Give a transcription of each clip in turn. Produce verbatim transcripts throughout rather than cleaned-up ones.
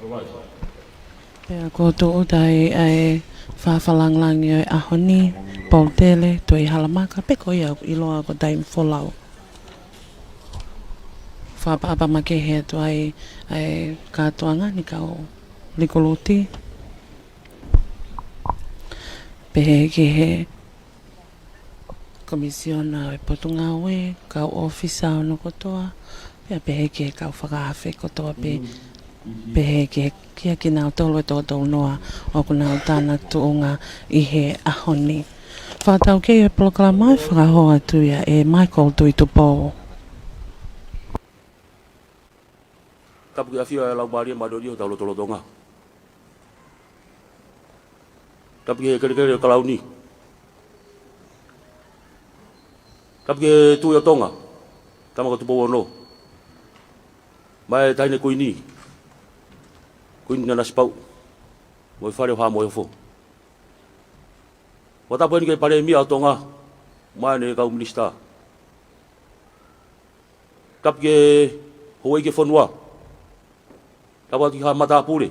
Pea ko e tūʻuta ʻa e fakalangilangi ʻo e ʻaho ni, Poutele Tuʻihalamaka, pe ko ia ʻoku ʻiloa ko Taimi Folau. Fakaʻapaʻapa makehe atu ai ʻa e kātoanga ni, kau likuluti. Pehē ki he Komisiona ʻo e Potungāue, kau ʻōfisa hono kotoa, pea pehē ki he kau fakaafe kotoa pē, pehē ki he, kia kinautolu ʻe toko tolu noa ʻoku nau tānaki tuʻunga ʻi he ʻaho ni. Fakataukei ʻo e polokalama, fakahoa atu ia ʻe Michael Tuʻitupou. Tapu ki he ʻafio ʻa e Laumālie Māʻoniʻoni ʻi hotau lotolotonga. Tapu ki he kelekele ʻo e Kalauni. Tapu ki he Tuʻi ʻo Tonga, Tama ko Tupou Ono, mo e Taʻahine Kuini, Kuini Nanasipauʻu, mo e Fale ʻo Haʻa Moheofo. Fakatapu heni ki he Palēmia ʻo Tonga, mo ʻene kau minisitā. Tapu ki he houʻeiki ʻo e fonua. Tapu atu ki he kau matāpule.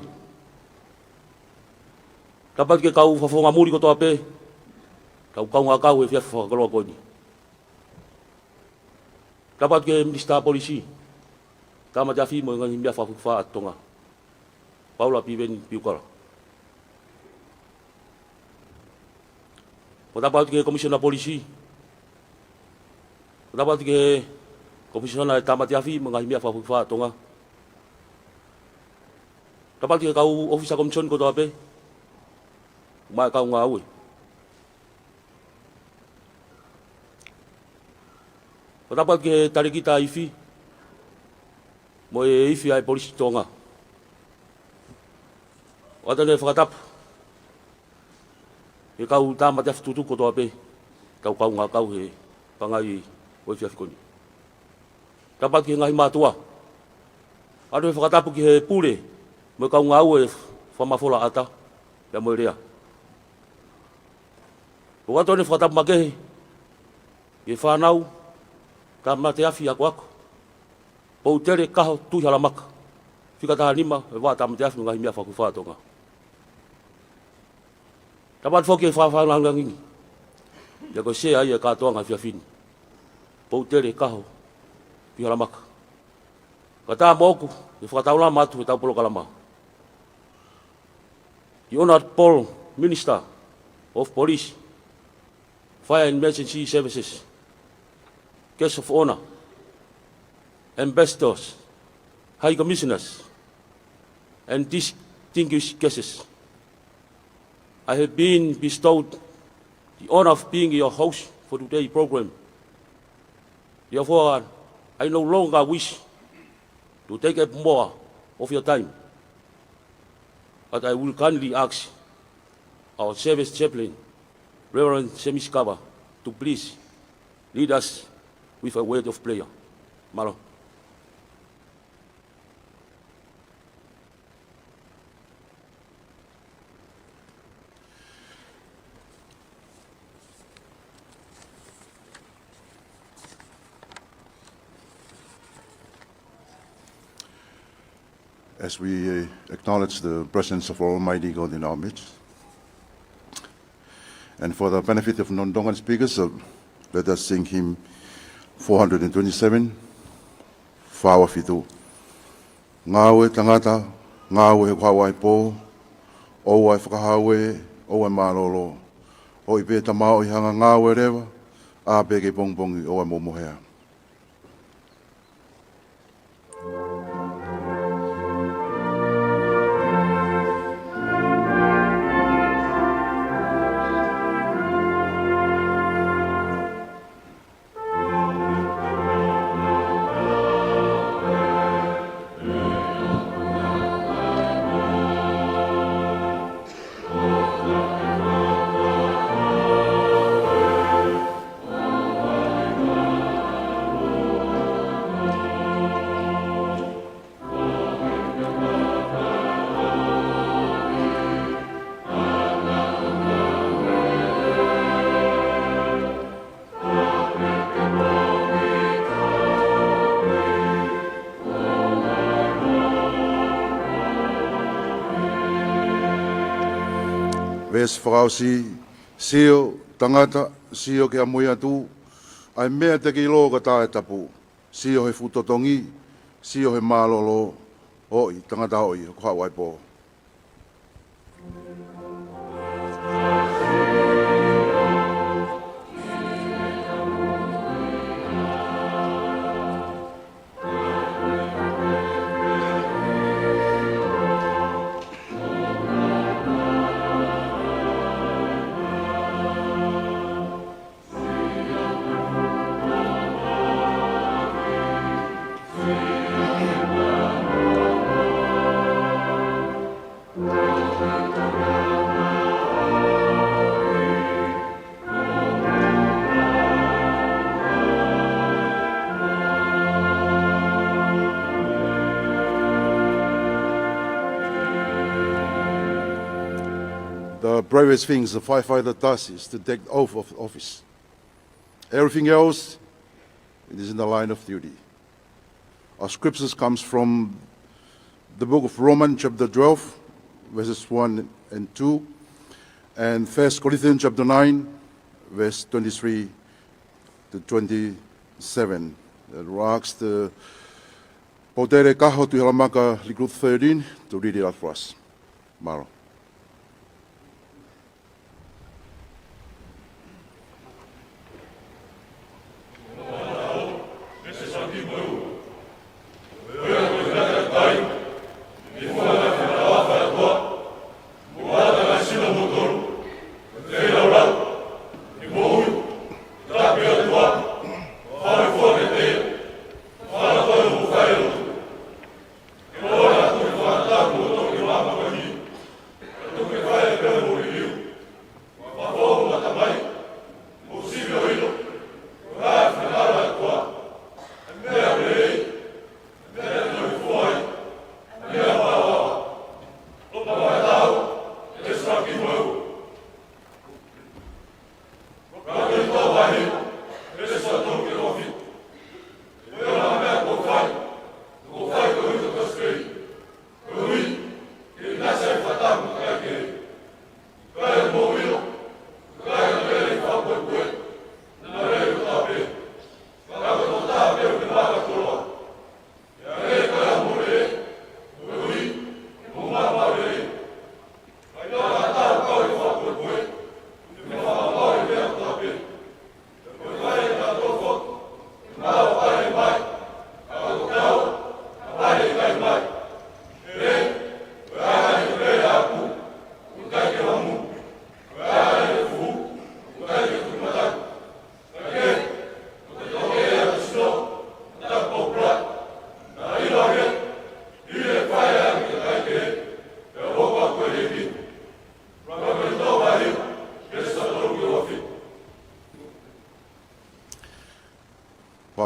Tapu atu ki he kau fakafofonga muli kotoa pē, kau kaungā kau he efiafi fakakoloa ko eni. Tapu atu ki he Minisitā Polisi, Tāmate Afi mo e Ngaahi Meʻa Fakafokifā ʻa Tonga, Paula Piveni Piukala. Fakatapu atu ki he Komisiona Polisi. Fakatapu atu ki he Komisiona ʻo e Tāmate Afi mo e Ngaahi Meʻa Fakafokifā ʻa Tonga. Tapu atu ki he kau ʻōfisa komisioni kotoa pē, mo e kau ngāue. Fakatapu atu ki he Talēkita Ifi mo e Ifi ʻa e Polisi Tonga. ʻOatu ʻeni e fakatapu ki he kau tāmate afi tutuku kotoa pē, kau kaungā kau he pangai ʻo e efiafi ko eni. Tapu atu ki he ngaahi mātuʻa. ʻOatu e fakatapu ki he pule mo e kau ngāue fakamafola ʻata, pea mo e lea. ʻOatu ʻeni e fakatapu makehe ki he fānau, tāmate afi akoako, Poutele Kaho Tuʻihalamaka, fika taha nima ʻo e Vaʻa Tāmate Afi mo e Ngaahi Meʻa Fakafokifā ʻa Tonga. Tapu atu foki ki he fakalangilangi, ʻa ia ko e sea ia ʻo e kātoanga he efiafi ni, Poutele Kaho Tuʻihalamaka. Kae ʻatā moʻoku e fakataulama atu ʻetau polokalama, the Honourable Minister of Police, Fire and Emergency Services, Guests of Honour, Ambassadors, High Commissioners, and distinguished guests. I have been bestowed the honour of being your host for today's program. Therefore, I no longer wish to take up more of your time, but I will kindly ask our service chaplain, Reverend Semi Sikava, to please lead us with a word of prayer. Mālō. As we, uh, acknowledge the presence of Almighty God in our midst, and for the benefit of non-Tongan speakers, uh, let us sing hymn four hundred and twenty-seven, fā ua fitu. Ngāue tangata, ngāue he kuo haʻu ʻa e pō, ʻoua ʻe fakahāue, ʻoua ʻe mālōlō. ʻOi pē tamaoʻi hanga ngāue leva, ʻā pē ki he pongipongi ʻoua ʻe moumohea. Veesi fakaʻosi, sio, tangata, sio ki he ʻamui atu, ʻa e meʻa te ke ʻilo ka tā e tapu, sio he fuʻu totongi, sio he mālōlō, ʻoi, tangata ʻoi, ʻoku haʻu ʻa e pō. The bravest things the firefighter does is to take oath of office. Everything else, it is in the line of duty. Our scriptures comes from the book of Romans chapter twelve, verses one and two, and First Corinthians chapter nine, verse twenty-three to twenty-seven. That asks the Pōtere Kaho Tuʻihalamaka, Recruit thirteen, to read it out for us. Mālō.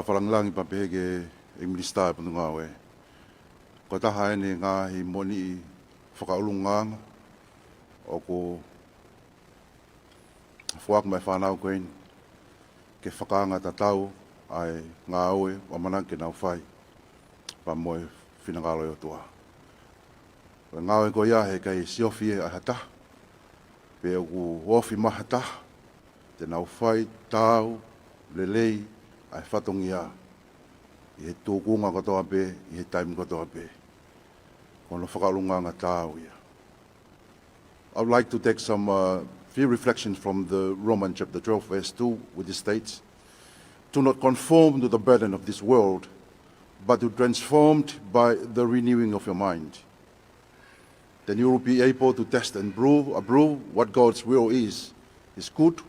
Fakalāngilangi pea pehē ki he Minisitā ʻo e Potungāue. Ko e taha eni e ngaahi moʻoniʻi fakaʻulungaanga ʻoku foaki mai e fānau ko eni ke fakaanga tatau ʻa e ngāue ʻoku ʻamanaki ke nau fai pea mo e finangalo ʻo e ʻOtua. Ko e ngāue ko ia heʻikai siofi ia ʻe ha taha, pe ʻoku ofi mai ha taha, te nau fai taau lelei ʻa e fatongia ʻi he tūkunga kotoa pē, ʻi he taimi kotoa pē. Ko hono fakaʻulungaanga taau ia. I would like to take some, uh, few reflections from the Romans chapter twelve, verse two, which states, "Do not conform to the pattern of this world, but to transformed by the renewing of your mind. Then you will be able to test and prove, approve what God's will is, his good,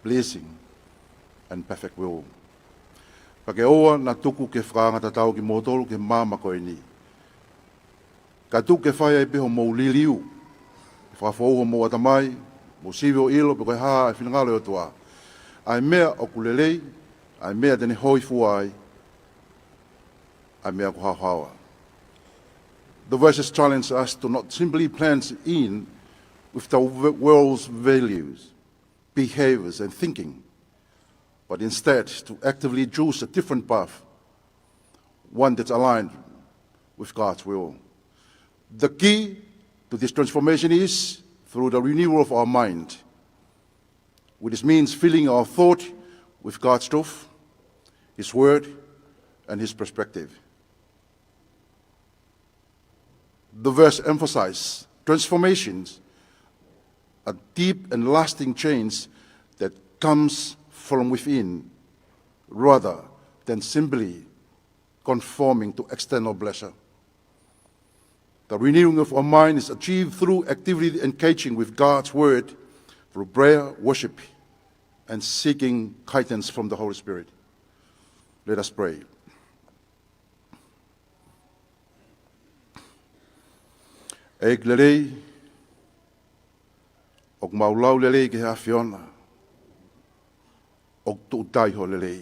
pleasing, and perfect will." Pea ke ʻoua naʻa tuku ke fakaanga tatau kimoutolu ki he maama ko eni, kae tuku ke fai ai pē hoʻomou liliu, ke fakafou hoʻomou ʻatamai, mou sivi ʻo ʻilo pe ko e hā ʻa e finangalo ʻo e ʻOtua, ʻa e meʻa ʻoku lelei, ʻa e meʻa te ne hōifua ai, ʻa e meʻa ʻoku haohaoa. The verses challenge us to not simply blend in with the w-, world's values, behaviors, and thinking, but instead to actively choose a different path, one that's aligned with God's will. The key to this transformation is through the renewal of our mind, which means filling our thought with God's truth, His Word, and His perspective. The verse emphasizes transformations, a deep and lasting change that comes from within, rather than simply conforming to external pleasure. The renewing of our mind is achieved through actively engaging with God's Word through prayer, worship, and seeking guidance from the Holy Spirit. Let us pray. ʻEiki lelei, ʻoku mau lau lelei ki he ʻAfiona, ʻoku tuʻu tai hoʻo lelei.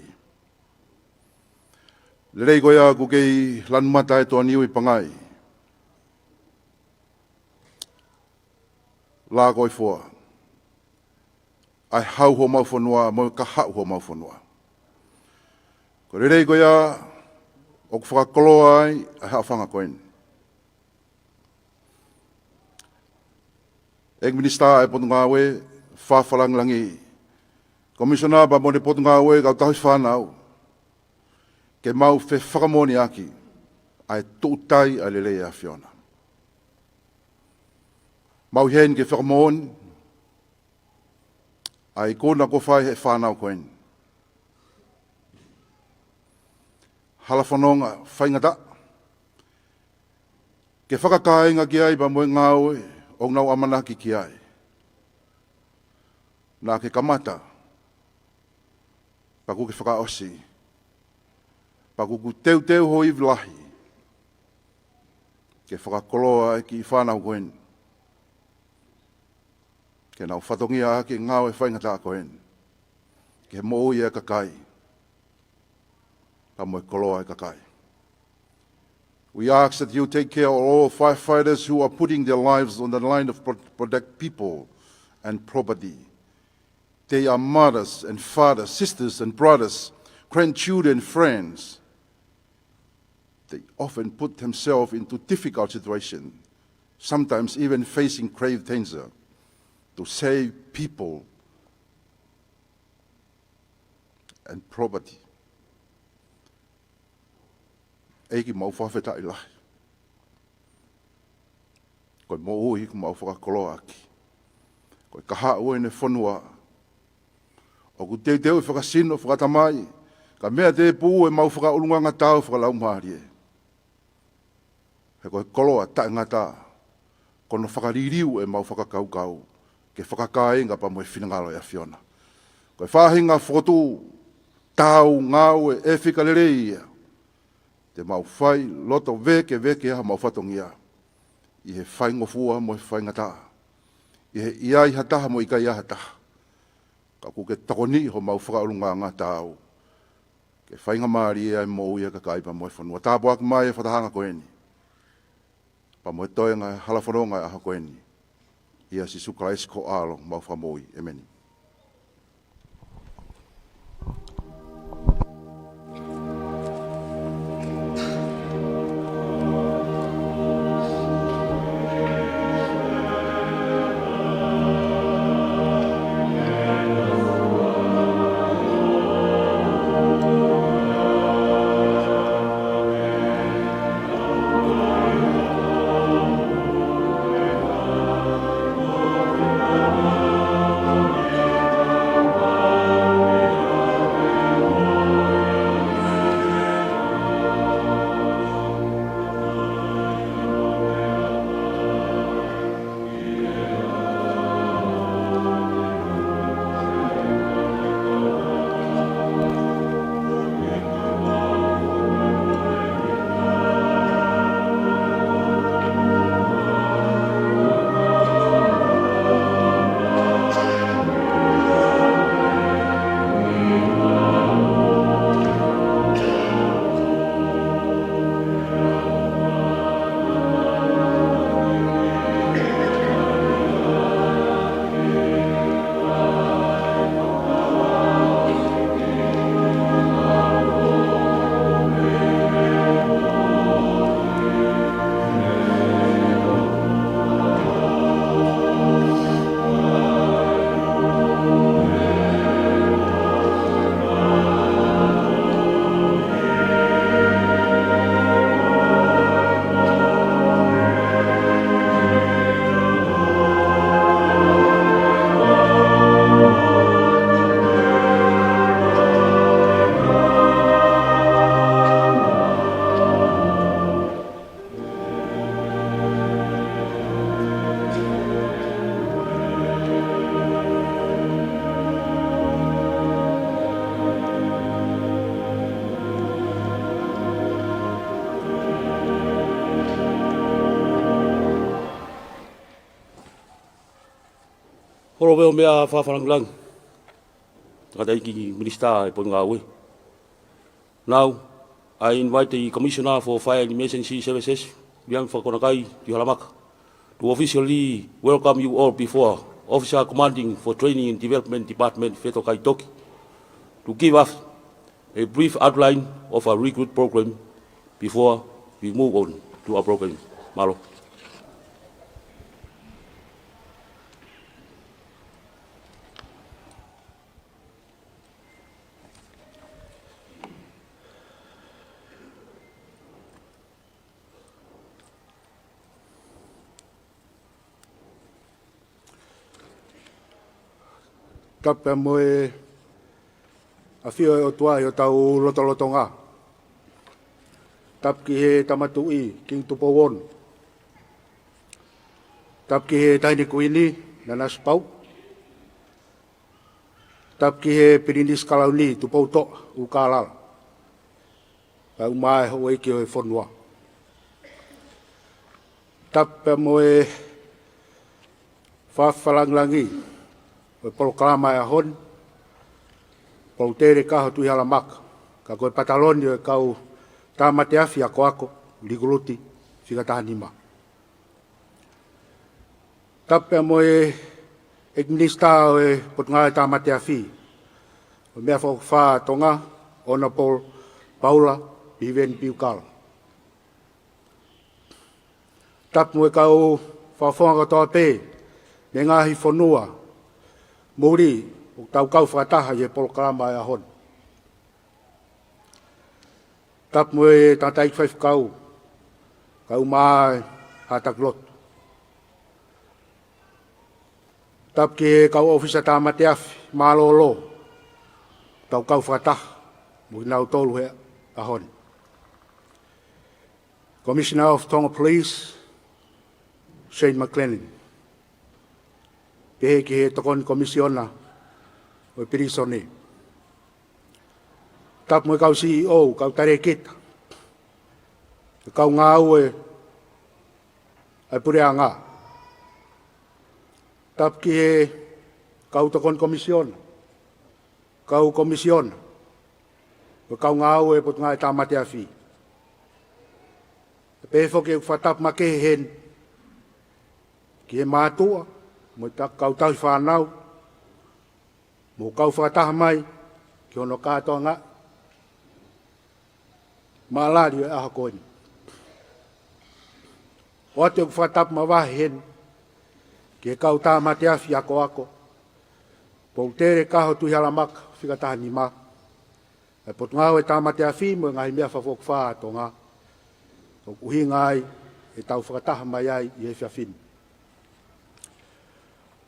Lelei ko ia ʻoku kei lanu mata ai e toa Niuipangai, Lakoifoa, ʻa e hau homau fonua, mo e kahaʻu homau fonua. Ko e lelei ko ia ʻoku fakakoloa ai ʻa e haʻofanga ko eni. ʻEiki Minisitā ʻa e Potungāue Fakalangilangi, Komisionā pea mo e Potungāue Kautauhi Fānau, ke mau fefakamoʻoniʻaki ʻa e tuʻu tai ʻa e lelei ʻa e ʻAfiona. Mau ʻi heni ke fakamoʻoni ʻa e ikuna kuo fai ʻe he fānau ko eni. Hala fononga faingataʻa ke fakakāinga ki ai pea mo e ngāue ʻoku nau ʻamanaki ki ai. Naʻa ke kamata, pea kuo ke fakaʻosi, pea kuo ke teuteu ho ivi lahi ke fakakoloa e kiʻi fānau ko eni, ke nau fatongia ʻaki e ngāue faingataʻa ko eni ki he moʻui ʻa e kakai pea mo e koloa ʻa e kakai. We ask that you take care of all firefighters who are putting their lives on the line of pro-, protect people and property. They are mothers and fathers, sisters and brothers, grandchildren, friends. They often put themselves into difficult situations, sometimes even facing grave danger, to save people and property. ʻEiki, mau fakafetaʻi lahi. Ko e moʻui ʻoku mau fakakoloa ʻaki, ko e kahaʻu ʻo ʻene fonua, ʻoku teuteu ʻi he fakasino, fakatamai, kae meʻa tēpū ʻemau fakaʻulungaanga tau fakalaumālie. He ko e koloa taʻengata, ko hono fakaliliu ʻemau fakakaukau ke fakakāinga pea mo e finangalo ʻo e ʻAfiona. Ko e faʻahinga fokotuʻu tau ngāue ʻe fika lelei ia, te mau fai loto vēkeveke ʻa homau fatongia ʻi he faingofua mo e faingataʻa, ʻi he ʻi ai ha taha mo e ʻikai ha taha. Ka kuo ke tokoniʻi homau fakaʻulungaanga tau ke faingamālie ai e moʻui ʻa e kakai pea mo e fonua. Tāpuaki mai e fakatahaʻanga ko eni pea mo e toenga e hala fononga e ʻaho ko eni. ʻIa Sīsū Kalaisi ko ho ʻAlo, homau Fakamoʻui. ʻEmeni. Hoʻo meʻa fakafakalāngilangi, tangataʻeiki Minisitā ʻo e Potungāue. Now, I invite the Commissioner for Fire and Emergency Services, Liam Fakakonakai Tuʻihalamaka, to officially welcome you all before Officer Commanding for Training and Development Department, Feto Kaitoki, to give us a brief outline of our recruit program before we move on to our program. Mālō. Tapu mo e ʻafio ʻa e ʻOtua ʻi hotau lotolotonga. Tapu ki he Tama Tuʻi, Kingi Tupou Ono. Tapu ki he Taʻahine Kuini, Nanasipauʻu. Tapu ki he Pilinisi Kalauni, Tupoutoʻa ʻUlukālala, kae ʻumaʻā e houʻeiki ʻo e fonua. Tapu mo e fakafakalāngilangi ʻo e polokalama ʻo e ʻaho ni, Poutele Kaho Tuʻihalamaka, ka ko e pataloni ʻo e kau tāmate afi akoako, likuluti, fika taha nima. Tapu mo e ʻEiki Minisitā ʻo e Potungāue Tāmate Afi mo e Meʻa Fakakofā ʻa Tonga, Honourable Paula Piveni Piukala. Tapu mo e kau fakafofonga kotoa pē mei he ngaahi fonua muli ʻoku tau kau fakataha ʻi he polokalama ʻo e ʻaho ni. Tapu mo e tangataʻeiki faifekau, kae ʻumaʻā e haʻa taki lotu. Tapu ki he kau ʻōfisa tāmate afi mālōlō, tau kau fakataha mo kinautolu he ʻaho ni. Commissioner of Tonga Police, Shane McLennan. Pehē ki he Tokoni Komisiona ʻo e Pilīsone. Tapu mo e kau C E O, kau talēkita, e kau ngāue ʻa e puleʻanga. Tapu ki he kau Tokoni Komisiona, kau Komisiona, mo e kau ngāue ʻa e Potungāue Tāmate Afi. Pehē foki ʻeku fakatapu makehe heni ki he mātuʻa mo e ta-, kau tauhi fānau, mou kau fakataha mai ki hono kātoanga māʻalali ʻo e ʻaho ko eni. ʻOatu ʻeku fakatapu mavahe heni ki he kau tāmate afi akoako, Poutele Kaho Tuʻihalamaka, fika taha nima, ʻa e Potungāue Tāmate Afi mo e ngaahi meʻa fakakofā ʻa Tonga, ʻoku ʻuhinga ai ʻetau fakataha mai ai ʻi he efiafi ni.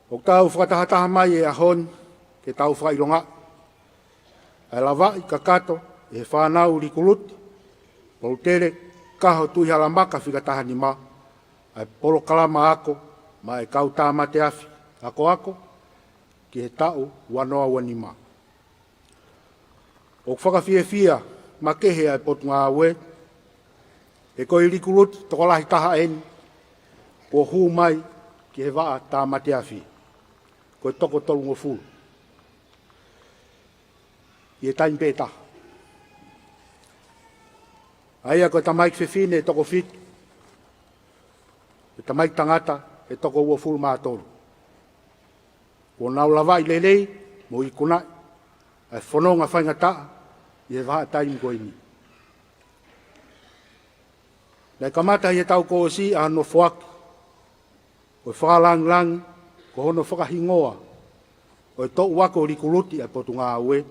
ʻOku tau fakatahataha mai he ʻaho ni ke tau fakaʻilonga ʻa e lavaʻi kakato ʻe he fānau likuluti, Poutele Kaho Tuʻihalamaka, fika taha nima, ʻa e polokalama ako maʻa e kau tāmate afi akoako ki he taʻu ua noa ua nima. ʻOku fakafiefia makehe ʻa e Potungāue, he ko e likuluti tokolahi taha eni kuo hū mai ki he vaʻa tāmate afi, ko e toko tolungofulu ʻi he taimi pē taha. ʻA ia ko e tamaiki fefine ʻe toko fitu, e tamaiki tangata ʻe toko uofulu mā tolu. Kuo nau lavaʻi lelei mo ikunaʻi ʻa e fononga faingataʻa ʻi he vahaʻa taimi ko eni. Naʻe kamata ʻi he taʻu kuo ʻosi ʻa hono foaki ʻo e fakalāngilangi ko hono fakahingoa ʻo e toʻu ako likuluti ʻa e Potungāue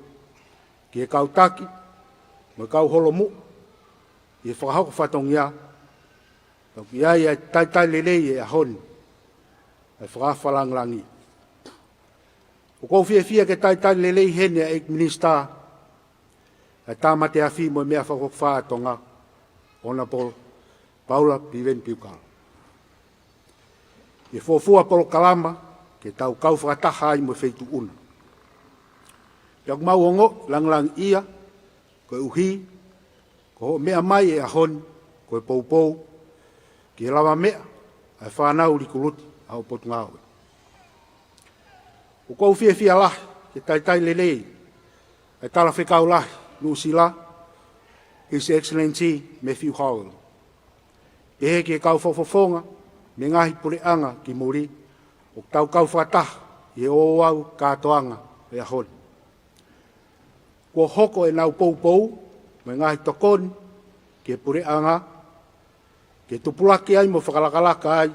ki he kau taki mo e kau holomuʻa ʻi he fakahoko fatongia. Pea ʻoku ʻi ai ʻa e talitali lelei he ʻaho ni ʻa e fakafakalāngilangi. ʻOku ou fiefia ke talitali lelei heni ʻa e ʻEiki Minisitā ʻa e Tāmate Afi mo e Meʻa Fakakofā ʻa Tonga, Honourable Paula Piveni Piukala, ʻi he fuofua polokalama ke tau kau fakataha ai mo e Feituʻu na. Pea ʻoku mau ongoʻi lāngilangiʻia koeʻuhi ko hoʻo meʻa mai he ʻaho ni ko e poupou ki he lavameʻa ʻa e fānau likuluti ʻa hoʻo Potungāue. ʻOku ou fiefia lahi ke talitali lelei ʻa e Talafekau Lahi Nuʻusila, His Excellency Matthew Howell, pehē ki he kau fakafofonga mei he ngaahi puleʻanga ki muli ʻoku tau kau fakataha ʻi he ouau kātoanga ʻo e ʻaho ni. Kuo hoko ʻenau poupou mo e ngaahi tokoni ki he puleʻanga ke tupulaki ai mo fakalakalaka ai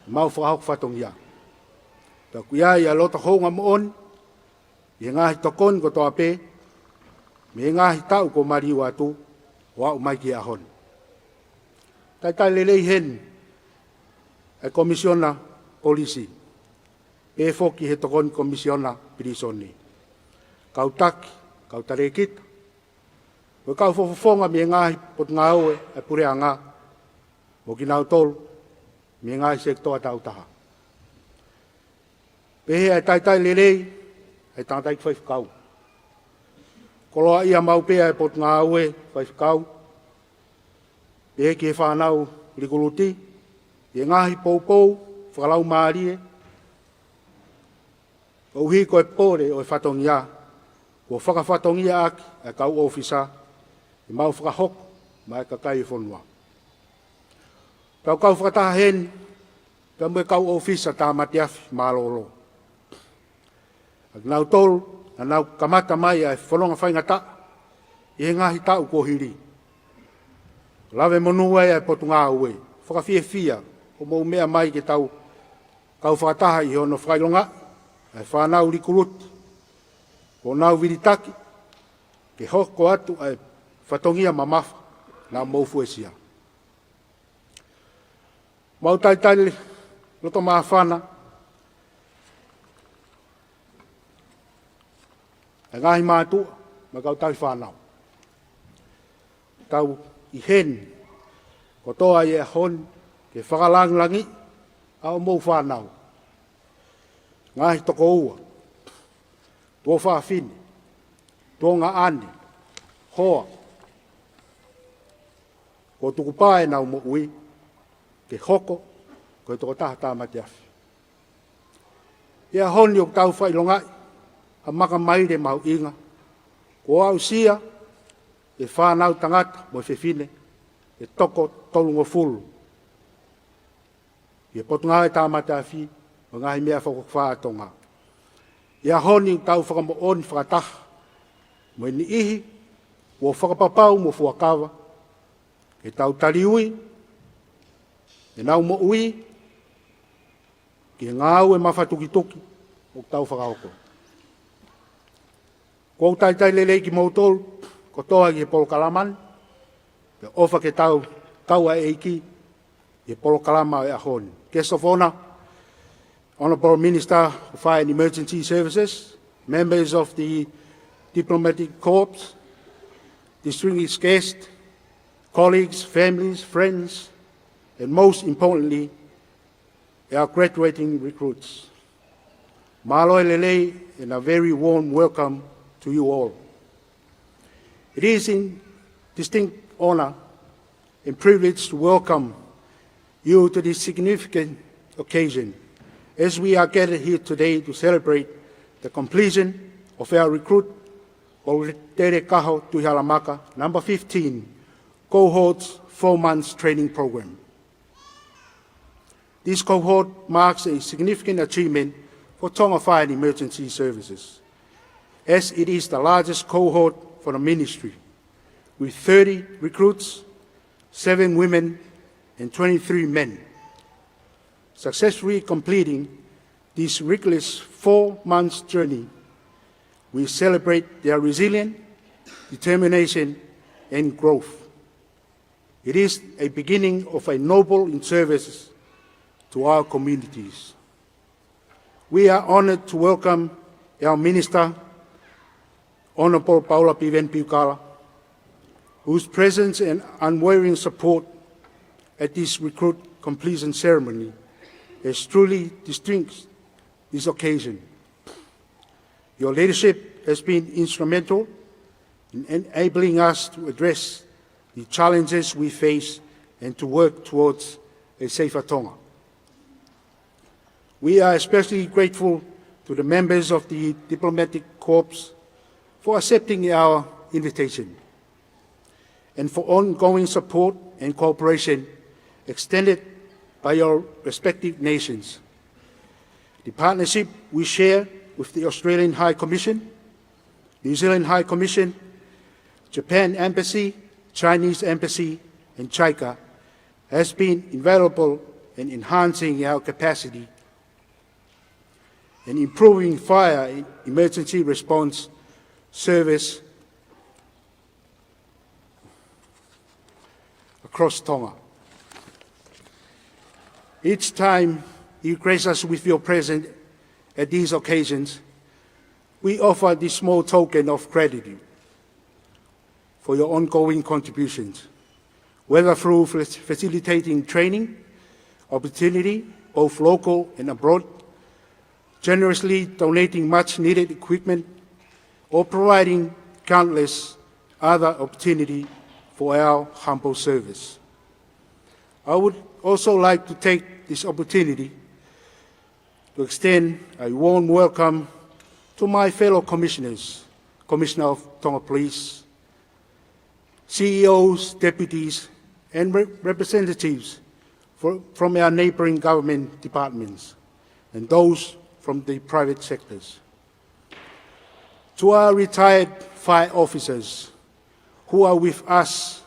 ʻemau fakahoko fatongia. Pea ʻoku ʻi ai ʻa e loto houngaʻia moʻoni ʻi he ngaahi tokoni kotoa pē mei he ngaahi taʻu kuo maliu atu ʻo aʻu mai ki he ʻaho ni. Talitali lelei heni ʻa e Komisiona Polisi, pehē foki he Tokoni Komisiona Pilīsone, kau taki, kau talēkita, mo e kau fakafofonga mei he ngaahi potungāue ʻa e puleʻanga, mo kinautolu mei he ngaahi sekitoa takitaha. Pehē ʻa e talitali lelei ʻa e tangataʻeiki faifekau. Koloaʻia maʻu pē ʻa e potungāue faifekau, pehē ki he fānau likuluti, ʻi he ngaahi poupou fakalaumālie, koeʻuhi ko e pole ʻo e fatongia kuo fakafatongiaʻaki ʻa e kau ʻōfisa ʻemau fakahoko maʻa e kakai ʻo e fonua. Tau kau fakataha heni pea mo e kau ʻōfisa Tāmate Afi mālōlō, ʻa kinautolu naʻa nau kamata mai ʻa e fononga faingataʻa ʻi he ngaahi taʻu kuo hili. Lave monū ai ʻa e potungāue. Fakafiefia hoʻomou meʻa mai ke tau kau fakataha ʻi hono fakaʻilongaʻi ʻa e fānau likuluti kuo nau vilitaki ke hoko atu ʻa e fatongia mamafa naʻa mou fuesia. Mau talitali loto māfana ʻa e ngaahi mātuʻa mo e kau tauhi fānau. Tau ʻi heni kotoa ʻi he ʻaho ni ke fakalāngilangiʻi ʻa hoʻomou fānau, ngaahi tokoua, tuofāfine, tuongaʻane, hoa, kuo tukupā ʻenau moʻui ke hoko ko e tokotaha tāmate afi. ʻI he ʻaho ni ʻoku tau fakaʻilongaʻi ʻa e makamaile mahuʻinga kuo aʻusia ʻe he fānau tangata mo e fefine ʻe toko tolungofulu ʻi he Potungāue Tāmate Afi mo e Ngaahi Meʻa Fakakokofā ʻa Tonga. ʻI he ʻaho ni ʻoku tau fakamoʻoni fakataha mo e niʻihi kuo fakapapau mo fuakava ke tau taliui ʻenau moʻui ki he ngāue mafatukituki ʻoku tau fakahoko. ʻOku ou talitali lelei kimoutolu kotoa ki he polokalama ni, pea ʻofa ke tau kau ʻa e ʻEiki ʻi he polokalama ʻo e ʻaho ni. Guest of Honour, Honourable Minister for Fire and Emergency Services, members of the Diplomatic Corps, distinguished guests, colleagues, families, friends, and most importantly, our graduating recruits. Mālō e lelei and a very warm welcome to you all. It is a distinct honour and privilege to welcome you to this significant occasion as we are gathered here today to celebrate the completion of our recruit Poloketele Kaho Tuʻihalamaka number fifteen cohort's four months training program. This cohort marks a significant achievement for Tonga Fire and Emergency Services, as it is the largest cohort for the ministry, with thirty recruits, seven women and twenty-three men. Successfully completing this rigorous four months journey, we celebrate their resilience, determination, and growth. It is a beginning of a noble in service to our communities. We are honoured to welcome our Minister, Honourable Paula Piveni Piukala, whose presence and unwavering support at this recruit completion ceremony has truly distinguished this occasion. Your leadership has been instrumental in enabling us to address the challenges we face and to work towards a safer Tonga. We are especially grateful to the members of the diplomatic corps for accepting our invitation and for ongoing support and cooperation extended by your respective nations. The partnership we share with the Australian High Commission, New Zealand High Commission, Japan Embassy, Chinese Embassy, and JICA has been invaluable in enhancing our capacity and improving fire and emergency response service across Tonga. Each time you grace us with your presence at these occasions, we offer this small token of gratitude for your ongoing contributions, whether through fac-, facilitating training opportunity, both local and abroad, generously donating much needed equipment, or providing countless other opportunity for our humble service. I would also like to take this opportunity to extend a warm welcome to my fellow commissioners, Commissioner of Tonga Police, C E Os, deputies, and re-, representatives fro-, from our neighboring government departments and those from the private sectors. To our retired fire officers who are with us,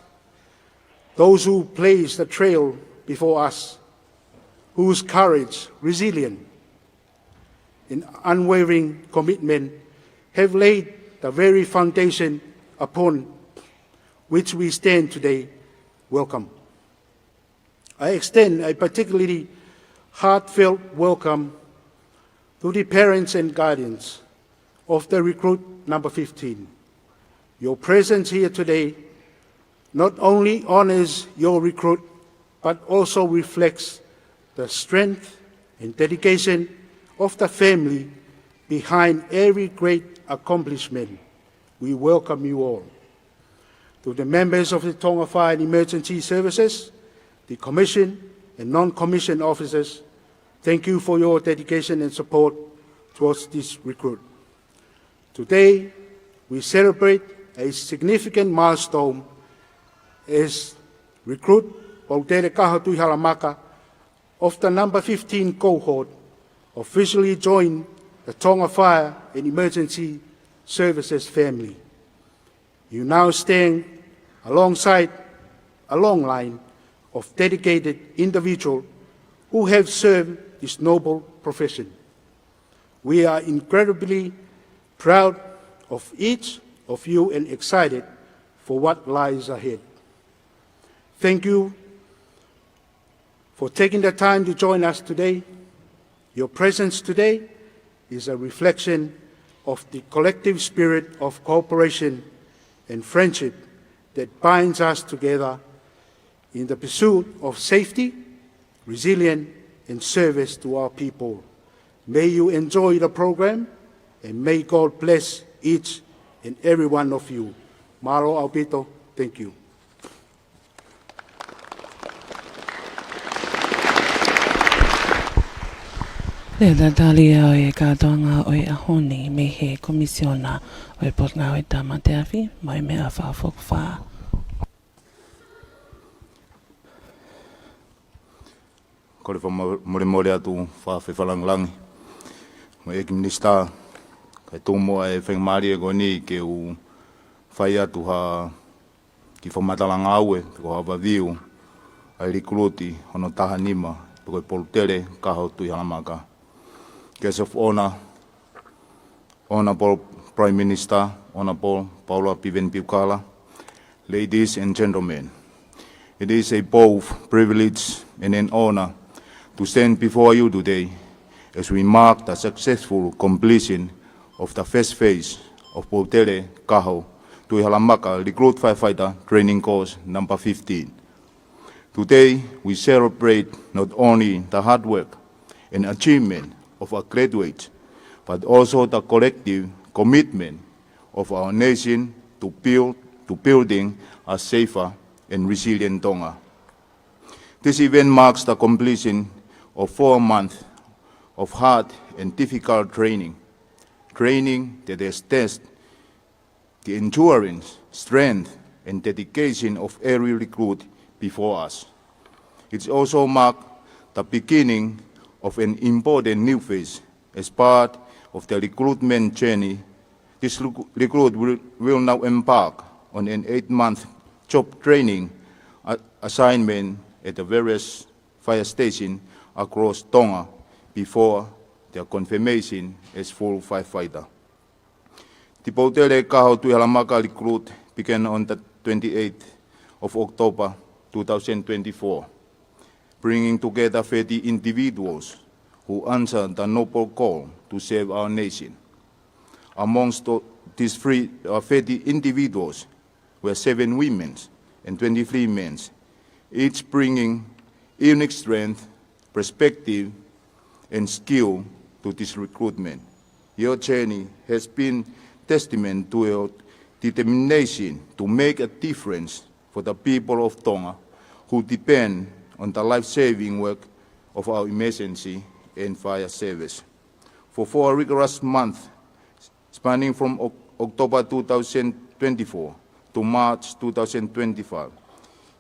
those who blazed the trail before us, whose courage, resilience, and unwavering commitment have laid the very foundation upon which we stand today, welcome. I extend a particularly heartfelt welcome to the parents and guardians of the recruit number fifteen. Your presence here today not only honors your recruit, but also reflects the strength and dedication of the family behind every great accomplishment. We welcome you all. To the members of the Tonga Fire and Emergency Services, the commission and non-commissioned officers, thank you for your dedication and support towards this recruit. Today, we celebrate a significant milestone as recruit Poutele Kaho Tuʻihalamaka of the number fifteen cohort officially join the Tonga Fire and Emergency Services family. You now stand alongside a long line of dedicated individuals who have served this noble profession. We are incredibly proud of each of you and excited for what lies ahead. Thank you for taking the time to join us today. Your presence today is a reflection of the collective spirit of cooperation and friendship that binds us together in the pursuit of safety, resilience, and service to our people. May you enjoy the program, and may God bless each and every one of you. Mālō ʻaupito, thank you. Lea tali ʻo e kātoanga ʻo e ʻaho ni mei he Komisiona ʻo e Potungāue Tāmate Afi, Moemeʻa Faʻafokifā. Kole fakamolemole atu fakafaingamālie mo e ʻEiki Minisitā, kae tuku muʻa e faingamālie ko eni ke u fai atu ha kiʻi fakamatala ngāue, pe ko ha view, ʻa e likuruti hono taha nima, pe ko e Poutele Kaho Tuʻihalamaka. Guest of Honour, Honourable Prime Minister, Honourable Paula Pivenpiukala, ladies and gentlemen, it is a both privilege and an honour to stand before you today as we mark the successful completion of the first phase of Poutele Kaho Tuʻihalamaka Recruit Firefighter Training Course number fifteen. Today, we celebrate not only the hard work and achievement of our graduates, but also the collective commitment of our nation to build, to building a safer and resilient Tonga. This event marks the completion of four months of hard and difficult training, training that has tested the endurance, strength, and dedication of every recruit before us. It also marked the beginning of an important new phase as part of the recruitment journey. This recruit will, will now embark on an eight-month job training assignment at the various fire stations across Tonga before their confirmation as full firefighter. The Poutele Kaho Tuʻihalamaka recruit began on the twenty-eighth of October two thousand twenty-four, bringing together thirty individuals who answered the noble call to serve our nation. Amongst these three, uh, thirty individuals were seven women and twenty-three men, each bringing unique strength, perspective, and skill to this recruitment. Your journey has been testament to your determination to make a difference for the people of Tonga who depend on the life-saving work of our emergency and fire service. For four rigorous months, spanning from October two thousand twenty-four to March two thousand twenty-five,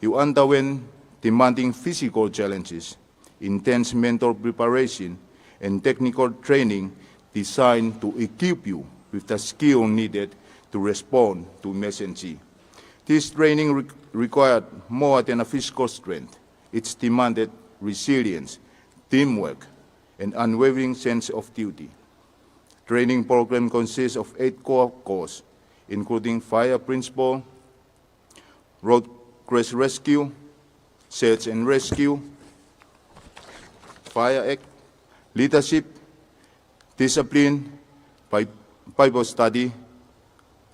you underwent demanding physical challenges, intense mental preparation, and technical training designed to equip you with the skill needed to respond to emergency. This training required more than a physical strength. It demanded resilience, teamwork, and unwavering sense of duty. Training program consists of eight core courses, including fire principle, road crash rescue, search and rescue, fire act, leadership, discipline, Bible study,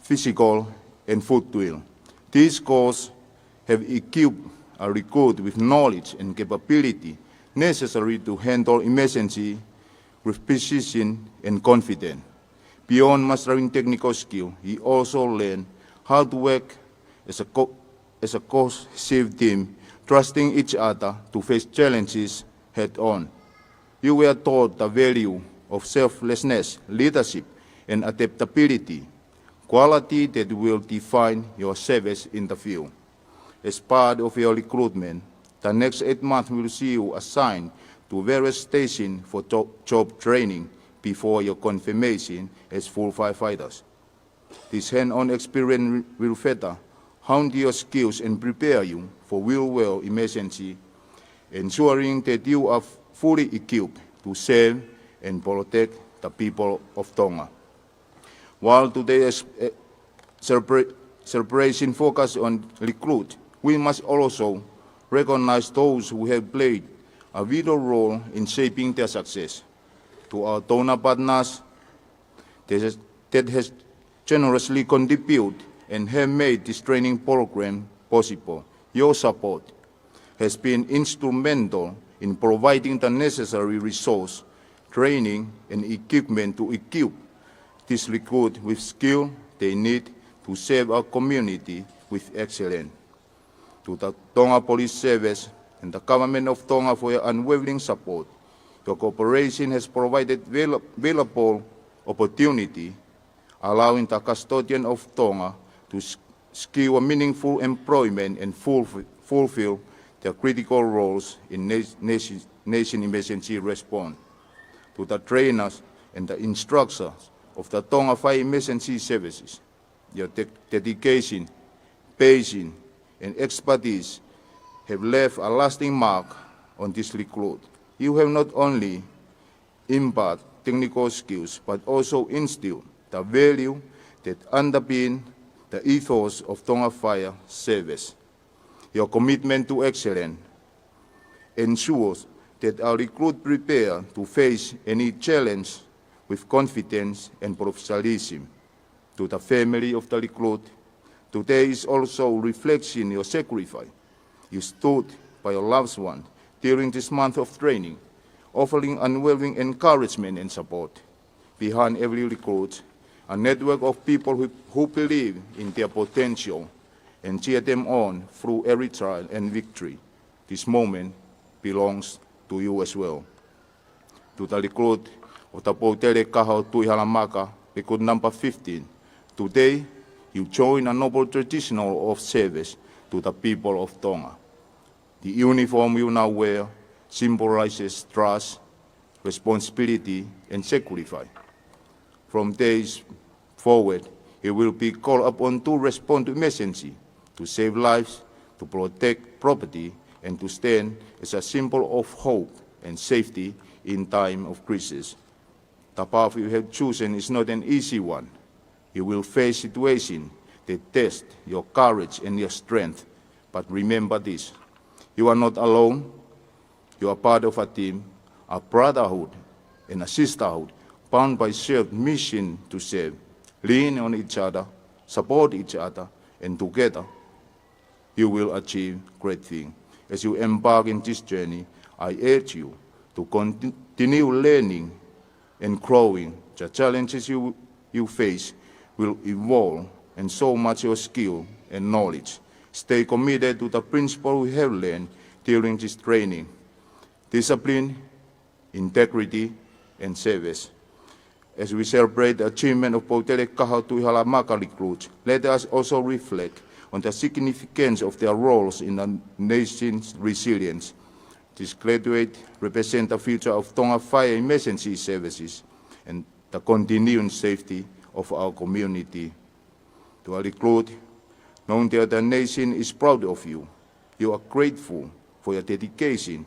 physical, and foot drill. These courses have equipped a recruit with knowledge and capability necessary to handle emergency with precision and confidence. Beyond mastering technical skill, he also learned how to work as a, co- as a cohesive team, trusting each other to face challenges head-on. You were taught the value of selflessness, leadership, and adaptability, quality that will define your service in the field. As part of your recruitment, the next eight months will see you assigned to various stations for job training before your confirmation as full firefighters. This hands-on experience will further hone your skills and prepare you for real-world emergency, ensuring that you are fully equipped to serve and protect the people of Tonga. While today's celebration focuses on recruit, we must also recognize those who have played a vital role in shaping their success. To our donor partners that has generously contributed and have made this training program possible, your support has been instrumental in providing the necessary resource, training, and equipment to equip these recruits with skill they need to serve our community with excellence. To the Tonga Police Service and the Government of Tonga for your unwavering support. Your cooperation has provided valuable opportunity, allowing the custodian of Tonga to secure meaningful employment and fulfill their critical roles in nation emergency response. To the trainers and the instructors of the Tonga Fire Emergency Services, your dedication, patience, and expertise have left a lasting mark on this recruit. You have not only imparted technical skills, but also instilled the value that underpin the ethos of Tonga Fire Service. Your commitment to excellence ensures that our recruit prepare to face any challenge with confidence and professionalism. To the family of the recruit, today is also reflection your sacrifice. You stood by your loved one during this month of training, offering unwavering encouragement and support. Behind every recruit, a network of people who, who believe in their potential and cheer them on through every trial and victory. This moment belongs to you as well. To the recruit of the Poutele Kaho Tuʻihalamaka, recruit number fifteen. Today, you join a noble traditional of service to the people of Tonga. The uniform you now wear symbolizes trust, responsibility, and sacrifice. From days forward, you will be called upon to respond to emergency, to save lives, to protect property, and to stand as a symbol of hope and safety in time of crisis. The path you have chosen is not an easy one. You will face situations that test your courage and your strength. But remember this, you are not alone. You are part of a team, a brotherhood, and a sisterhood bound by shared mission to serve. Lean on each other, support each other, and together you will achieve great things. As you embark in this journey, I urge you to continue learning and growing. The challenges you, you face will evolve and so much your skill and knowledge. Stay committed to the principle we have learned during this training. Discipline, integrity, and service. As we celebrate the achievement of Poutele Kaho Tuʻihalamaka recruits, let us also reflect on the significance of their roles in the nation's resilience. These graduates represent the future of Tonga Fire Emergency Services and the continuing safety of our community. To our recruit, knowing that the nation is proud of you, you are grateful for your dedication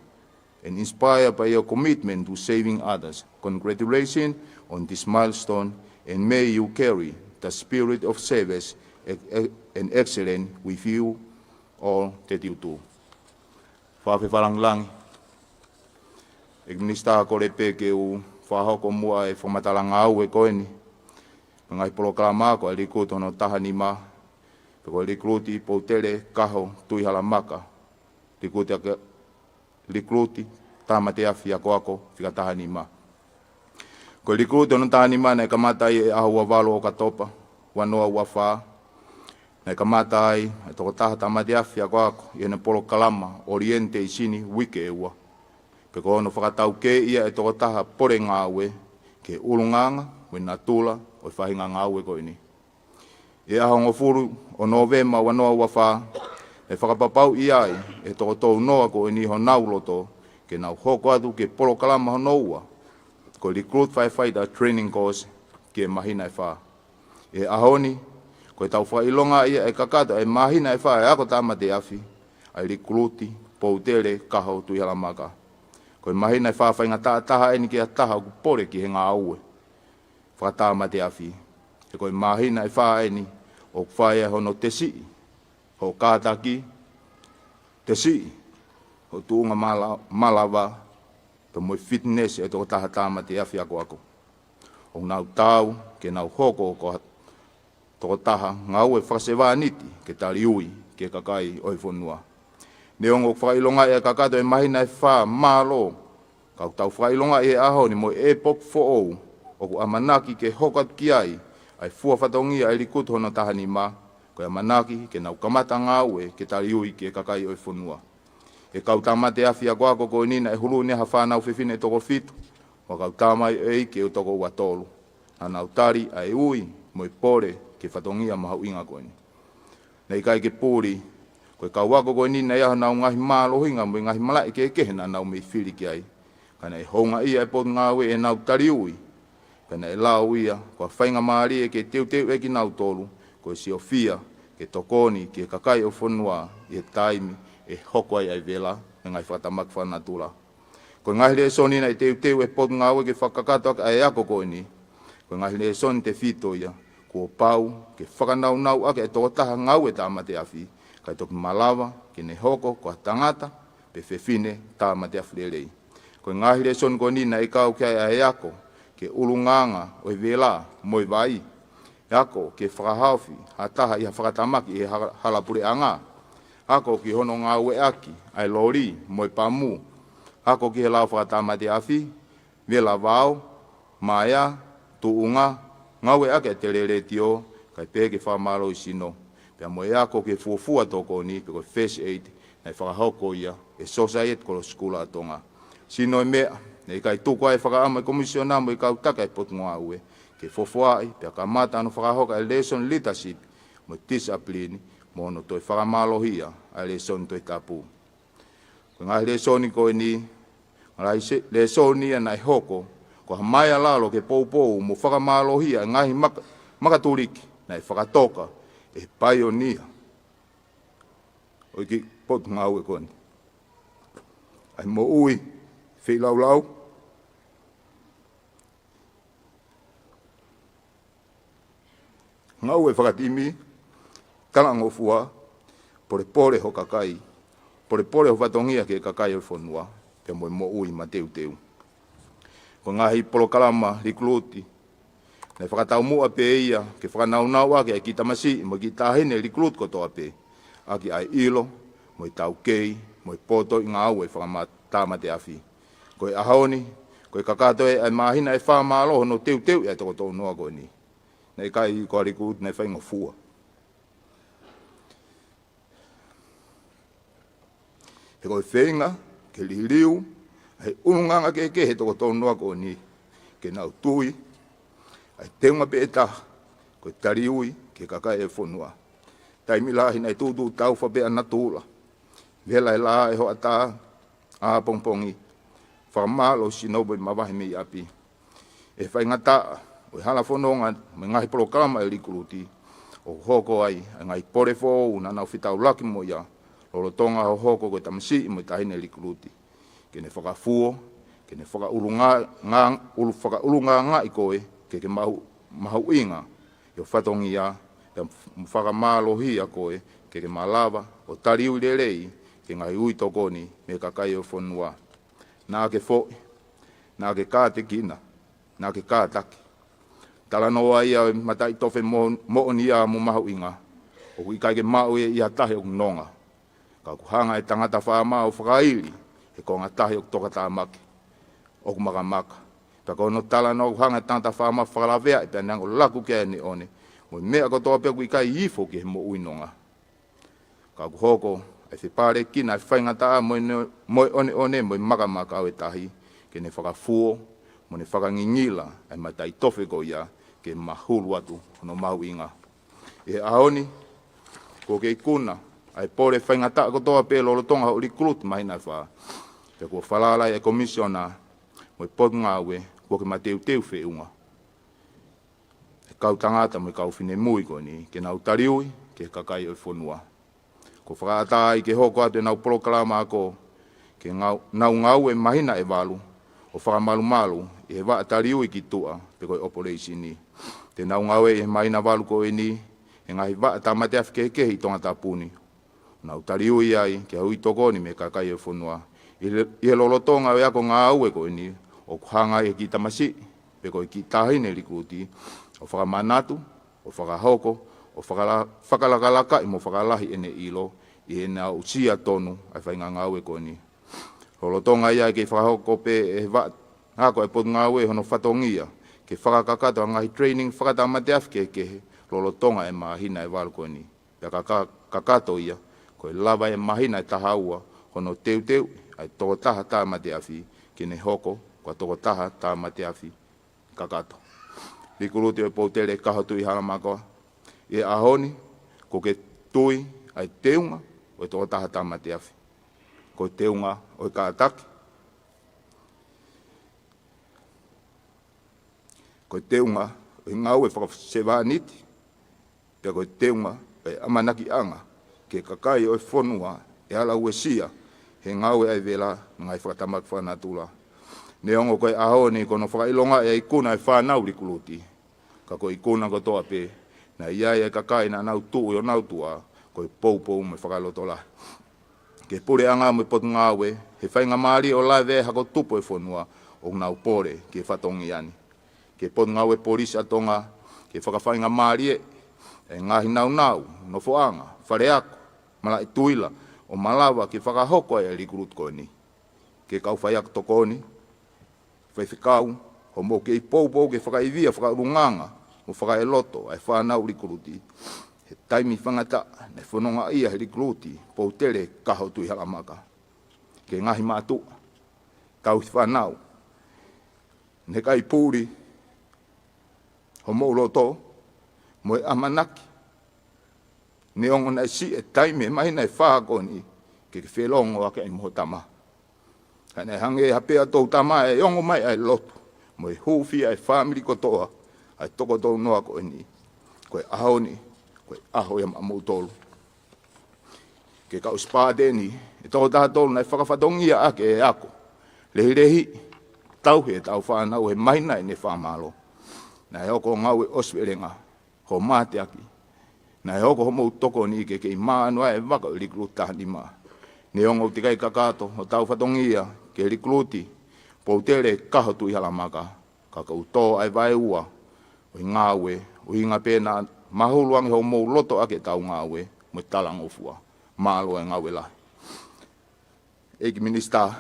and inspired by your commitment to saving others. Congratulations on this milestone, and may you carry the spirit of service e- e- and excellence with you all that you do. Fafefalangilangi. ʻEiki Minisitā, kole pē ke u fakahoko muʻa e fakamatala ngāue ko eni. Ngaahi polokalama ko e recruit hono taha nima, pe ko e recruit Poutele Kaho Tuʻihalamaka. Recruit ake, recruit Tāmate Afi Akoako fika taha nima. Ko e recruit hono taha nima naʻe kamata ʻi he ʻaho ua valu ʻOkatopa, ua noa ua fā. Naʻe kamata ai e tokotaha Tāmate Afi Akoako ʻi heʻene polokalama orientation uike ʻe ua. Pea ko hono fakataukei ia e tokotaha pole ngāue ki he ʻulungaanga mo e natula ʻo e faʻahinga ngāue ko eni. ʻI he ʻaho hongofulu ʻo Nōvema ua noa ua fā, naʻe fakapapauʻi ai ʻe he toko tolu noa ko eni honau loto ke nau hoko atu ki he polokalama hono ua, ko e Recruit Firefighter Training Course, ki he māhina ʻe fā. ʻI he ʻaho ni, ko ʻetau fakaʻilonga ia ʻe kakato e māhina ʻe fā e ako tāmate afi ʻa e recruit Poutele Kaho Tuʻihalamaka. Ko e māhina ʻe fā faingataʻa taha eni ki ha taha ʻoku pole ki he ngāue fakatāmate afi. He ko e māhina ʻe fā eni ʻoku fai ai hono tesiʻi hoʻo kātaki, tesiʻi hoʻo tuʻunga mala- malava, pea mo e fitness ʻo e tokotaha tāmate afi akoako. ʻOku nau taau ke nau hoko ko ha tokotaha ngāue fakasevāniti ke taliui ki he kakai ʻo e fonua. Neongo ʻoku fakaʻilongaʻi ʻe kakato e māhina ʻe fā mālō, ka ʻoku tau fakaʻilongaʻi he ʻaho ni mo e ʻepoki foʻou ʻoku ʻamanaki ke hoko atu ki ai ʻa e fua fatongia ʻa e recruit hono taha nima, ko e ʻamanaki ke nau kamata ngāue ke taliui ki he kakai ʻo e fonua. ʻE kau tāmate afi akoako ko eni naʻe hulu ni ha fānau fefine ʻe toko fitu, mo e kau tamaioʻeiki ʻe toko ua tolu. Naʻa nau tali ʻa e ui mo e pole ki he fatongia mahuʻinga ko eni. Naʻe ʻikai ke puli, ko e kau ako ko eni naʻe ʻi ai honau ngaahi mālohinga mo e ngaahi malaʻe kehekehe naʻa nau mei fili ki ai. Ka naʻe houngaʻia e potungāue ʻenau taliui, pea naʻe lau ia ko ha faingamālie ke teuteu ʻe kinautolu, ko e siofia ke tokoni ki he kakai ʻo e fonua ʻi he taimi ʻe hoko ai ʻa e vela mo e ngaahi fakatamaki fakanatula. Ko e ngaahi lēsoni naʻe teuteu ʻe he potungāue ke fakakakato ʻaki ʻa e ako ko eni, ko e ngaahi lēsoni tefito ia, kuo pau ke fakanaunau ʻaki e tokotaha ngāue tāmate afi, kae toki malava ke ne hoko ko ha tangata pe fefine tāmate afi lelei. Ko e ngaahi lēsoni ko eni naʻe kau ki ai ʻa e ako ki he ʻulungaanga ʻo e vela mo e vai, ako ki he fakahaofi ha taha ʻi ha fakatamaki ʻi he ha- hala puleʻanga, ako ki hono ngāueʻaki ʻa e loli mo e pamu, ako ki he lao fakatāmate afi, vela vao, maea, tuʻunga, ngāueʻaki e telelētio, kae pehē ki he fakamālohisino, pea mo e ako ki he fuofua tokoni pe ko e first aid, naʻe fakahoko ia ʻe he Society Kolosi Kula ʻa Tonga. Sino e meʻa, Naʻe ʻikai tuku ai e fakaʻamu ʻa e Komisiona mo e kau taki ʻa e Potungāue ke fofoaʻi pea kamata hono fakahoko ʻa e lēsoni leadership mo e discipline mo hono toe fakamālohia ʻa e lēsoni Tohi Tapu. Ko e ngaahi lēsoni ko eni, ngaahi se-, lēsoni ia naʻe hoko ko ha maea lalo ke poupou mo fakamālohia e ngaahi maka-, makatuliki naʻe fakatoka ʻe he paionia ʻo e kiʻi Potungāue ko eni. ʻA e moʻui feilaulau, ngāue fakatimi, talangofua, polepole ho kakai, polepole ho fatongia ki he kakai ʻo e fonua, pea mo e moʻui mateuteu. Ko e ngaahi polokalama likuluti naʻe fakataumuʻa pē ia ke fakanaunau ʻaki ʻa e kiʻi tamasiʻi mo e kiʻi taʻahine likuluti kotoa pē ʻaki ʻa e ʻilo mo e taukei mo e potoʻi ngāue fakama-, tāmate afi. Ko e ʻaho ni, ko e kakato ē ʻa e māhina ʻe fā mālō hono teuteuʻi ʻa e toko tolungofulu ko eni. Naʻe ʻikai ko ha likuluti naʻe faingofua. He ko e feinga ke liliu ʻa e ʻulungaanga kehekehe ʻa e toko tolungofulu ko eni ke nau tui ʻa e teunga pē ʻe taha ko e taliui ki he kakai ʻo e fonua. Taimi lahi naʻe tuʻutuʻu taufa pē ʻa natula, vela e laʻā ʻi he hoʻatā ʻapongipongi, fakamālō sino mo e mavahe mei ʻapi. ʻI he faingataʻa ʻo e hala fononga mo e ngaahi polokalama ʻa e likuluti, ʻoku hoko ai ʻa e ngaahi pole foʻou naʻa nau fetaulaki mo ia lolotonga hoʻo hoko ko e tamasiʻi mo e taʻahine likuluti, ke ne fakafuo, ke ne fakaʻulunga-, nga-, ʻulu-, fakaʻulungaangaʻi koe ke ke mahu-, mahuʻinga ʻi ho fatongia, pea fakamālohia koe ke ke malava ʻo taliui lelei ki he ngaahi uitokoni mei he kakai ʻo e fonua. Naʻa ke foʻi, naʻa ke kātekina, naʻa ke kātaki. Talanoa ia ʻo e mataʻitofe mo-, moʻonia mo mahuʻinga, ʻoku ʻikai ke maʻu ia ʻe ha taha ʻoku nonga. Ka ʻoku hanga ʻe he tangata faama ʻo fakaili he konga tahi ʻoku tokatāmaki, ʻoku makamaka. Pea ko hono talanoa ʻoku hanga ʻe he tangata faama ʻo fakalaveaʻi pea neongo ʻoku laku ki ai ʻa e ʻoneʻone mo e meʻa kotoa pē ʻoku ʻikai ifo ki he moʻui nonga. Ka ʻoku hoko ʻa e fepālekina ʻa e faingataʻa mo e no-, mo e ʻoneʻone mo e makamaka ʻo e tahi, ke ne fakafuo mo ne fakangingila ʻa e mataʻitofe ko ia ke mahulu atu hono mahuʻinga. ʻI he ʻaho ni, kuo ke ikuna ʻa e pole faingataʻa kotoa pē lolotonga hoʻo likuluti māhina ʻe fā. Pea kuo falala ʻa e Komisiona mo e Potungāue kuo ke mateuteu feʻunga ʻa e kau tangata mo e kau finemui ko eni ke nau taliui ki he kakai ʻo e fonua. Kuo fakaʻatā ai ke hoko atu ʻenau polokalama ako ke ngau-, nau ngāue māhina ʻe valu ʻo fakamalumalu ʻi he vaʻa taliui ki tuʻa pe ko e ʻopoleisini. Te nau ngāue ʻi he māhina valu ko eni he ngaahi vaʻa tāmate afi kehekehe ʻi Tongatapu ni. Nau taliui ai ki he uitokoni mei he kakai ʻo e fonua. ʻI he, ʻi he lolotonga ʻo e ako ngāue ko eni, ʻoku hanga ʻe he kiʻi tamasiʻi pe ko e kiʻi taʻahine likuluti ʻo fakamanatu, ʻo fakahoko, ʻo fakala-, fakalakalakaʻi mo fakalahi ʻene ʻilo ʻi heʻene aʻusia tonu ʻa e faʻahinga ngāue ko eni. Lolotonga ia ʻe kei fakahoko pē ʻe he vaʻa ako ʻa e Potungāue hono fatongia ke fakakakato ʻa e ngaahi training fakatāmate afi kehekehe lolotonga ʻa e māhina ʻe valu ko eni. Pea ka, ka, kakato ia, ko e lava ʻa e māhina ʻe taha ua hono teuteuʻi ʻa e tokotaha tāmate afi ke ne hoko ko ha tokotaha tāmate afi kakato. Likuluti ʻo e Poutele Kaho Tuʻihalamaka, ʻi he ʻaho ni, kuo ke tui ʻa e teunga ʻo e tokotaha tāmate afi. Ko e teunga ʻo e kātaki. Ko e teunga ʻo e ngāue fakasevāniti. Pea ko e teunga ʻo e ʻamanakiʻanga ki he kakai ʻo e fonua ʻe ala uesia he ngāue ʻa e vela mo e ngaahi fakatamaki fakanatula. Neongo ko e ʻaho ni ko hono fakaʻilonga ʻa e ikuna ʻa e fānau likuluti, ka ko e ikuna kotoa pē naʻe ʻi ai ʻa e kakai naʻa nau tuʻu ʻi honau tuʻa ko e poupou mo e fakalotolahi. Ki he Puleʻanga mo e Potungāue, he faingamālie ʻo lave ʻa e hako tupu ʻo e fonua ʻoku nau pole ki he fatongia ni. Ki he Potungāue Polisi ʻa Tonga, ke fakafaingamālie ʻa e ngaahi nāunau, nofoʻanga, faleako, malaʻe tuila, ʻo malava ke fakahoko ʻa e likuluti ko eni. Ki he kau faiako tokoni, faifekau, hoʻomou kei poupou ke fakaivia fakaʻulungaanga mo fakaeloto ʻa e fānau likuluti. He taimi faingataʻa naʻe fononga ai ʻa e likuluti Poutele Kaho Tuʻihalamaka. Ki he ngaahi mātuʻa, tauhi fānau, Ne ʻikai puli homou loto mo e ʻamanaki, neongo naʻe siʻi e taimi ʻi he māhina ʻe fā ko eni ke ke felongoaki ai mo ho tama. Ka naʻe hangē ha pea tou tama ʻe ongo mai ʻa e lotu mo e hūfia e fāmili kotoa ʻa e toko tolu noa ko eni. Ko e ʻaho ni, ko e ʻaho ia maʻamoutolu. Ke kau sipāteni ʻe toko taha tolu naʻe fakafatongia ʻaki e ako lehilehi, tauhi ʻetau fānau he māhina ʻe ne fakamālō. Naʻe hoko ngāue ʻosivelenga ho mateaki. Naʻe hoko homou tokoni ke kei maʻanu ai e vaka ʻo e likuluti taha nima. Neongo ʻoku teʻeki ai kakato hotau fatongia ke likuluti Poutele Kaho Tuʻihalamaka, ka ʻoku tō ai vaeua ʻo e ngāue, ʻuhinga pē naʻa mahulu ange homou loto ʻaki ʻetau ngāue mo e talangofua. Mālō e ngāue lahi. ʻEiki Minisitā,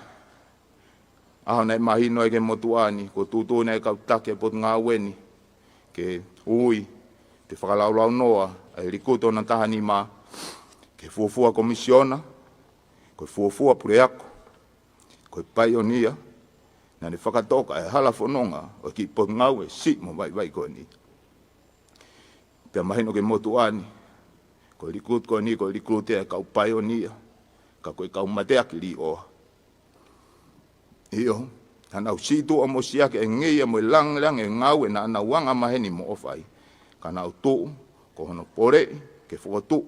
ʻaho naʻe mahino ai ki he motuʻa ni, kuo tuʻutuʻuni ʻe he kau taki ʻo e potungāue ni ke ui pe fakalaulaunoa ʻa e likuluti hono taha nima ke fuofua komisiona, ko e fuofua puleako, ko e paionia, naʻa ne fakatoka e hala fononga ʻo e kiʻi potungāue siʻi mo vaivai ko eni. Pea mahino ki he motuʻa ni, ko e likuluti ko eni, ko e likuluti ʻa e kau paionia, ka ko e kau mateaki līʻoa. ʻIo, naʻa nau sītuʻa mo siʻaki e ngeia mo e langilangi e ngāue naʻa nau anga maheni mo ʻofa ai. Ka nau tuʻu ko hono poleʻi ke fokotuʻu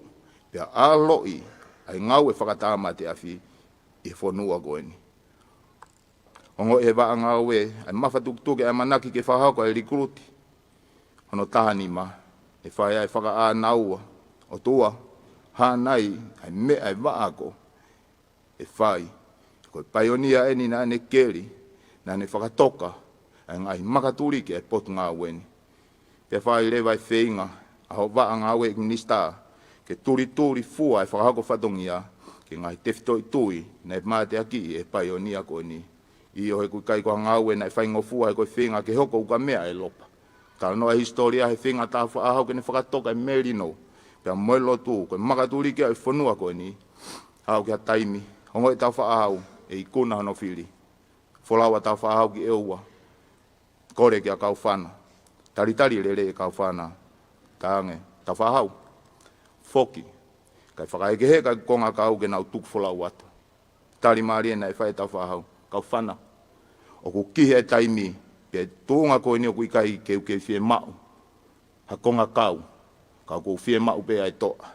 pea ʻaloʻi ʻa e ngāue fakatāmate afi ʻi he fonua ko eni. Ongoʻi ʻe he vaʻa ngāue ʻa e mafatukituki ʻa e ʻamanaki ke fakahoko ʻa e likuluti hono taha nima, ʻe fai ai e fakaʻānaua. ʻOtua, hānai ʻa e meʻa ʻe vaʻa ako ʻe fai. Ko e paionia eni naʻa ne keli, naʻa ne fakatoka ʻa e ngaahi makatuliki ʻa e potungāue ni. Pea fai leva e feinga ʻa ho vaʻa ngāue ʻEiki Minisitā ke tulituli fua e fakahoko fatongia ki he ngaahi tefitoʻi tui naʻe mateakiʻi ʻe he paionia ko eni. ʻIo, he ʻoku ʻikai ko ha ngāue naʻe faingofua, he ko e feinga ke hoko ukameʻa ʻa ʻEulopa. Talanoa e hisitōlia he feinga ʻa Tāufaʻāhau ke ne fakatoka e melino pea mo e lotu, ko e makatuliki ʻo e fonua ko eni. Haʻu ki ha taimi, ongoʻi ʻe Tāufaʻāhau ʻe ikuna hono fili. Folau ʻa Tāufaʻāhau ki ʻEua. Kole kia Kaufana. Talitali lelei ʻe Kaufana. Talaange, Tāufaʻāhau, foki. Kae fakaekehe ʻa e kongakau ke nau tuku folau atu. Tali mālie naʻe fai ʻe Tāufaʻāhau, Kaufana, ʻoku kihi e taimi, pea tuʻunga ko eni ʻoku ʻikai ke u kei fiemaʻu ha kongakau, ka ʻoku ou fiemaʻu pē ʻa e toʻa.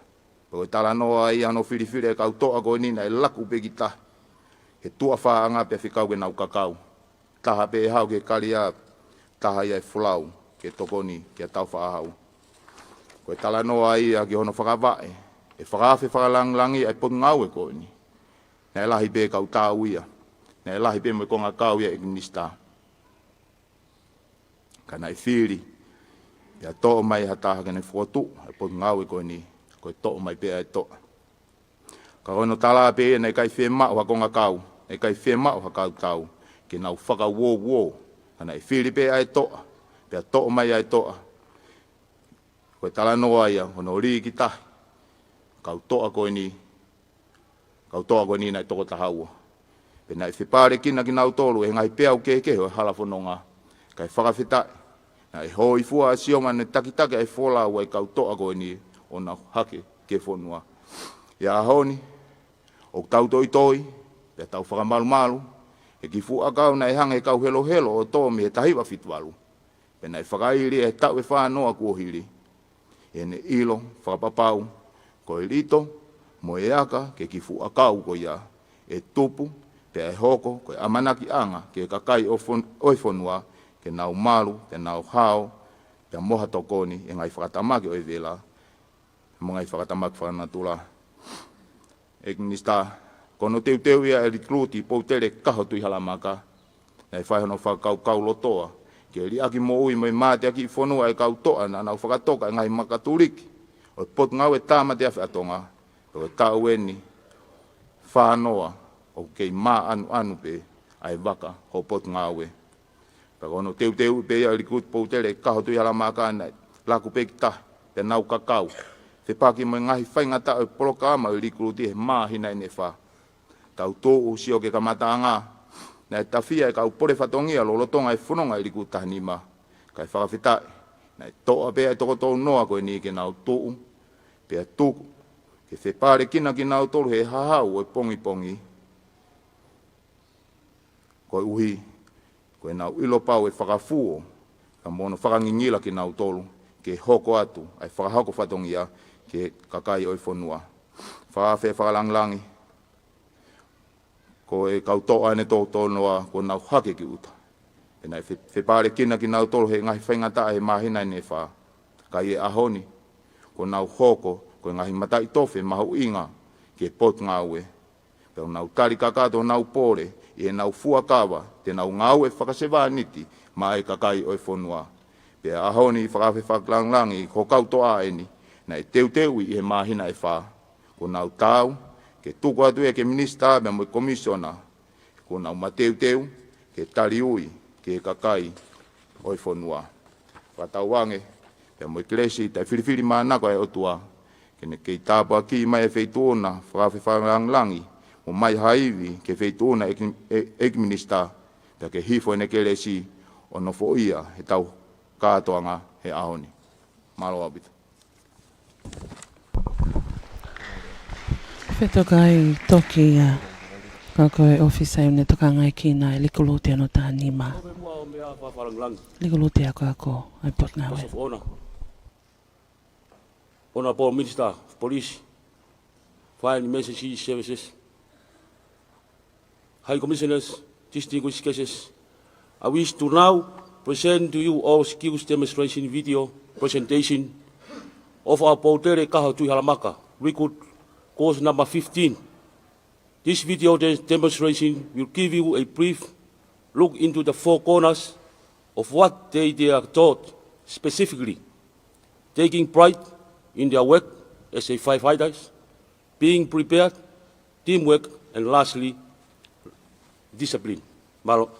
Pea ko e talanoa ia hono filifili e kau toʻa ko eni naʻe laku pē ki tahi he tuʻa fāʻanga pea fekau ke nau kakau. Taha pē ʻe haʻu ki he kalia, taha ia ʻe folau ke tokoni kia Tāufaʻāhau. Ko e talanoa ia ki hono fakavaʻe e fakaafe fakalangilangi ʻa e potungāue ko eni. Naʻe lahi pē kau tau ia, naʻe lahi pē mo e kongakau ia ʻEiki Minisitā. Ka naʻe fili pea toʻo mai ha taha ke ne fokotuʻu ʻa e potungāue ko eni, ko e toʻo mai pē ʻa e toʻa. Ka ko hono tala pē ia naʻe ʻikai fiemaʻu ha kongakau, naʻe ʻikai fiemaʻu ha kau tau ke nau fakauouo. Ka naʻe fili pē ʻa e toʻa pea toʻo mai ʻa e toʻa. Ko e talanoa ia hono lī ki tahi kau toʻa ko eni, kau toʻa ko eni naʻe toko taha ua. Pea naʻe fepālekina kinautolu ʻe he ngaahi peau kehekehe ʻo e hala fononga. Kae fakafetaʻi, naʻe hōifua ʻa Sioma ʻo ne takitaki ʻa e folau ʻa e kau toʻa ko eni ʻo nau hake ki he fonua. ʻI he ʻaho ni, ʻoku tau toitoi pea tau fakamalumalu he kiʻi fuʻu ʻakau naʻe hanga ʻe he kau helohelo ʻo tō mei he taha hiva fitu valu. Pea naʻe fakaili ʻe he taʻu ʻe fā noa kuo hili, ʻi heʻene ʻilo fakapapau ko e lito mo e aka ki he kiʻi fuʻu ʻakau ko ia ʻe tupu pea ʻe hoko ko e ʻamanakiʻanga ki he kakai ʻo e fon-, ʻo e fonua, ke nau malu, ke nau hao, pea mo ha tokoni ʻi he ngaahi fakatamaki ʻo e vela mo e ngaahi fakatamaki fakanatula. ʻEiki Minisitā, ko hono teuteu ia ʻa e likuluti Poutele Kaho Tuʻihalamaka, naʻe fai hono fakakaukau lotoa ke liʻaki moʻui mo e mateakiʻi fonua ʻa e kau toʻa naʻa nau fakatoka e ngaahi makatuliki ʻo e Potungāue Tāmate Afi ʻa Tonga. Ko e taʻu eni fā noa ʻoku kei māʻanuʻanu pē ʻa e vaka ʻo e potungāue. Pea ko hono teuteu pē ia ʻa e likuluti Poutele Kaho Tuʻihalamaka naʻe laku pē ki tahi pea nau kakau, fepaki mo e ngaahi faingataʻa ʻo e polokalama ʻo e likuluti he māhina ʻe fā. Tau tuʻu ʻo sio ki he kamataʻanga naʻe tafia e kau pole fatongia lolotonga e fononga ʻi Liku taha nima. Kae fakafetaʻi, naʻe toʻa pē ʻa e toko tolu noa ko eni ke nau tuʻu, pea tuku ke fepalekina kinautolu he hahau ʻo e pongipongi. Koeʻuhi ko ʻenau ʻilo pau e fakafuo, ka mo hono fakangingila kinautolu ke hoko atu ʻa e fakahoko fatongia ki he kakai ʻo e fonua. Fakaafe fakalāngilangi, ko e kau toʻa ʻeni toko tolu noa kuo nau hake ki ʻuta. Pea naʻe fe-, fepalekina kinautolu he ngaahi faingataʻa he māhina ʻe fā. Ka ʻi he ʻaho ni, kuo nau hoko ko e ngaahi mataʻitofe mahuʻinga ki he Potungāue. Pea ʻoku nau tali kakato honau pole ʻi heʻenau fuakava te nau ngāue fakasevāniti maʻa e kakai ʻo e fonua. Pea ʻaho ni fakaafe fakalāngilangi ko e kau toʻa ʻeni naʻe teuteuʻi ʻi he māhina ʻe fā. Kuo nau taau ke tuku atu ia ki he Minisitā pea mo e Komisiona. Kuo nau mateuteu ke taliui ki he kakai ʻo e fonua. Fakatauange pea mo e kelesi taʻefilifilimānako ʻa e ʻOtua, ke ne kei tāpuakiʻi mai e Feituʻu na, fakaafe fakalāngilangi, mo mai ha ivi ki he Feituʻu na ʻEiki, ʻe-, ʻEiki Minisitā, pea ke hifo ʻene kelesi ʻo nofoʻia ʻetau kātoanga he ʻaho ni. Mālō ʻaupito. Fetokai toki ia, ka ko e ʻōfisa ʻi he ʻū tokangaʻi kina ʻa e Likulūti hono taha nima. Likulūti Akoako ʻa e Potungāue. Honourable Minister of Police, Fire and Emergency Services, High Commissioners, distinguished guests, I wish to now present to you all skills demonstration video presentation of our Poutele Kaho Tuʻihalamaka recruit course number fifteen. This video de-, demonstration will give you a brief look into the four corners of what they, they are taught, specifically taking pride in their work as a firefighters, being prepared, teamwork, and lastly, discipline. Mālō.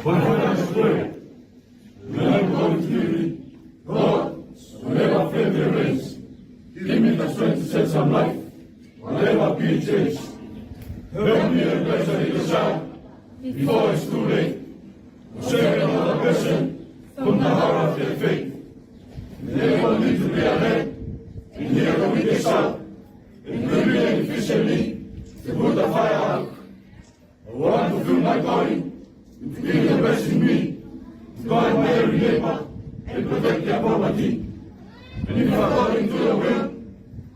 When I was praying, when I'm going to be, God, whenever faith remains, give me the strength to shed some light, whatever be it is. Help me embrace the little child before it's too late. Save another person from the horror of their fate. Enable me to be alert and hear the wicked shout, and quickly and efficiently to put the fire out. I want to feel my calling, to be the best in me, to guide my every neighbor and protect their property. And if according to your will,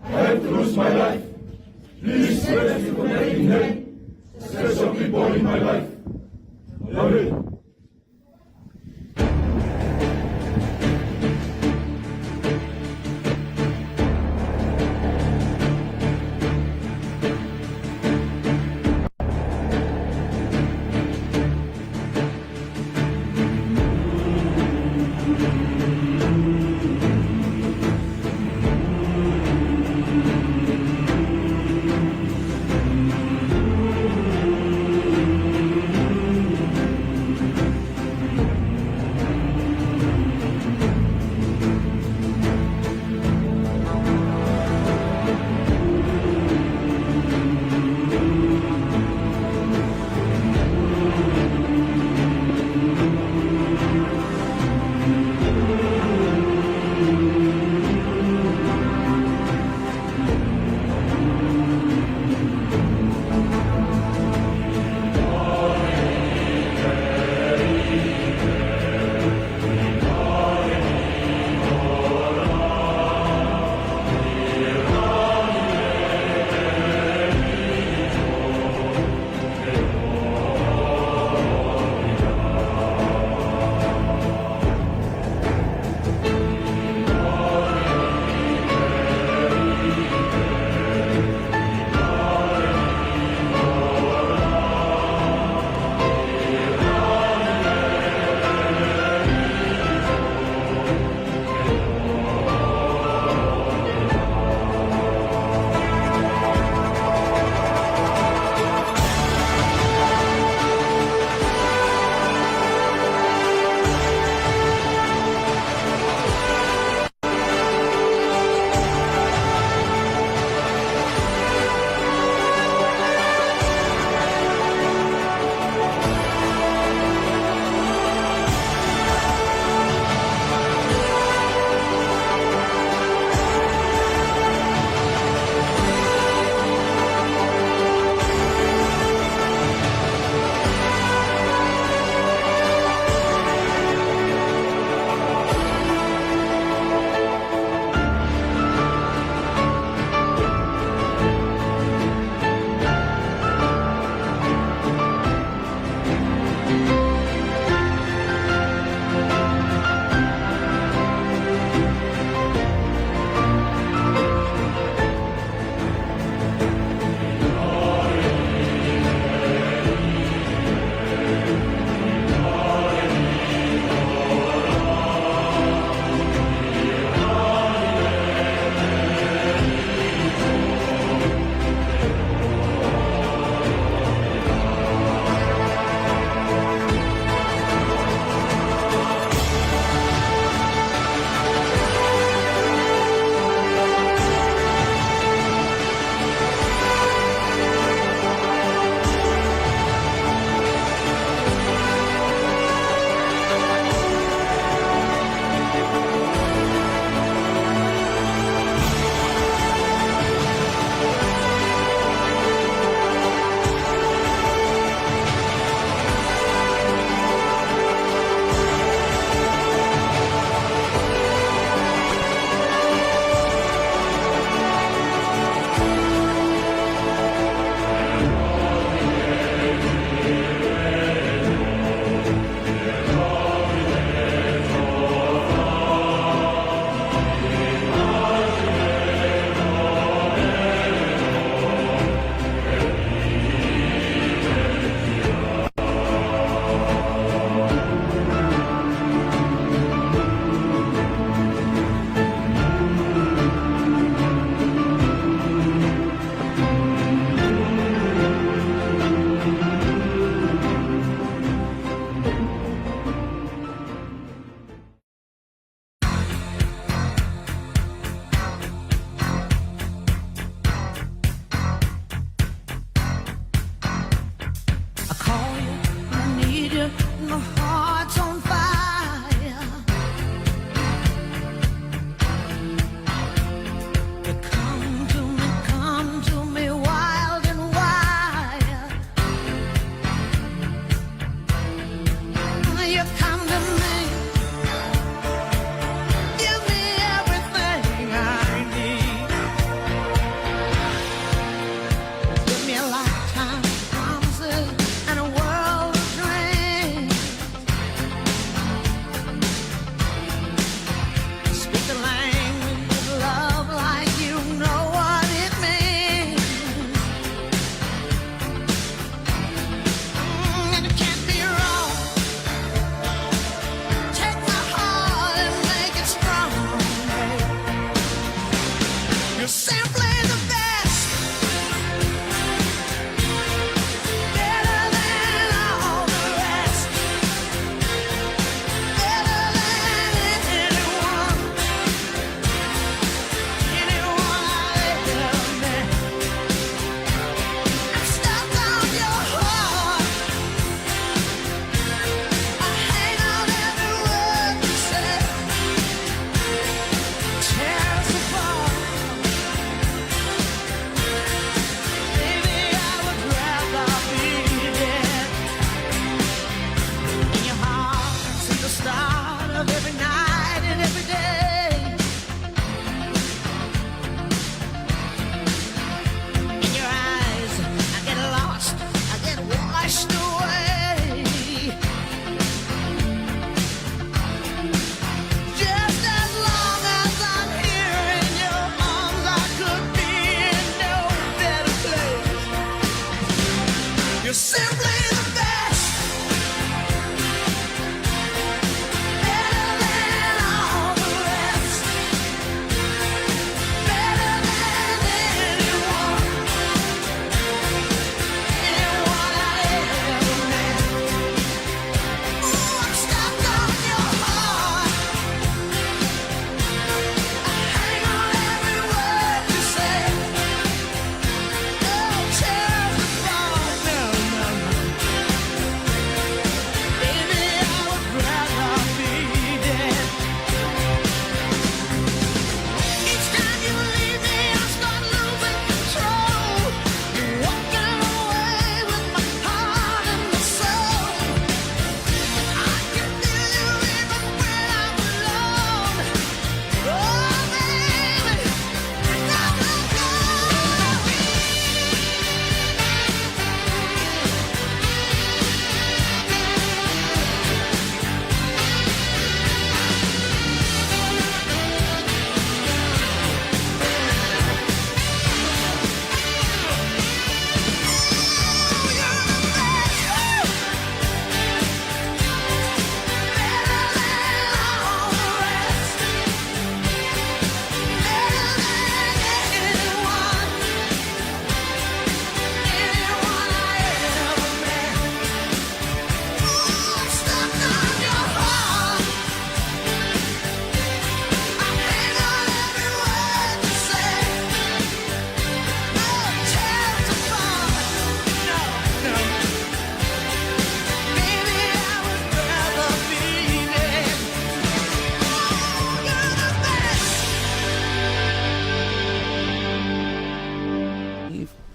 I have to lose my life, please bless me for making them special people in my life. Amen.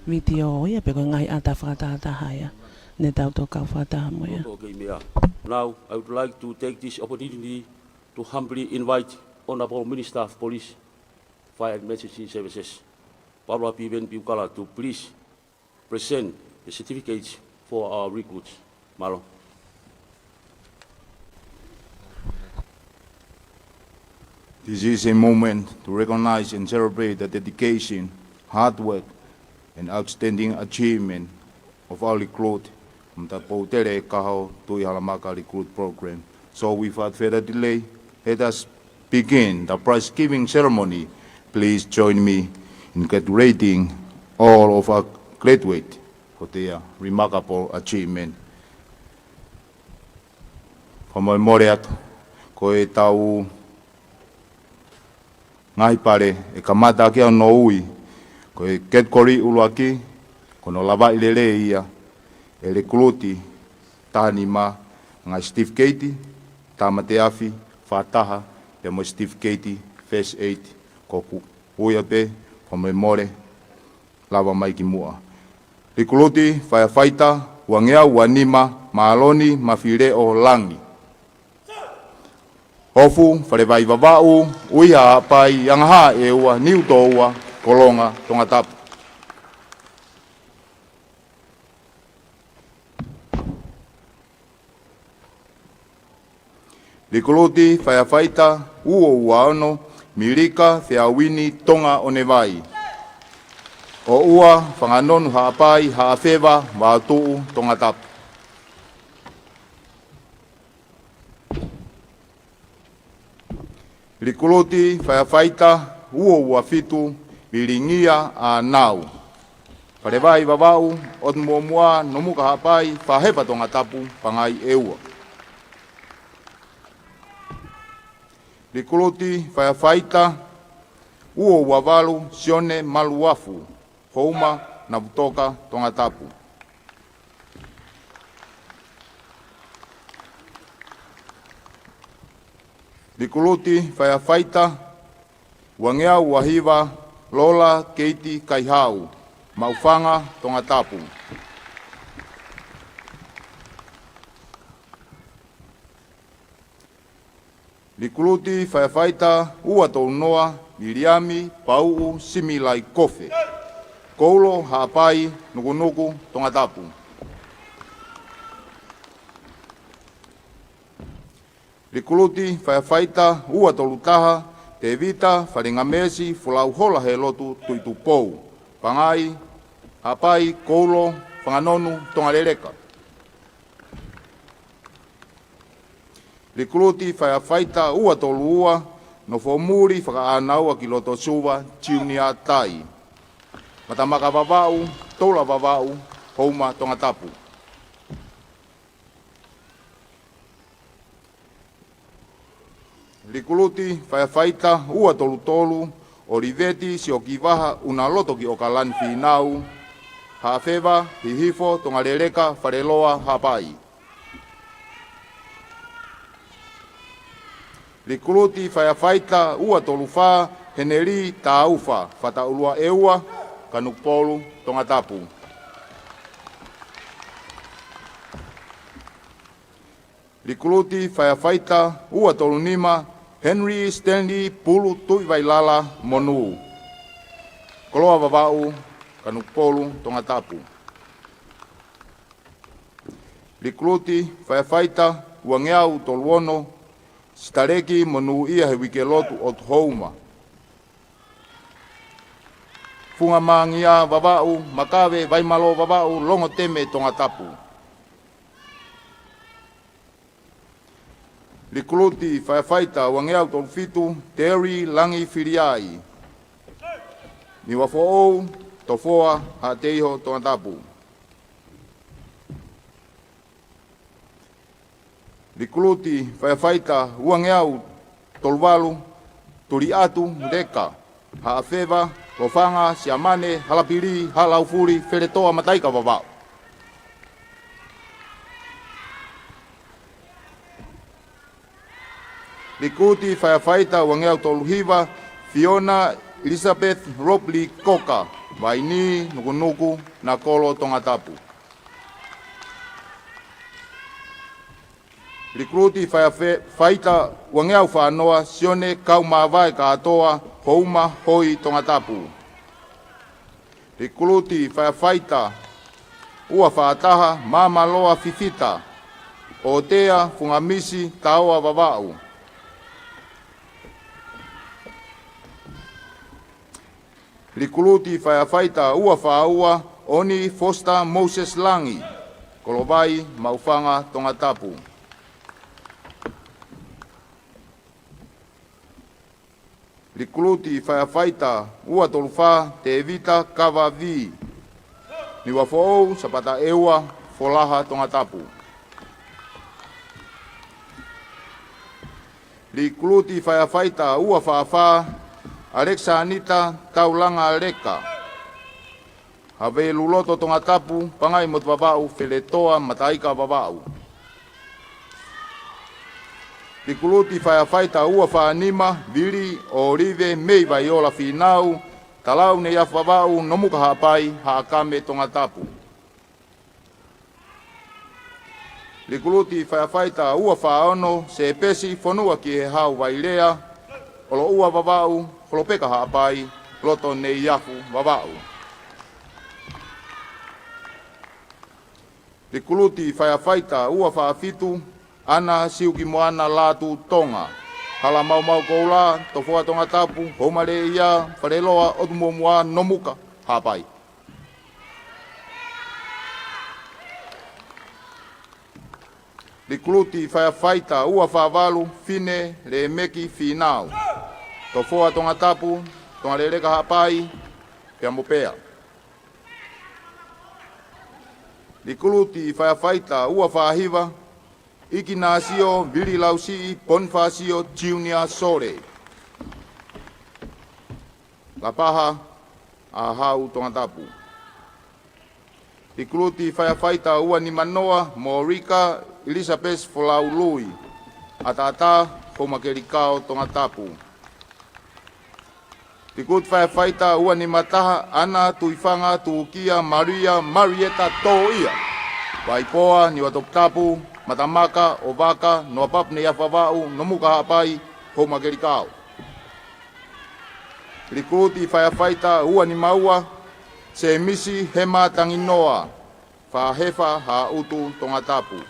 vitiō ia pe ko e ngaahi ʻata fakatahataha ia ne tau toki kau fakataha mo ia. Now, I would like to take this opportunity to humbly invite Honourable Minister of Police, Fire and Emergency Services, Paula Piven Piukala, to please present the certificates for our recruits. Mālō. This is a moment to recognize and celebrate the dedication, hard work, and outstanding achievement of our recruit from the Poutele Kaho Tuʻihalamaka Recruit Program. So without further delay, let us begin the prize giving ceremony. Please join me in congratulating all of our graduates for their remarkable achievement. Fakamolemole atu, ko ʻetau ngaahi pale ʻe kamata ʻaki hono ui, ko e category ʻuluaki, ko hono lavaʻi lelei ia ʻe he recruit taha nima, ngaahi certificate, tāmate afi, fakataha, pea mo e certificate first aid, ko ʻeku ui atu pē, fakamolemole, lava mai ki muʻa. Recruit firefighter, uangeau uanima, Māloni Mafileʻo Langi. Ofu, Falevai Vavaʻu, ʻUiha Haʻapai, Angahā ʻEua, Niutōua, Kolonga, Tongatapu. Recruit firefighter, ua ua ono, Milika Feauini, Tonga ʻOnevai. ʻOua, Fanganonu Haʻapai, Haʻafeva, Vaotuʻu, Tongatapu. Recruit firefighter, ua ua fitu, Vilingia ʻAnau. Falevai Vavaʻu, ʻOtu Muʻomuʻa, Nomuka Haʻapai, Fahefa, Tongatapu, Pangai ʻEua. Recruit firefighter, ua ua valu, Sione Maluafu, Houma, Navutoka, Tongatapu. Recruit firefighter, uangeau uahiva, Lola Keiti Kaihau, Maʻufanga, Tongatapu. Recruit firefighter, ua tolu noa, Viliami Pauʻu Similaikofe, Koulo Haʻapai, Nukunuku, Tongatapu. Recruit firefighter, ua tolu taha, Tevita Falingamesi Folauhola Helotu Tuʻitupou, Pangai Haʻapai, Koulo, Fanganonu, Tongaleleka. Recruit firefighter, ua tolu ua, Nofomuli Fakaʻānaua ki Lotosuva, Junior Tai, Matamaka Vavaʻu, Toula Vavaʻu, Houma, Tongatapu. Recruit firefighter, ua tolu tolu, ʻOliveti Siokivaha ʻUnaloto ki ʻOkalani Fīnau, Haʻafeva, Hihifo, Tongaleleka, Faleloa, Haʻapai. Recruit firefighter, ua tolu fā, Heneli Taufa, Fataʻulua ʻEua, Kanukupolu, Tongatapu. Recruit firefighter, ua tolu nima, Henry Stanley Pulu Tuʻivailala Monū, Koloa Vavaʻu, Kanukupolu, Tongatapu. Recruit firefighter, uangeau tolu ono, Sitaleki Monūʻia Heuikelotu ʻOtu Houma, Fungamāngia Vavaʻu, Makave Vaimalō Vavaʻu, Longoteme, Tongatapu. Recruit firefighter, uangeau tolu fitu, Terry Langi Filiai, Niuafoʻou, Tofoa, Haʻateiho, Tongatapu. Recruit firefighter, uangeau tolu valu, Tuliʻatu Leka, Haʻafeva, Lofanga, Siamane, Halapili, Haʻalaufuli, Feletoa, Mataika Vavaʻu. Recruit firefighter, uangeau tolu hiva, Fiona Elizabeth Robley Coker, Vainī, Nukunuku, Nakolo, Tongatapu. Likuluti Fairefaita uangeau fā noa, Sione Kaumavae Kātoa, Houma, Hoi, Tongatapu. Likuluti Fairefaita ua fā taha, Māmaloa Fifita, ʻOtea Fungamisi, Taoa, Vavaʻu. Likuluti Fairefaita ua fā ua, ʻOni Foster Moses Langi, Kolovai, Maʻufanga, Tongatapu. Likuluti Fairefaita ua tolu fā, Tevita Kavavi, Niuafoʻou, Sapata ʻEua, Folaha, Tongatapu. Likuluti Fairefaita ua fā fā, Aleksanita Taulanga Leka, Havelu Loto, Tongatapu, Pangai, Motu Vavaʻu, Feletoa, Mataika, Vavaʻu. Likuluti Fairefaita ua fā nima, Vili ʻOlive Mei Vaiola Fīnau, Talau, Neiafu, Vavaʻu, Nomuka, Haʻapai, Haʻakame, Tongatapu. Likuluti Fairefaita ua fā ono, Sepesi Fonuakiehau Vailea, ʻOloʻua, Vavaʻu, Holopeka, Haʻapai, Loto, Neiafu, Vavaʻu. Likuluti Fairefaita ua fā fitu, ʻAna Siukimoana Lātū Tonga, Halamaumau Koula, Tofoa, Tongatapu, Houma Leʻia, Faleloa, ʻOtu Muʻomuʻa, Nomuka, Haʻapai. Likuluti Fairefaita ua fā valu, Fine Lemeki Fīnau, Tofoa, Tongatapu, Tongaleleka, Haʻapai, pea mo Pea. Likuluti Fairefaita ua fā hiva, Ikinasio Vililausiʻi Ponifasio Junior Sole, Lapaha, ʻAhau, Tongatapu. Likuluti Fairefaita ua nima noa, Morika Elizabeth Folau Lui, ʻAtaʻatā, Houma Kelikao, Tongatapu. Likuluti Fairefaita ua nima taha, ʻAna Tuifanga Tukia Maria Marieta Toʻia, Vaipoa, Niuatoputapu, Matamaka, ʻOvaka, Noapapu, Neiafu, Vavaʻu, Nomuka, Haʻapai, Houma Kelikao. Likuluti Fairefaita ua nima ua, Semisi Hema Tanginoa, Fahefa, Haʻutu, Tongatapu.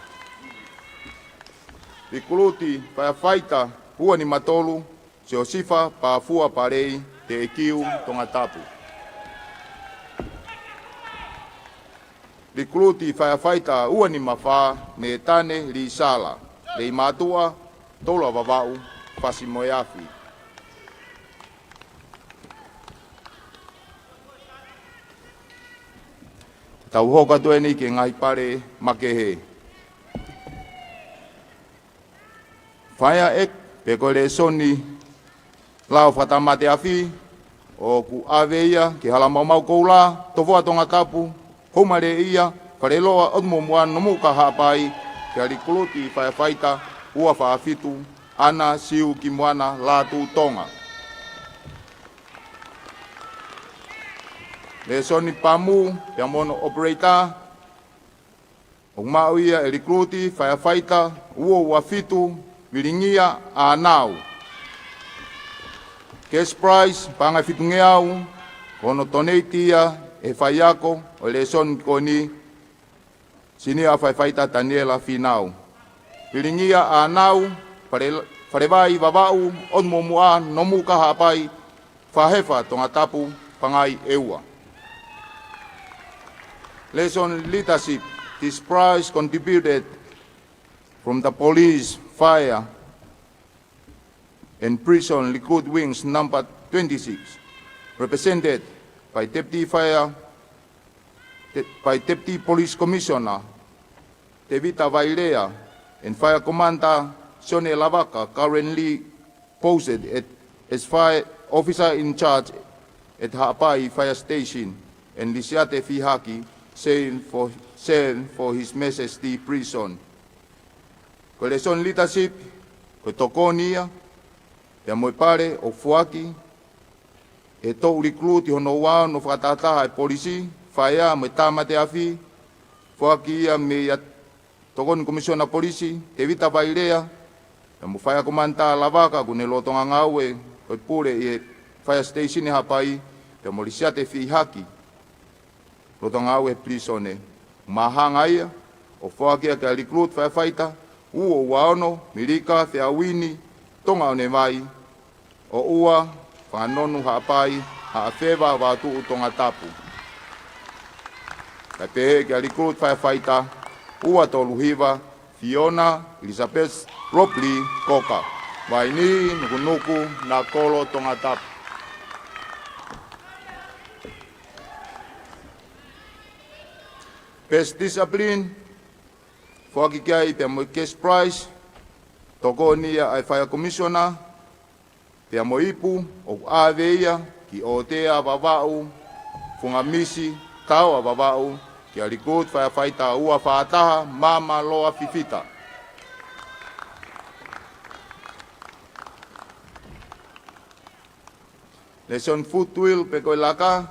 Likuluti Fairefaita ua nima tolu, Siosifa Pafua Palei, Teʻekiu, Tongatapu. Likuluti Fairefaita ua nima fā, Netane Lisala, Leimātuʻa, Toula, Vavaʻu, Fasi mo e Afi. Tau hoko atu eni ki he ngaahi pale makehe. Fire Act, pe ko e lēsoni lao fakatamate afi, ʻoku ʻave ia ki Halamaumau Koula, Tofoa, Tongatapu, Houma Leʻia, Faleloa, ʻOtu Muʻomuʻa, Nomuka, Haʻapai, kia Likuluti Fairefaita ua fā fitu, ʻAna Siukimoana Lātū Tonga. Lēsoni pamu pea mo hono ʻopereita, ʻoku maʻu ia ʻe Likuluti Fairefaita ua ua fitu, Vilingia ʻĀnau. Cash prize, paʻanga ʻe fitungeau, ko hono donate ia ʻe he faiako ʻo e lēsoni ko eni, Sinia Fairefaita Taniela Fīnau. Vilingia ʻĀnau, Fale-, Falevai, Vavaʻu, ʻOtu Muʻomuʻa, Nomuka, Haʻapai, Fahefa, Tongatapu, Pangai, ʻEua. Lesson leadership, this prize contributed from the police, fire, and prison recruit wings number twenty-six, represented by Deputy Fire, De-, by Deputy Police Commissioner Tevita Vailea and Fire Commander Sione Lavaka, currently posted at, as fire officer in charge at Haʻapai Fire Station, and Lisiate Fihaki, cell for, cell for His Majesty Prison. Ko e lesson leadership, ko e tokoni ia, pea mo e pale ʻoku foaki ʻe toʻu likuluti hono ua ono fakatahataha ʻa e polisi, faea mo e tāmate afi, foaki ia mei a Tokoni Komisiona Polisi, Tevita Vailea, pea mo Fire Commander Lavaka, ʻoku ne lolotonga ngāue ko e pule ʻi he fire station ʻi Haʻapai, pea mo Lisiate Fihaki, lolotonga ngāue he pilīsone. Māhanga ia, ʻo foaki ia ki he recruit firefighter, ua ua ono, Milika Feauini Tongaonevai, ʻo ua, Fanganonu Haʻapai, Haʻafeva Vatuʻu Tongatapu. Kae pehē ki he recruit firefighter, ua tolu hiva, Fiona Elizabeth Ropley Koka, Vaini Nukunuku, Nakolo Tongatapu. Best Discipline, foaki ki ai pea mo e cash prize, tokoni ia ʻa e Fire Commissioner, pea mo e ipu, ʻoku ʻave ia ki ʻOtea Vavaʻu, Fungamisi, Taoa Vavaʻu, ki he recruit firefighter ua fā taha, Mama Loa Fifita. Lēsoni Footwheel pe ko e laka,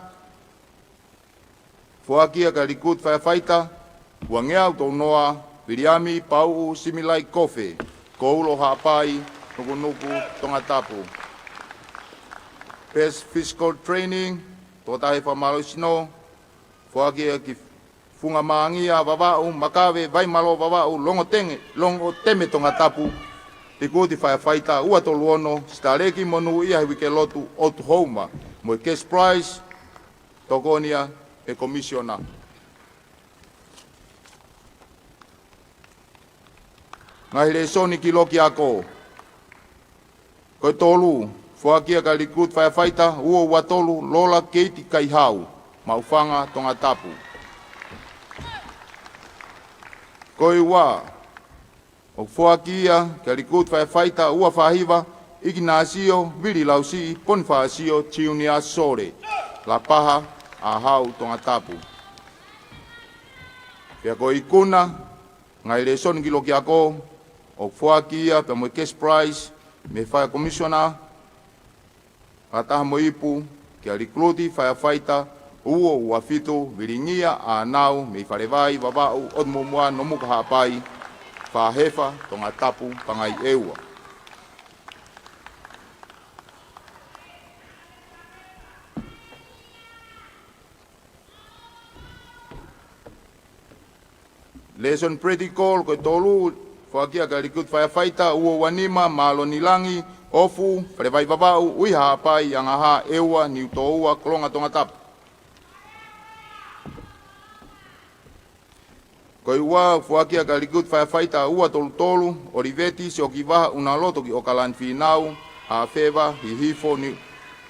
foaki ia ki he recruit firefighter, ua ngeau tolu noa, Viliami Pauʻu Similai Kofe, Koulo Haʻapai, Nukunuku, Tongatapu. Best Physical Training, tokotaha fakamālohisino, foaki ia ki Funga Māngia Vavaʻu, Makave Vaimalō Vavaʻu, Longotenge, Longoteme Tongatapu, recruit firefighter ua tolu ono, Sitaleki Monūʻia he uike lotu ʻOtu Houma, mo e cash prize, tokoni ia ʻe he Komisiona. Ngaahi lēsoni ki loki ako. Ko e tolu, foaki ia ki he recruit firefighter ua ua tolu, Lola Keiti Kaihau, Maʻufanga, Tongatapu. Ko e ua, ʻoku foaki ia ki he recruit firefighter ua fā hiva, ʻIkinasio Vili Lausiʻi Ponifasio Junior Sole, Lapaha, ʻAhau, Tongatapu. Pea ko e ikuna, ngaahi lēsoni ki loki ako, ʻoku foaki ia pea mo e cash prize mei he Fire Commissioner, fakataha mo e ipu, ki he recruit firefighter ua ua fitu, Vilingia ʻAnau, mei Falevai Vavaʻu, ʻOtu Muʻomuʻa, Nomuka, Haʻapai, Fahefa, Tongatapu, Pangai ʻEua. Lēsoni practical ko e tolu, foaki ia ki he recruit firefighter ua ua nima, Māloni Langi, ʻOfu, Falevai Vavaʻu, ʻUiha, Haʻapai, Angaha, ʻEua, Niutōua, Kolonga, Tongatapu. Ko e ua, foaki ia ki he recruit firefighter ua tolu tolu, ʻOliveti Siokivaha ʻUnaloto ki ʻOkalani Fīnau, Haʻafeva, Hihifo, Niu-,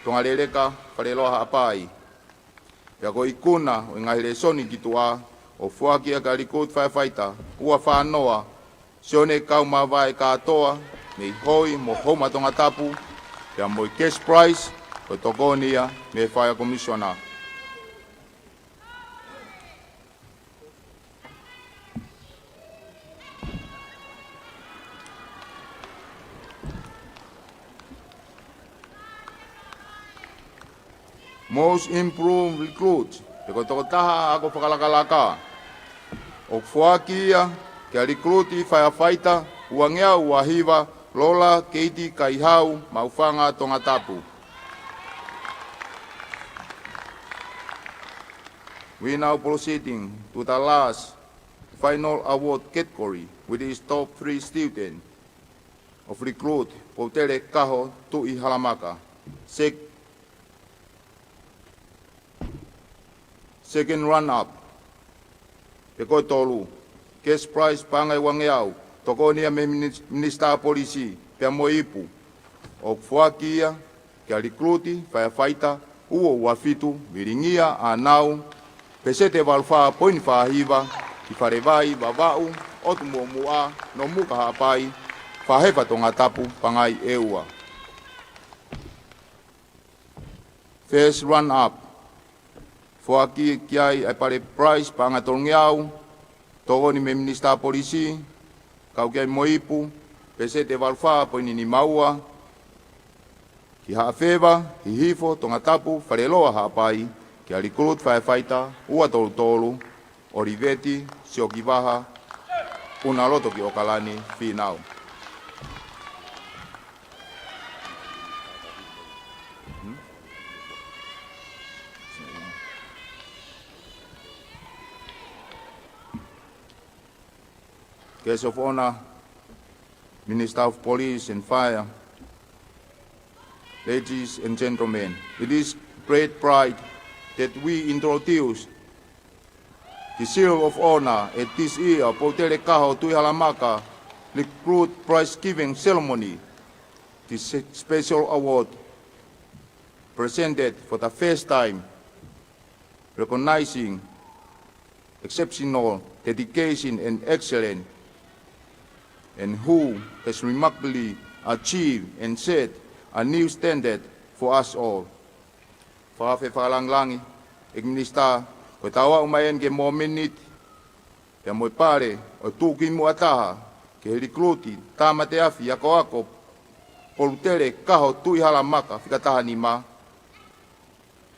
Tongaleleka, Faleloa, Haʻapai. Pea ko e ikuna ʻo e ngaahi lēsoni ki tuʻa, ʻoku foaki ia ki he recruit firefighter ua fā noa, Sione Kaumavae Kātoa, mei Hoi mo Houma, Tongatapu, pea mo e cash prize, ko e tokoni ia mei he Fire Commissioner. Most Improved Recruit, pe ko e tokotaha ako fakalakalaka, ʻoku foaki ia ki he recruit firefighter ua ngeau ua hiva, Lola Keiti Kaihau, Maʻufanga, Tongatapu. We now proceeding to the last final award category, with its top three student of recruit, Poutele Kaho Tuʻihalamaka. Sec-, second run up, pe ko e tolu, cash prize paʻanga ʻe ua ngeau, tokoni ia mei he Minis-, Minisitā Polisi, pea mo e ipu, ʻoku foaki ia ki he recruit firefighter ua ua fitu, Vilingia ʻAnau, peseti ʻe valu fā poini fā hiva, ki Falevai Vavaʻu, ʻOtu Muʻomuʻa, Nomuka, Haʻapai, Fahefa, Tongatapu, Pangai ʻEua. First run up, foaki ki ai ʻa e pale prize paʻanga ʻe tolu ngeau, tokoni mei he Minisitā Polisi, kau ki ai mo e ipu, peseti ʻe valu fā poini nima ua, ʻI Haʻafeva, Hihifo, Tongatapu, Faleloa, Haʻapai, kia recruit firefighter ua tolu tolu, ʻOliveti Siokivaha Unaloto ki ʻOkalani, Fīnau. Guest of Honor, Minister of Police and Fire, ladies and gentlemen, it is great pride that we introduce the Seal of Honor at this year Poutele Kaho Tuʻihalamaka Recruit Prize Giving Ceremony. This special award presented for the first time recognizing exceptional dedication and excellence, and who has remarkably achieved and set a new standard for us all. Fakafeʻiloaki, ʻEiki Minisitā, ko e tau aʻu mai eni ki he mōmeniti, pea mo e pale ʻo e tuʻukimuʻa taha ki he likuruti tāmate afi akoako Poutele Kaho Tuʻihalamaka fika taha nima,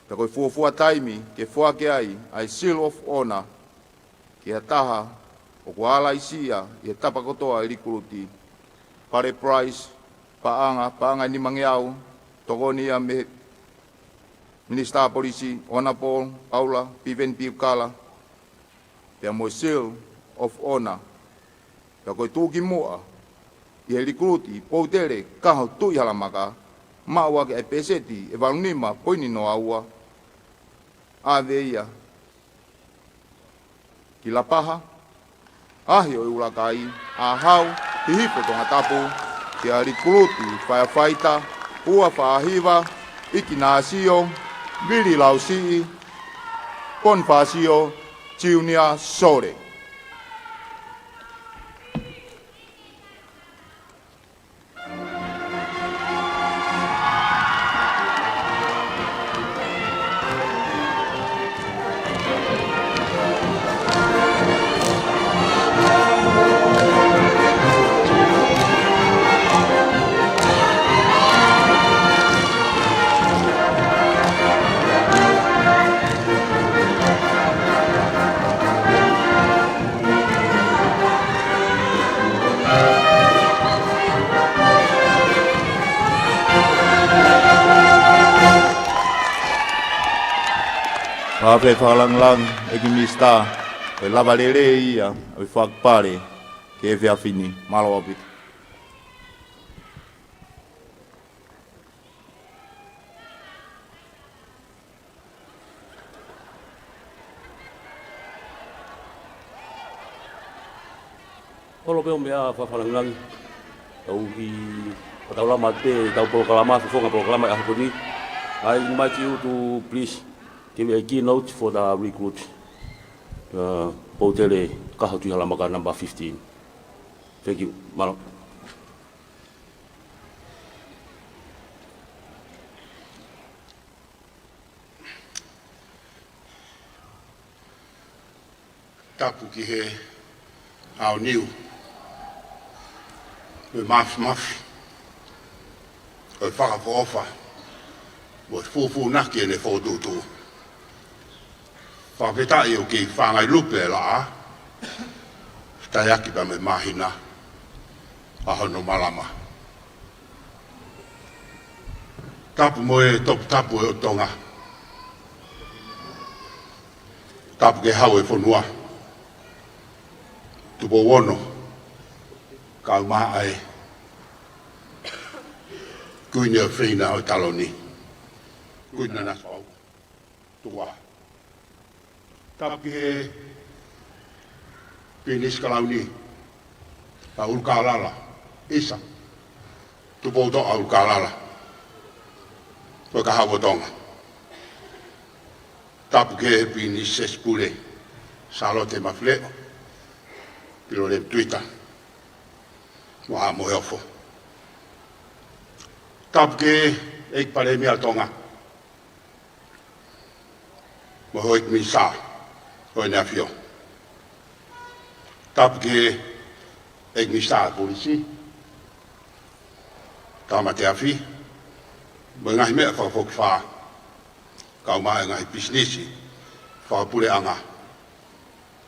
pea ko e fuofua taimi ke foaki ai ʻa e Seal of Honor ki ha taha ʻoku ʻalaisia ʻi he tapa kotoa e likuruti. Pale prize, paʻanga, paʻanga ʻe nimangeau, tokoni ia mei he Minisitā Polisi, Honourable Paula Piveni Piukala, pea mo e Seal of Honor. Pea ko e tuʻukimuʻa ʻi he likuruti Poutele Kaho Tuʻihalamaka, maʻu ʻaki ʻa e peseti ʻe valu nima poini noa ua, ʻave ia ki Lapaha, ʻaʻahi ʻo e ʻuluaki, ʻAhau, Hihifo, Tongatapu, kia likuruti firefighter ua fā hiva, ʻIkinasio Vili Lausiʻi Ponifasio Junior Sole. Fakafeʻiloaki, fakafeʻiloaki ʻEiki Minisitā, ko e lava lelei ia ʻo e fakapale ki he efiafi ni. Mālō ʻaupito. Holo pē ʻo meʻa, fakafeʻiloaki. Tau ki, tau lava pē ʻetau polokalama, fofonga polokalama ʻi he ʻaho ko eni. I invite you to please give a keynote for the recruit, uh, Poutele Kaho Tuʻihalamaka number fifteen. Thank you. Mālō. Tapu ki he aoniu mo e māfimafi ʻo e fakaʻofoʻofa mo e fūfūnaki ʻene fokotuʻutuʻu. Fakafetaʻi ʻoku kei fāngai lupe e laʻā, fetaiaki pea mo e māhina ʻa hono malama. Tapu mo e toputapu ʻo Tonga. Tapu ki he Hau ʻo e fonua, Tupou Ono, kae ʻumaʻā e Kuini ʻofeina ʻo e taloni, Kuini Nanasipauʻu. Tuku ā. Tapu ki he Pilinisi Kalauni ʻa ʻUlukālala, ʻIsa Tupoutoʻa ʻUlukālala, ʻo e Kahaʻu ʻo Tonga. Tapu ki he Pilinisi Sesipule, Sālote Mafileʻo Pilolevu Tuita, mo Haʻa Moheofo. Tapu ki he ʻEiki Palēmia ʻo Tonga, mo e Houʻeiki Minisitā ʻo ʻEne ʻAfio. Tapu ki he ʻEiki Minisitā Polisi, Tāmate Afi, Mo e ngaahi meʻa fakafokifā, kau mai e ngaahi pisinisi fakapuleʻanga,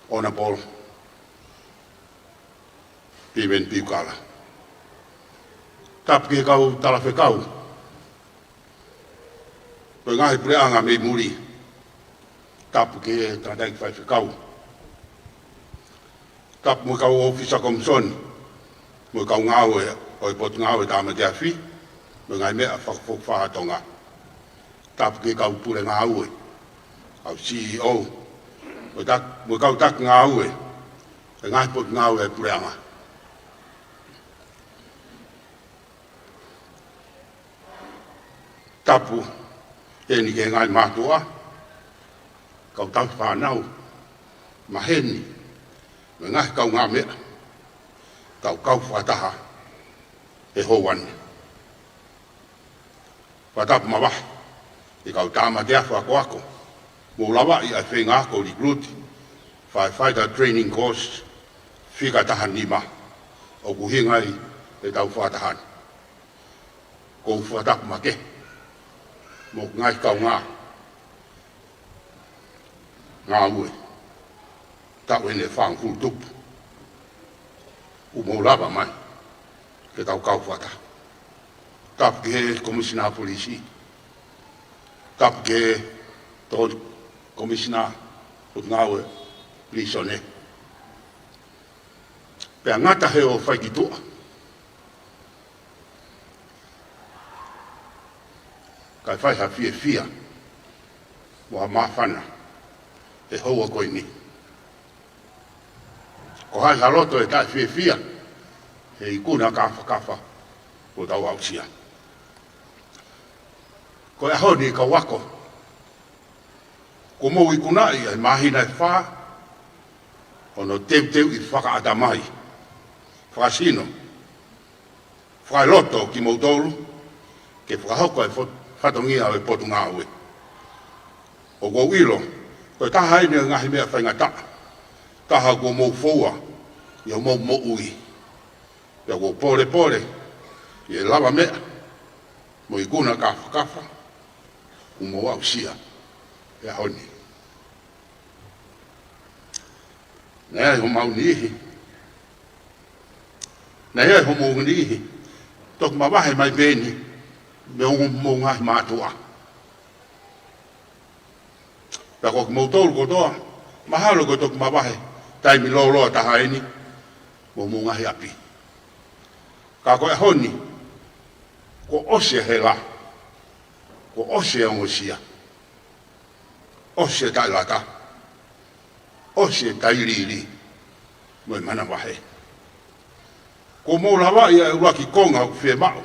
Honourable Piveni Piukala. Tapu ki he kau talafekau mo e ngaahi puleʻanga mei muli. Tapu ki he tangataʻeiki faifekau. Tapu mo e kau ʻōfisa komisoni mo e kau ngāue ʻo e Potungāue Tāmate Afi mo e ngaahi meʻa fakafokifā ʻa Tonga. Tapu ki he kau pule ngāue, kau C E O, mo e tak-, mo e kau taki ngāue ʻo e ngaahi potungāue ʻa e puleʻanga. Tapu heni ki he ngaahi mātuʻa, kau tauhi fānau, maheni, mo e ngaahi kaungāmeʻa, kau kau fakataha he houa ni. Fakatapu mavahe ki he kau tāmate akoako, mou lavaʻi ʻa e feinga ako recruit, Firefighter Training Course, fika taha nima, ʻoku ʻuhinga ai ʻetau fakataha ni. ʻOku ou fakatapu makehe mo e ngaahi kaungā ngāue taʻu ʻe fāngofulu tupu ʻoku mou lava mai ke tau kau fakataha. Tapu ki he Komisina Polisi. Tapu ki he Tokoni Komisina ʻo e Ngāue Pilīsone. Pea ngata he ʻoku fai ki tuʻa, kae fai ha fiefia mo ha māfana he houa ko eni. Ko hai ha loto ʻe taʻefiefia he ikuna kāfakafa kuo tau aʻusia? Ko e ʻaho ni, kau ako, kuo mou ikunaʻi ʻa e māhina ʻe fā hono teuteuʻi fakaʻatamai, fakasino, fakaeloto kimoutolu ke fakahoko e fo-, fatongia ʻo e Potungāue. ʻOku ou ʻilo ko e taha eni ʻo e ngaahi meʻa faingataʻa taha kuo mou foua ʻi hoʻomou moʻui. Pea ʻoku ou pōlepole ʻi he lavameʻa mo e ikuna kāfakafa kuo mou aʻusia he ʻaho ni. Naʻe ʻi ai homau niʻihi, naʻe ʻi ai homau niʻihi toki mavahe mai pē eni mei hoʻomou ngaahi mātuʻa. Pea ko kimoutolu kotoa, mahalo ko e toki mavahe taimi lōloa taha eni mei hoʻomou ngaahi ʻapi. Ka ko e ʻaho ni, kuo ʻosi e hela, kuo ʻosi e ongosia, ʻosi e taʻelata, ʻosi e tailiili mo e manavahē. Kuo mou lavaʻi ʻa e ʻuluaki konga ʻoku fiemaʻu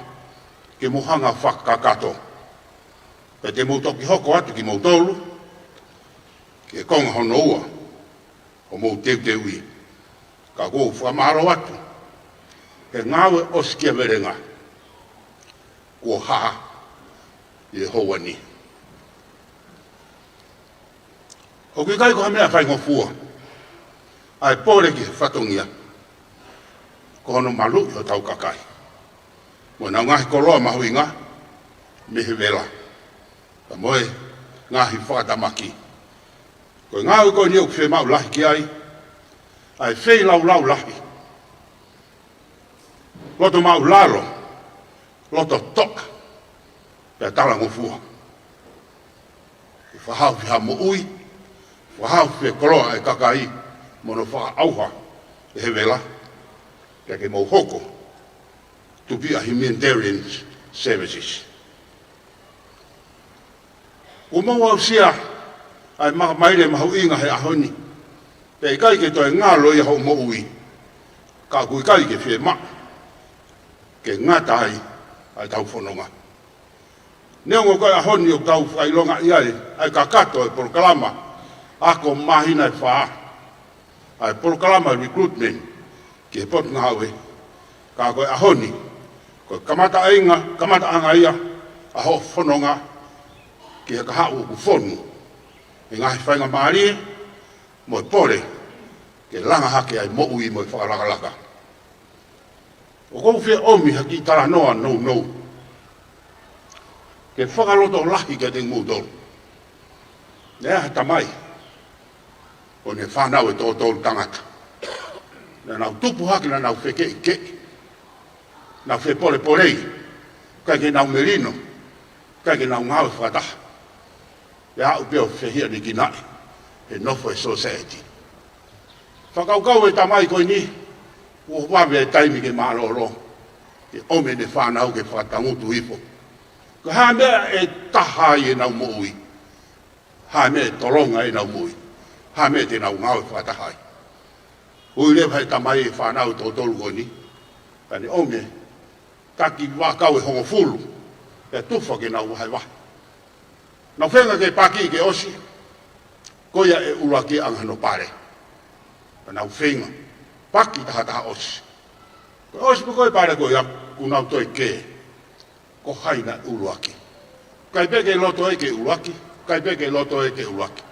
ke mou hanga ʻo fakakakato. Pea te mou toki hoko atu kimoutolu ki he konga hono ua ʻo hoʻomou teuteuʻi. Ka ʻoku ou fakamālō atu he ngāue ʻosikiavelenga kuo hā ʻi he houa ni. ʻOku ʻikai ko ha meʻa faingofua ʻa e pole ki he fatongia, ko hono maluʻi hotau kakai mo ʻenau ngaahi koloa mahuʻinga mei he vela, pea mo e ngaahi fakatamaki. Ko e ngāue ko eni ʻoku fiemaʻu lahi ki ai ʻa e feilaulau lahi, loto māʻulalo, loto toʻa, pea talangofua. Ke fakahaofi ha moʻui, fakahaofi e koloa ʻa e kakai mo hono fakaʻauha ʻe he vela, pea ke mou hoko tupi ʻa e humanitarian services. Kuo mou aʻusia ʻa e makamaile mahuʻinga he ʻaho ni. Pea ʻikai ke toe ngalo ia hoʻo moʻui, ka ʻoku ʻikai ke fiemaʻu ke ngata ai ʻa ʻetau fononga. Neongo ko e ʻaho ni ʻoku tau fakaʻilongaʻi ai ʻa e kakato e polokalama ako māhina ʻe fā, ʻa e polokalama recruitment ki he Potungāue, ka ko e ʻaho ni, ko e kamataʻanga, kamataʻanga ia ʻa hoʻo fononga ki he kahaʻu ʻoku fonu he ngaahi faingamālie mo e pole ke langa hake ai moʻui mo e fakalakalaka. ʻOku ou fie ʻomi ha kiʻi talanoa nounou. Ke fakalotolahi kiate kimoutolu. Naʻe ʻi ai ha tamai, ʻo ne fānau ʻe toko tolu tangata. Naʻa nau tupu hake, naʻa nau fekeʻikeʻi, nau fepolepolei, ʻikai ke nau melino, ʻikai ke nau ngāue fakataha. Pea aʻu pē ʻo fehiʻanekinaʻi he nofo ʻa e sōsaieti. Fakakaukau ʻa e tamai ko eni, kuo vave e taimi ke mālōlō, ke ʻomi ʻene fānau ke fakatangutu hifo. Ko e hā e meʻa ʻe taha ai ʻenau moʻui? Hā e meʻa ʻe tolonga ai ʻenau moʻui? Hā e meʻa te nau ngāue fakataha ai? Ui leva ʻe he tamai e fānau ʻe toko tolu ko eni, pea ne ʻomi e taki vaʻakau ʻe hongofulu, pea tufa ke nau vahevahe. Nau feinga ke paki ke ʻosi, ko ia ʻe ʻuluaki ʻanga hono pale. Pea nau feinga, paki taha taha ʻosi. Ko e ʻosi pē ko ē pale ko ia, kuo nau toe kē. Ko hai naʻe ʻuluaki? ʻIkai pē ke loto ia ke ʻuluaki, ʻikai pē ke loto ia ke ʻuluaki.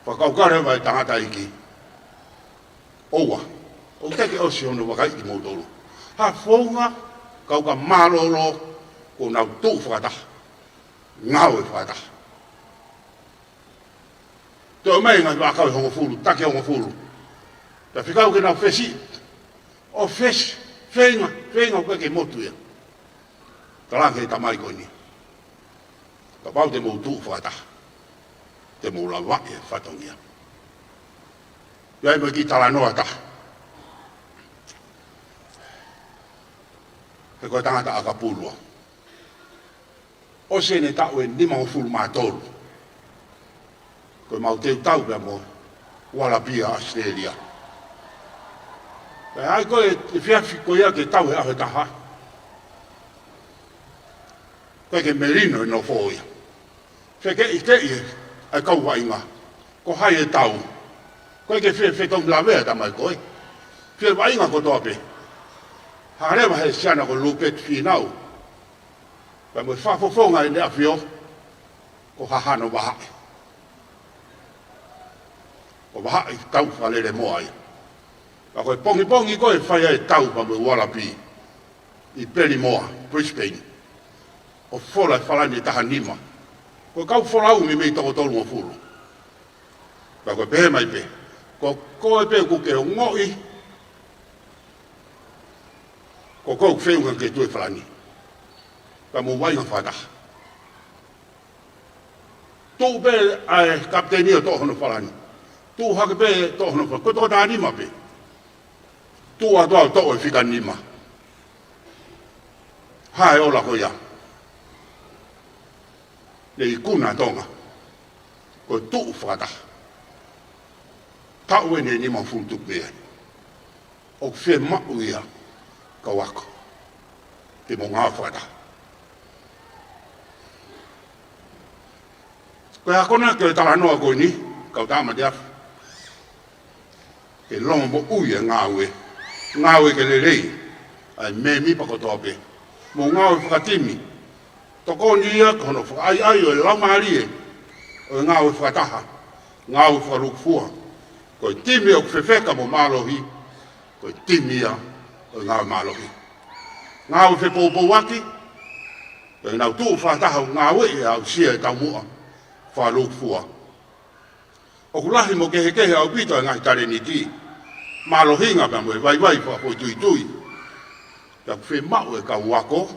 Fakakaukau leva e tangataʻeiki, ʻoua, ʻoua te ke ʻosi hono vakaiʻi kimoutolu. Ha founga, kau ka mālōlō, kuo nau tuʻu fakataha, ngāue fakataha. Toe ʻomai e ngaahi vaʻakau ʻe hongofulu, taki ʻe hongofulu. Pea fekau ke nau fesi. ʻO fesi, feinga, feinga ʻoku ʻikai ke motu ia. Talaange ʻe he tamai ko eni, kapau te mou tuʻu fakataha, te mou lavaʻi e fatongia. Pea ʻi ai mo e kiʻi talanoa ʻe taha. He ko e tangata ʻakapulu ia. ʻOsi ʻene taʻu ʻe nimangofulu mā tolu, ko ʻemau teuteu pea mo Ualapī ʻa ʻAositelēlia. Pea ʻi ai ko ē e efiafi ko ia ke tau he ʻaho ʻe taha, ʻikai ke melino e nofo ia. Fekeʻikeʻi ʻa e kau vaʻinga. Ko hai ʻe tau? ʻIkai ke fie fetau lavea tamai ko ē. Fie vaʻinga kotoa pē. Hā leva he siana ko Lupeti Fīnau, pea mo e fakafofonga ʻEne ʻAfio, ko Hahano Vahaʻi. Ko Vahaʻi tau fakalelemoa ia. Pea ko e pongipongi ko ē ʻe fai ai e tau pea mo Ualapī ʻi Pelimoa, Brisbane, ʻo fola e falani ʻe taha nima. Ko e kau folau meimei toko tolungofulu. Pea ko e pehē mai pē, ko koe pē ʻoku ke ongoʻi ko koe ʻoku feʻunga ke tui e falani, pea mou vaʻinga fakataha. Tuʻu pē ʻa e kapiteni ʻo toʻo hono falani. Tuʻu hake pē toʻo hono falani. Ko e toko taha nima pē. Tuʻu atu ʻo toʻo e fika nima. Hā e ola ko ia? Ne ikuna ʻa Tonga ko e tuʻu fakataha. Taʻu ʻeni ʻe nimangofulu tuku mei ai. ʻOku fiemaʻu ia, kau ako, ke mou ngāue fakataha. Ko e akonaki ʻo e talanoa ko eni, kau tama te afu, ke longomoʻui e ngāue, ngāue ke lelei ʻa e mēmipa kotoa pē. Mou ngāue fakatimi. Tokoni ia ki hono fakaʻaiʻai ʻo e laumālie ʻo e ngāue fakataha, ngāue fakalūkufua. Ko e timi ʻoku fefeka mo mālohi, ko e timi ia ʻo e ngāue mālohi. Ngāue fepoupouaki, pea nau tuʻu fakataha ʻo ngāueʻi ʻa e aʻusia e taumuʻa fakalūkufua. ʻOku lahi mo kehekehe ʻaupito e ngaahi talēniti, mālohinga pea mo e vaivai fakafoʻituitui. Pea ʻoku fiemaʻu e kau ako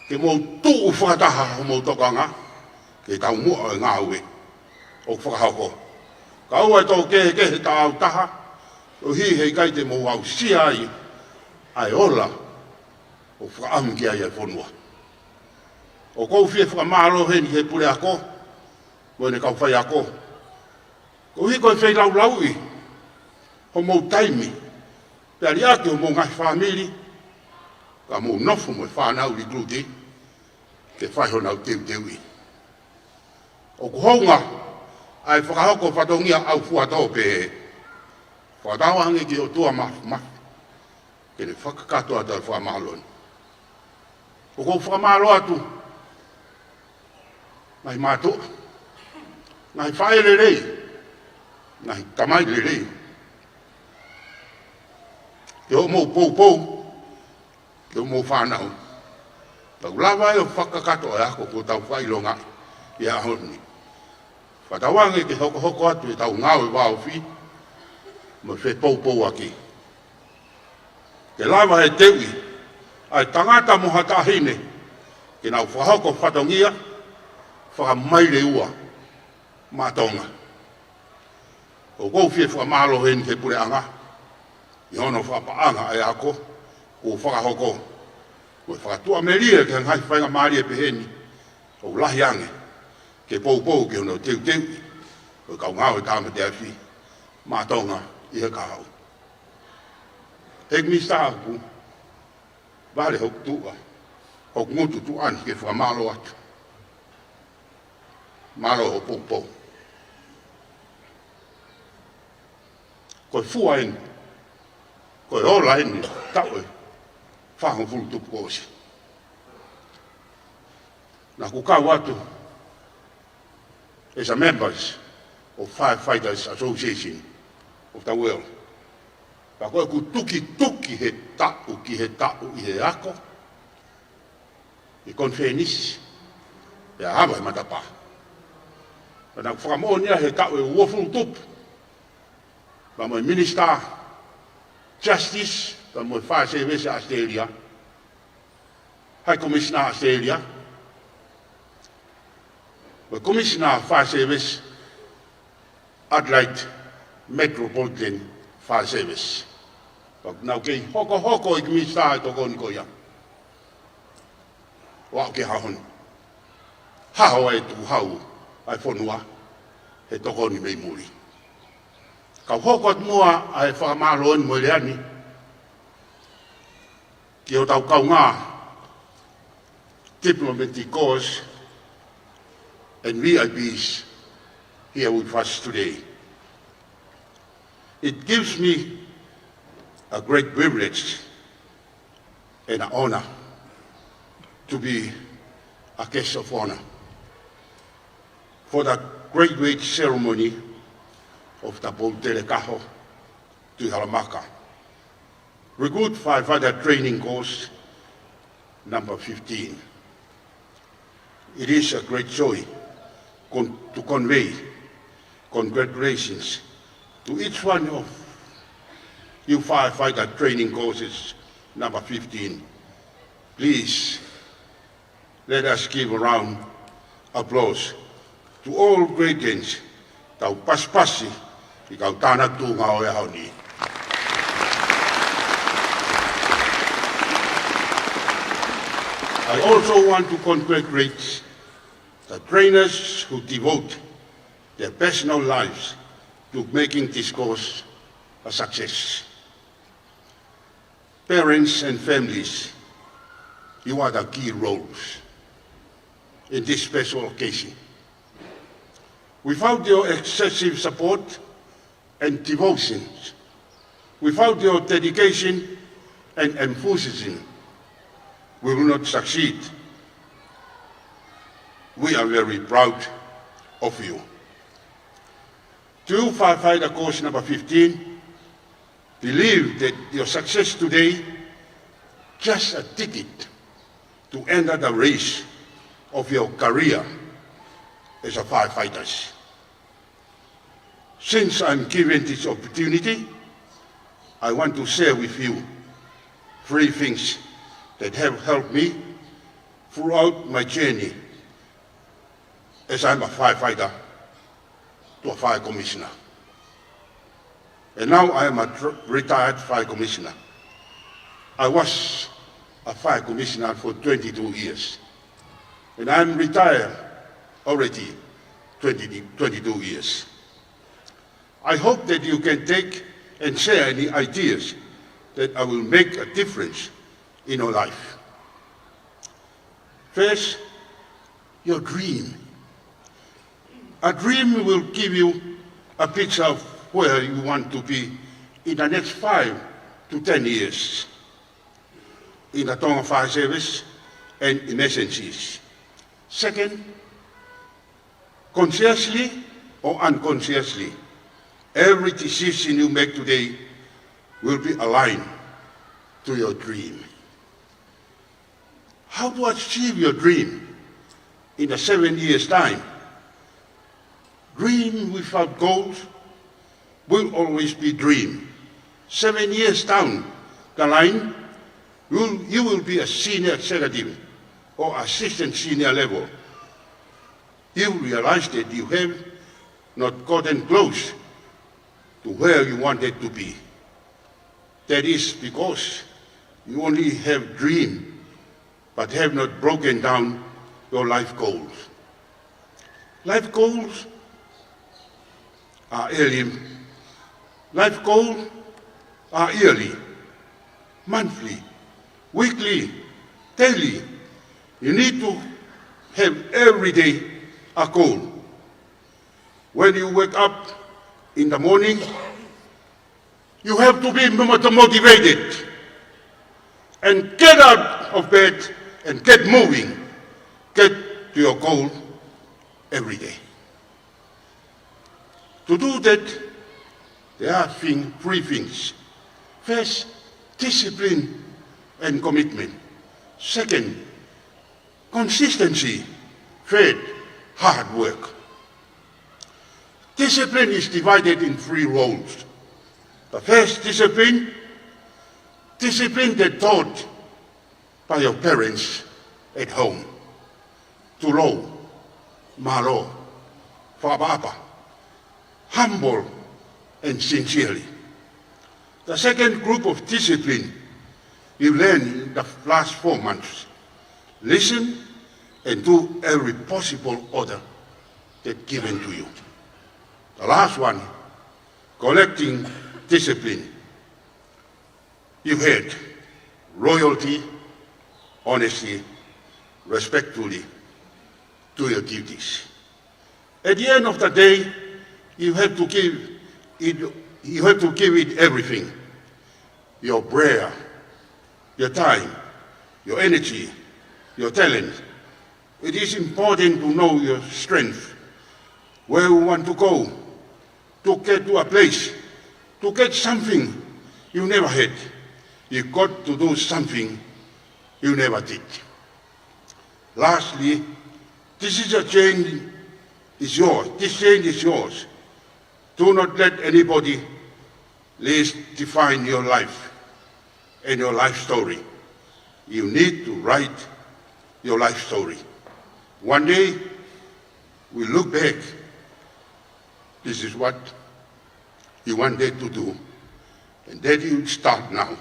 ke mou tuʻu fakataha homou tokanga ki he taumuʻa ʻo e ngāue ʻoku fakahoko. Kae ʻoua ʻe tō kehekehe taʻau taha, ʻo hili he ʻikai te mou aʻusia ai ʻa e ola ʻoku fakaʻamu ki ai ʻa e fonua. ʻOku ou fie fakamālō heni ki he puleako mo ʻene kau faiako, koeʻuhi ko e feilaulauʻi homou taimi, pea liʻaki homou ngaahi fāmili, ka mou nofo mo e fānau likuluti ke fai honau teuteuʻi. ʻOku hounga ʻa e fakahoko fatongia ʻaufuatō pē, fakatauange ki he ʻOtua Māfimafi ke ne fakakakato atu ʻa e fakamālō ni. ʻOku ou fakamālō atu, ngaahi mātuʻa, ngaahi faʻē lelei, ngaahi tamai lelei, ki hoʻomou poupou, ki hoʻomou fānau, Tau lava ʻo fakakakato e ako kuo tau fakaʻilongaʻi ʻi he ʻaho ni. Fakatauange ke hokohoko atu ʻetau ngāue vāofi mo e fepoupouaki. Ke lava ʻe he teuʻi ʻa e tangata mo ha taʻahine ke nau fakahoko fatongia fakamaile ua maʻa Tonga. ʻOku ou fie fakamālō heni ki he puleʻanga ʻi hono fakapaʻanga ʻa e ako kuo fakahoko. Kuo fakatuʻamelie ki he ngaahi faingamālie peheni ʻoku lahi ange ke poupou ki hono teuteuʻi ʻo e kau ngāue tāmate afi maʻa Tonga ʻi he kahaʻu. ʻEiki Minisitā, ʻoku vale hoku tuʻa, hoku ngutu tuʻa ni ke fakamālō atu. Mālō hoʻo poupou. Ko e fua eni, ko e ola eni, taʻu ʻe fāngofulu tupu kuo ʻosi. Naʻá ku kau atu as a members of Firefighters Association of the World. Ka ko ʻeku tukituki he taʻu ki he taʻu ʻi he ako, ʻi he konifelenisi, pea ava he matapā. Pea naʻá ku fakamoʻoni ia he taʻu ʻe uofulu tupu, pea mo e Minisitā Justice, pea mo e Fire Service ʻa ʻAositelēlia, High Commissioner ʻAositelēlia, mo e Commissioner Fire Service, Adelaide Metropolitan Fire Service. Pea naʻá ku kei hokohoko ʻEiki Minisitā he tokoni ko ia. ʻO aʻu ki he ʻaho ni, haʻu ai e tukuhau ʻa e fonua he tokoni mei muli. Kau hoko atu muʻa ʻa e fakamālō eni mo e lea ni ki hotau kaungā diplomatic corps and V I Ps here with us today. It gives me a great privilege and an honor to be a guest of honor for the graduate ceremony of the Poutele Kaho Tuʻihalamaka Recruit Firefighter Training Course number fifteen. It is a great joy con-, to convey congratulations to each one of you Firefighter Training Courses number fifteen. Please, let us give a round applause to all graduates. Tau pasipasi ki he kau tānaki tuʻunga ʻo e ʻaho ni. I also want to congratulate the trainers who devote their personal lives to making this course a success. Parents and families, you are the key roles in this special occasion. Without your excessive support and devotions, without your dedication and enthusiasm, we will not succeed. We are very proud of you. To Firefighter Course number fifteen, believe that your success today just a ticket to enter the race of your career as a firefighters. Since I'm given this opportunity, I want to share with you three things that have helped me throughout my journey as I'm a firefighter to a fire commissioner. And now I am a tr-, retired fire commissioner. I was a fire commissioner for twenty-two years. And I'm retired already twenty, twenty-two years. I hope that you can take and share any ideas that I will make a difference in your life. First, your dream. A dream will give you a picture of where you want to be in the next five to ten years in the Tonga Fire Service and emergencies. Second, consciously or unconsciously, every decision you make today will be aligned to your dream. How to achieve your dream in a seven years' time? Dream without goals will always be dream. Seven years down the line, you, you will be a senior executive or assistant senior level. You realize that you have not gotten close to where you wanted to be. That is because you only have dream but have not broken down your life goals. Life goals are early. Life goals are yearly, monthly, weekly, daily. You need to have every day a goal. When you wake up in the morning, you have to be mo-, motivated and get out of bed and get moving. Get to your goal every day. To do that, there are thing-, three things. First, discipline and commitment. Second, consistency. Third, hard work. Discipline is divided in three roles. The first discipline, discipline that taught by your parents at home. Tulou, mālō, fakaʻapaʻapa, humble and sincerely. The second group of discipline you learn in the last four months. Listen and do every possible order that given to you. The last one, collecting discipline. You heard loyalty, honesty, respectfully do your duties. At the end of the day, you have to give it, you have to give it everything. Your prayer, your time, your energy, your talent. It is important to know your strength, where you want to go, to get to a place, to get something you never had. You got to do something you never did. Lastly, this is a change is yours. This change is yours. Do not let anybody else define your life and your life story. You need to write your life story. One day, we look back. This is what you wanted to do, and that you start now.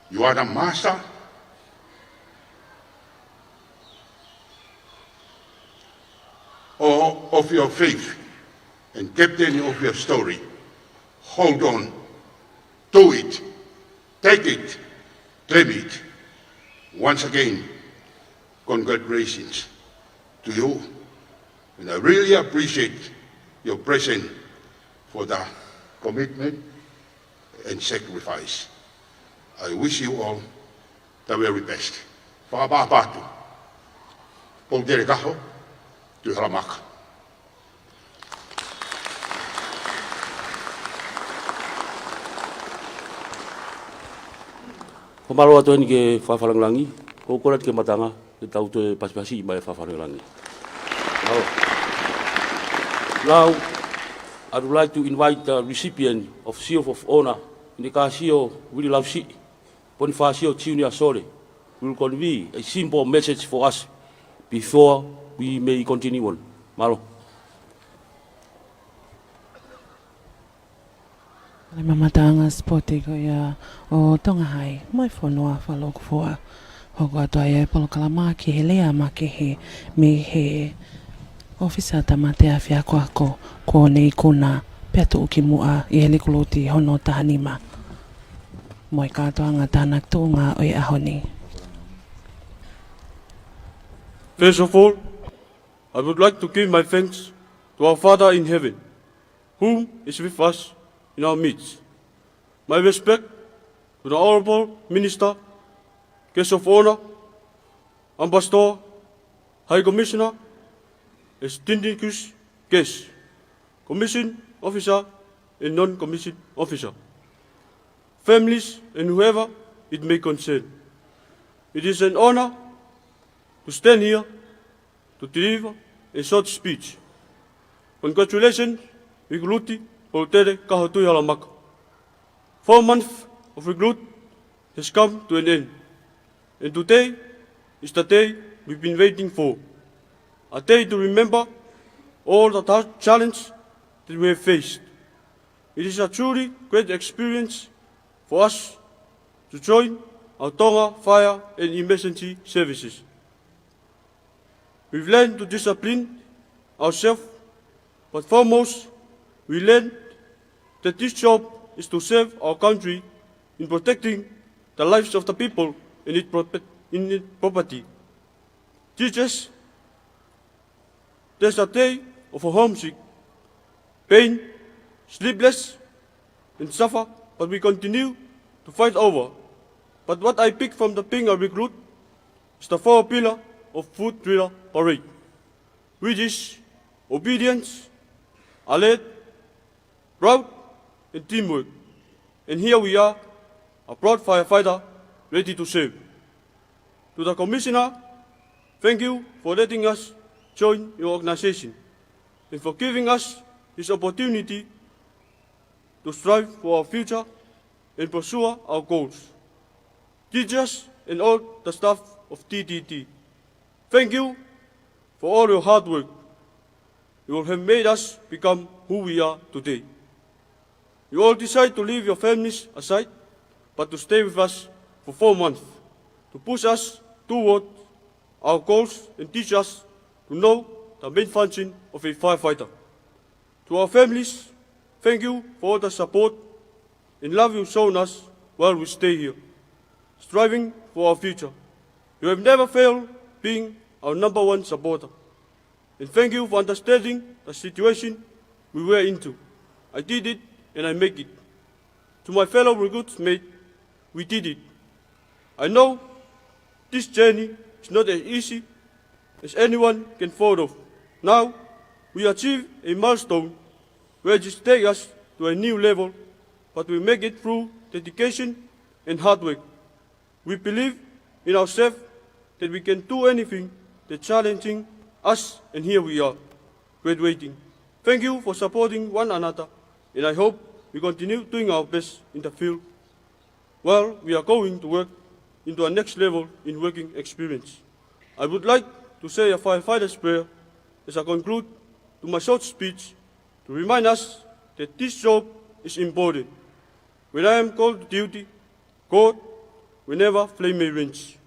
You are the master o-, of your faith and captain of your story. Hold on. Do it. Take it. Claim it. Once again, congratulations to you. And I really appreciate your presence for the commitment and sacrifice. I wish you all the very best. Fakaʻapaʻapa atu. Pou Telekaho, Tuʻihalamaka. Fakamālō atu heni ki he Fakafanangilangi, ko e kole atu ki he Matangi, ke tau toe pasipasi mai Fakafanangilangi. Mālō. Now, I would like to invite the recipient of Seal of Honor, Nikasio Willie Lausi, Bonifacio Junior Sole, will convey a simple message for us before we may continue on. Mālō. Lima Matangi Sipoti ko ia ʻo Tonga Hai, mo e fonua fakalūkufua. Hoko atu ai e polokalama ki he lea makehe mei he ʻōfisa tamatea akoako, kuo ne ikuna pea tuʻukimuʻa ʻi he likuluti hono taha nima. Mo e kātoanga tānaki tuʻunga ʻo e ʻaho ni. First of all, I would like to give my thanks to our Father in Heaven, whom is with us in our midst. My respect to the Honorable Minister, Guest of Honor, Ambassador, High Commissioner, distinguished guests, commission officer and non-commission officer, families and whoever it may concern. It is an honor to stand here to deliver a short speech. Congratulations, Recruit Polutele Kahotuihalamaka. Four months of recruit has come to an end, and today is the day we've been waiting for. A day to remember all the ta-, challenges that we have faced. It is a truly great experience for us to join our Tonga Fire and Emergency Services. We've learned to discipline ourselves, but foremost, we learned that this job is to serve our country in protecting the lives of the people and its prop-, in its property. Teachers, there's a day of a homesick, pain, sleepless, and suffer, but we continue to fight over. But what I pick from the being a recruit is the four pillar of foot driller parade, which is obedience, alert, proud, and teamwork. And here we are, a proud firefighter ready to serve. To the Commissioner, thank you for letting us join your organization and for giving us this opportunity to strive for our future and pursue our goals. Teachers and all the staff of T T T, thank you for all your hard work. You all have made us become who we are today. You all decide to leave your families aside, but to stay with us for four months, to push us toward our goals and teach us to know the main function of a firefighter. To our families, thank you for all the support and love you've shown us while we stay here, striving for our future. You have never failed being our number one supporter. And thank you for understanding the situation we were into. I did it and I make it. To my fellow recruits mate, we did it. I know this journey is not as easy as anyone can thought of. Now, we achieve a milestone where it takes us to a new level, but we make it through dedication and hard work. We believe in ourselves that we can do anything that challenging us, and here we are, graduating. Thank you for supporting one another, and I hope we continue doing our best in the field while we are going to work into our next level in working experience. I would like to say a firefighter's prayer as I conclude to my short speech to remind us that this job is important. When I am called to duty, God, whenever flame may range,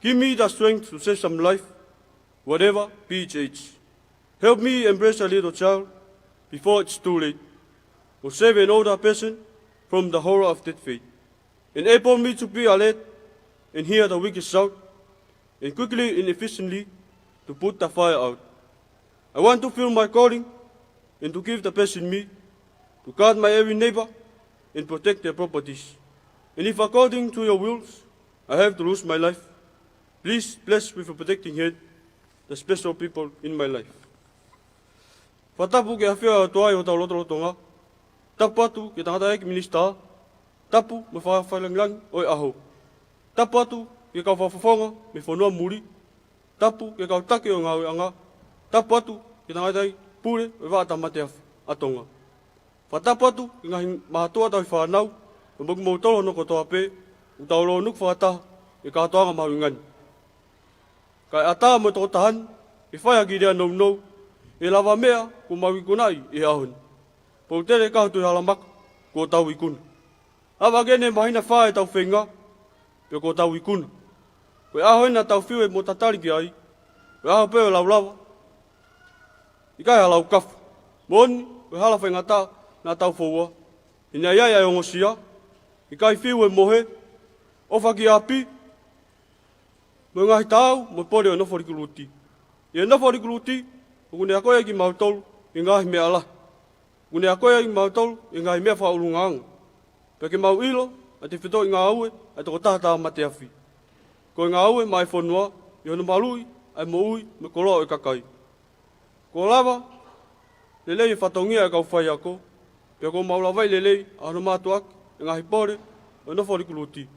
give me the strength to save some life, whatever be its age. Help me embrace a little child before it's too late, or save an older person from the horror of that fate. Enable me to be alert and hear the wicked shout, and quickly and efficiently to put the fire out. I want to feel my calling and to give the best in me to guard my every neighbor and protect their properties. And if according to your wills I have to lose my life, please bless with a protecting hand the special people in my life. Fakatapu ki he ʻafio ʻa e ʻOtua ʻi hotau lotolotonga. Tapu atu ki he tangataʻeiki minisitā. Tapu mo e fakalāngilangi ʻo e ʻaho. Tapu atu ki he kau fakafofonga mei he fonua muli. Tapu ki he kau taki ʻo e ngāueʻanga. Tapu atu ki he tangataʻeiki pule ʻo e vaʻa tāmate afi ʻa Tonga. Fakatapu atu ki he ngaahi mātuʻa tauhi fānau, pea mo kimoutolu hono kotoa pē, ʻoku tau lōnuku fakataha he kātoanga mahuʻinga ni. Kae ʻatā mo e tokotaha ni ke fai ha kiʻi lea nounou ʻi he lavameʻa kuo mau ikunaʻi ʻi he ʻaho ni. Polutele Kahotuihalamaka, kuo tau ikuna. ʻAve ʻeni e māhina fā ʻetau feinga, pea kuo tau ikuna. Ko e ʻaho eni naʻa tau fiu mo tatali ki ai, ko e ʻaho pē ʻo e laulava, ʻikai ha laukafa. Moʻoni, ko e hala faingataʻa naʻa tau foua. He naʻe ʻi ai ʻa e ongosia, ʻikai fiu e mohe, ʻofa ki ʻapi, mo e ngaahi taau mo e pole ʻo e nofo likuluti. ʻI he nofo likuluti, ʻoku ne akoʻi ai kimautolu ʻi he ngaahi meʻa lahi. ʻOku ne akoʻi ai kimautolu ʻi he ngaahi meʻa fakaʻulungaanga. Pea ke mau ʻilo ʻa e tefitoʻi ngāue ʻa e tokotaha tāmate afi. Ko e ngāue maʻa e fonua ʻi hono maluʻi ʻa e moʻui mo e koloa ʻo e kakai. Kuo lava lelei e fatongia ʻa e kau faiako, pea kuo mau lavaʻi lelei ʻa hono mātuʻaki e ngaahi pole ʻo e nofo likuluti.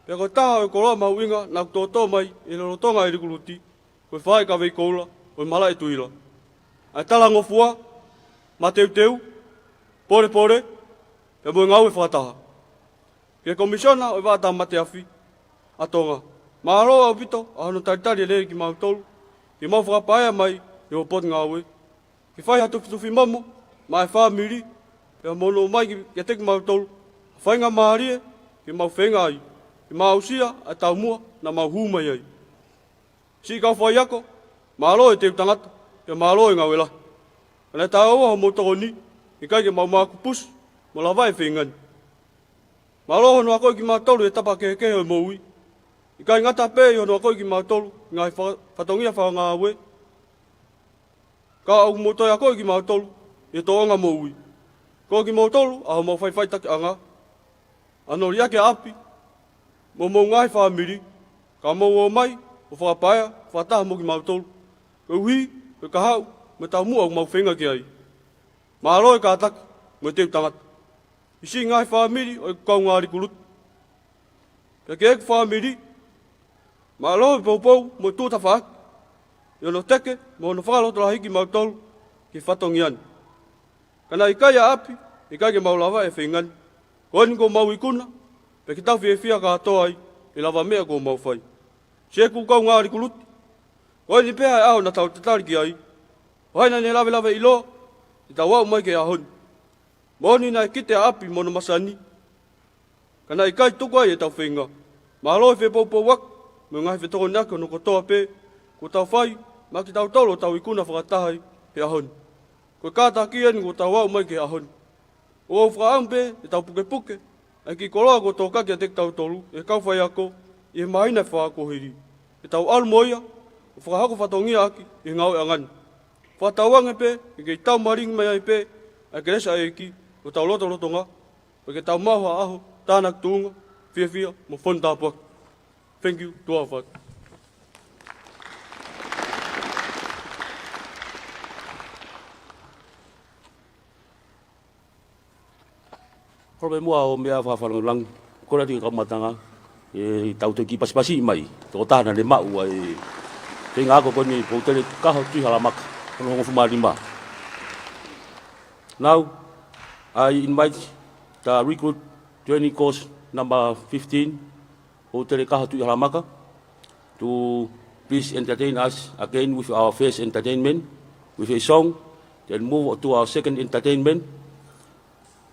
Pea ko e taha ʻo e koloa mahuʻinga naʻa ku tōtō mai ʻi he lolotonga ʻo e likuluti, ko e fai kavei koula ʻo e malaʻe tuʻila, ʻa e talangofua, mateuteu, polepole, pea mo e ngāue fakataha. Ki he Komisiona ʻo e Vaʻa Tāmate Afi ʻa Tonga, mālō ʻaupito ʻa hono talitali lelei kimautolu ke mau fakapaea mai ʻi hoʻo potungāue, ke fai ha tufitufi momo maʻa e fāmili, pea mo hono ʻomai kiate kimautolu ha faingamālie ke mau feinga ai ke mau aʻusia ʻa e taumuʻa naʻa mau hū mai ai. Siʻi kau faiako, mālō e teu tangata, pea mālō e ngāue lahi. Ka naʻe taʻeʻoua hoʻomou tokoni, ʻikai ke mau makupusi mo lavaʻi e feinga ni. Mālō hono akoʻi kimautolu ʻi he tapa kehekehe ʻo e moʻui, ʻikai ngata pē ʻi hono akoʻi kimautolu ʻi he ngaahi fa-, fatongia fakangāue, ka ʻoku mou toe akoʻi kimautolu ʻi he tōʻonga moʻui. Ko kimoutolu ʻa homau faʻifaʻitakiʻanga, ʻa hono liʻaki ʻa ʻapi mo homou ngaahi fāmili, ka mou ō mai ʻo fakapaea fakataha mo kimautolu, koeʻuhi ko e kahaʻu mo e taumuʻa ʻoku mau feinga ki ai. Mālō e kātaki mo e teu tangata. Ki siʻi ngaahi fāmili ʻo e kaungā likuluti, pea ki heʻeku fāmili, mālō e poupou mo e tuʻu tafaʻaki ʻi hono teke mo hono fakalotolahiʻi kimautolu ki he fatongia ni. Ka naʻe ʻikai ʻa ʻapi, ʻikai ke mau lavaʻi e feinga ni. Ko eni kuo mau ikuna, pea ke tau fiefia kātoa ai ʻi he lavameʻa kuo mau fai. Siʻeku kaungā likuluti, ko eni pē ʻa e ʻaho naʻa tau tatali ki ai. Ko hai naʻa ne lavelaveʻiloa te tau aʻu mai ki he ʻaho ni? Moʻoni naʻe kite ʻa ʻapi mo hono masani, ka naʻe ʻikai tuku ai ʻetau feinga. Mālō e fepoupouaki mo e ngaahi fetokoniʻaki hono kotoa pē kuo tau fai maʻa kitautolu ʻo tau ikuna fakataha ai he ʻaho ni. Ko e kātaki eni kuo tau aʻu mai ki he ʻaho ni. ʻOku ou fakaʻamu pē ke tau pukepuke ʻa e kiʻi koloa kuo tō hake kiate kitautolu ʻe he kau faiako ʻi he māhina ʻe fā kuo hili, ke tau ʻalu mo ia ʻo fakahoko fatongia ʻaki ʻi he ngāueʻanga ni. Fakatauange pē ke kei taumalingi mai ai pē ʻa e kelesi ʻa e ʻEiki ʻi hotau lotolotonga, pea ke tau maʻu ha ʻaho tānaki tuʻunga, fiefia mo fonu tāpuaki. Thank you, tuʻa ʻofa atu. Holo pē muʻa ʻo meʻa fakafalangilangi, kole atu ki he kau mātanga, ʻe tau toe kiʻi pasipasi mai, tokotaha naʻa ne maʻu ʻa e feinga ako ko eni, Poutele Kaho Tuʻihalamaka, hono hongofulu mā nima. Now, I invite the recruit training course number fifteen, Poutele Kaho Tuʻihalamaka, to please entertain us again with our first entertainment, with a song, then move to our second entertainment,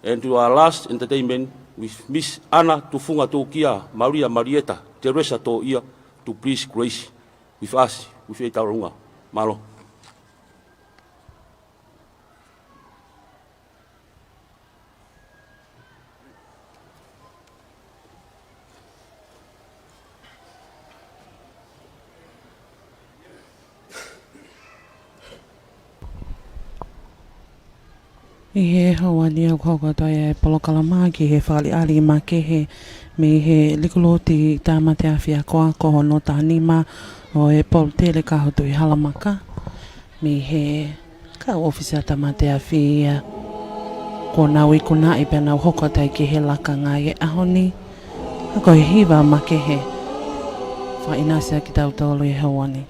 and to our last entertainment with Miss Ana Tufunga Tukia Maria Marieta Teresa Toia to please grace with us with a taurunga. Mālō. ʻI he houa ni ʻoku hoko atu ai e polokalama ki he fakaʻaliʻali makehe mei he likuluti tāmate afi akoako hono taha nima ʻo e Poutele Kaho Tuʻihalamaka. Mei he kau ʻōfisa tāmate afi ia kuo nau ikunaʻi pea nau hoko atu ai ki he lakanga ʻi he ʻaho ni. Ka ko e hiva makehe, fakaʻinasi ʻa kitautolu ʻi he houa ni.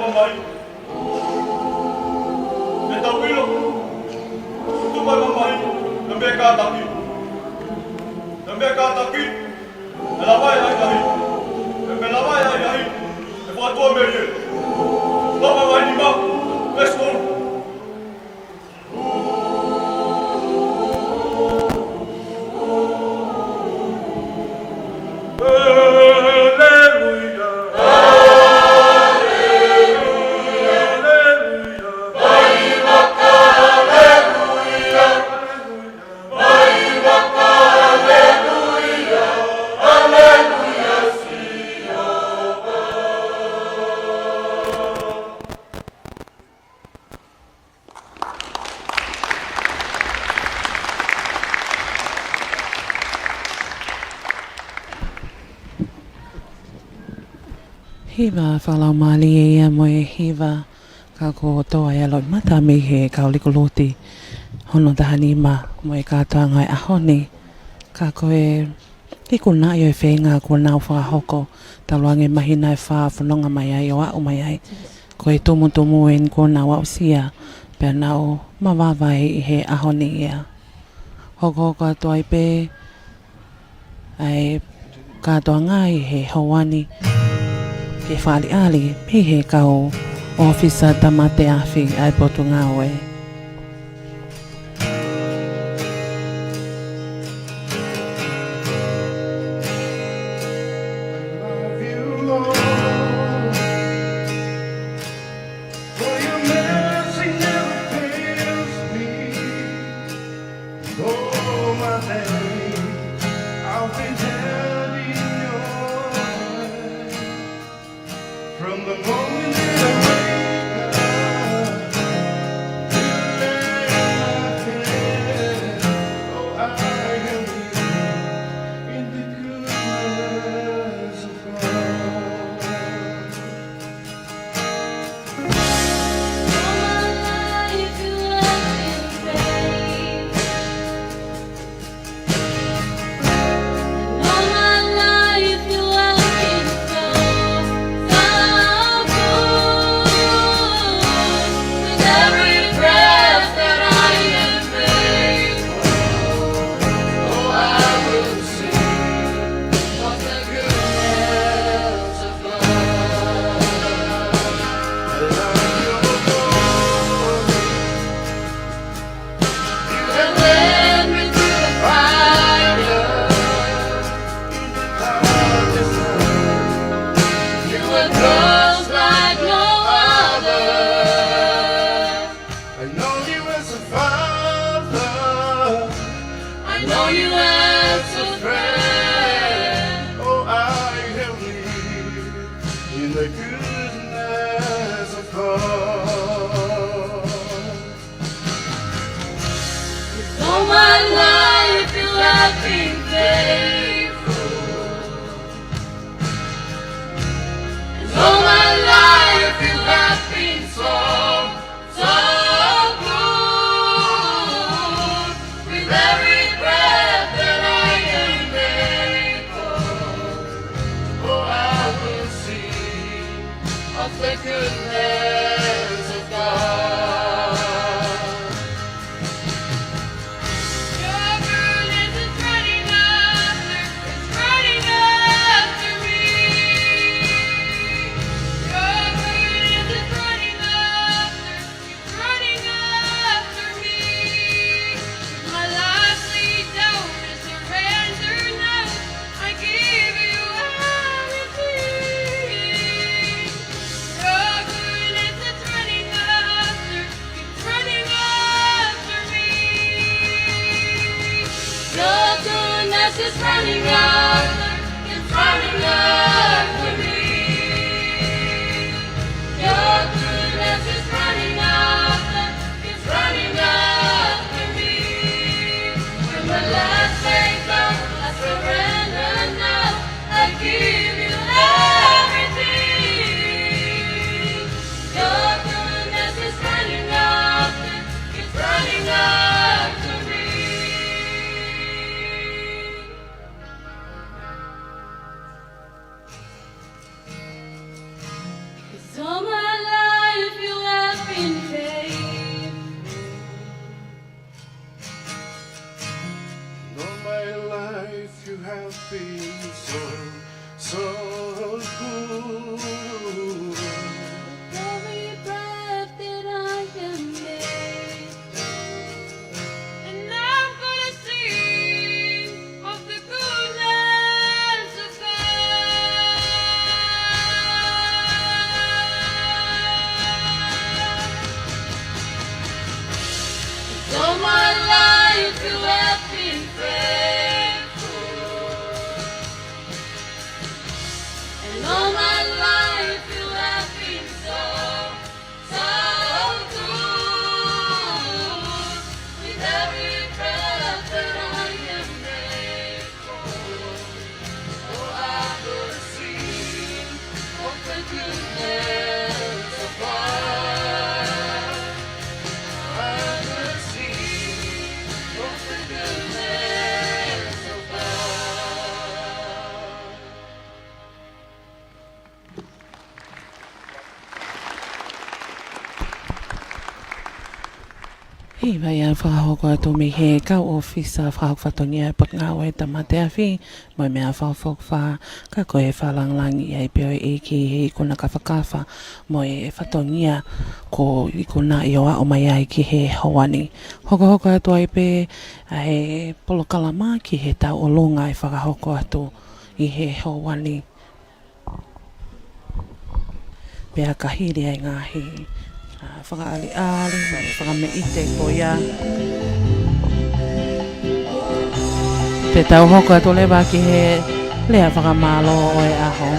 Mai. Ke tau ʻilo, tupa mamahi, na me kātaki. Na me kātaki, e lava e ai ai. E me lava e ai ai. E fakatua me ie. Lava mai ni ma, let's go. Hiva fakalaumālie ia mo e hiva ka ko toa ia loʻimata mei he kau likuluti hono taha nima mo e kātoanga e ʻaho ni. Ka ko e ikunaʻi ʻo e feinga kuo nau fakahoko talu ange māhina ʻe fā fononga mai ai ʻo aʻu mai ai. Ko e tumutumu eni kuo nau aʻusia pea nau mavava ai ʻi he ʻaho ni ia. Hokohoko atu ai pē ʻa e kātoanga ʻi he houa ni ke fakaʻaliʻali mei he kau ʻōfisa tāmate afi ʻa e Potungāue. Love you, Lord, for your mercy never fails me. All my days I'll be held in your hand. From the moment that I wake up to ʻIo, ʻa ia fakahoko atu mei he kau ʻōfisa fakahoko fatongia ʻa e Potungāue Tāmate Afi mo e Meʻa Fakafokifā, ka ko e fakalāngilangi ia ʻi he ʻEiki he ikuna kafakafa mo e fatongia kuo ikuna ʻo aʻu mai ai ki he houa ni. Hokohoko atu ai pē ʻa e polokalama ki he tauʻolunga ʻe fakahoko atu ʻi he houa ni. Pea ka hili ʻa e ngaahi, ā, fakaʻaliʻali, mo e fakameʻite ko ia, te tau hoko atu leva ki he lea fakamālō ʻo e ʻaho.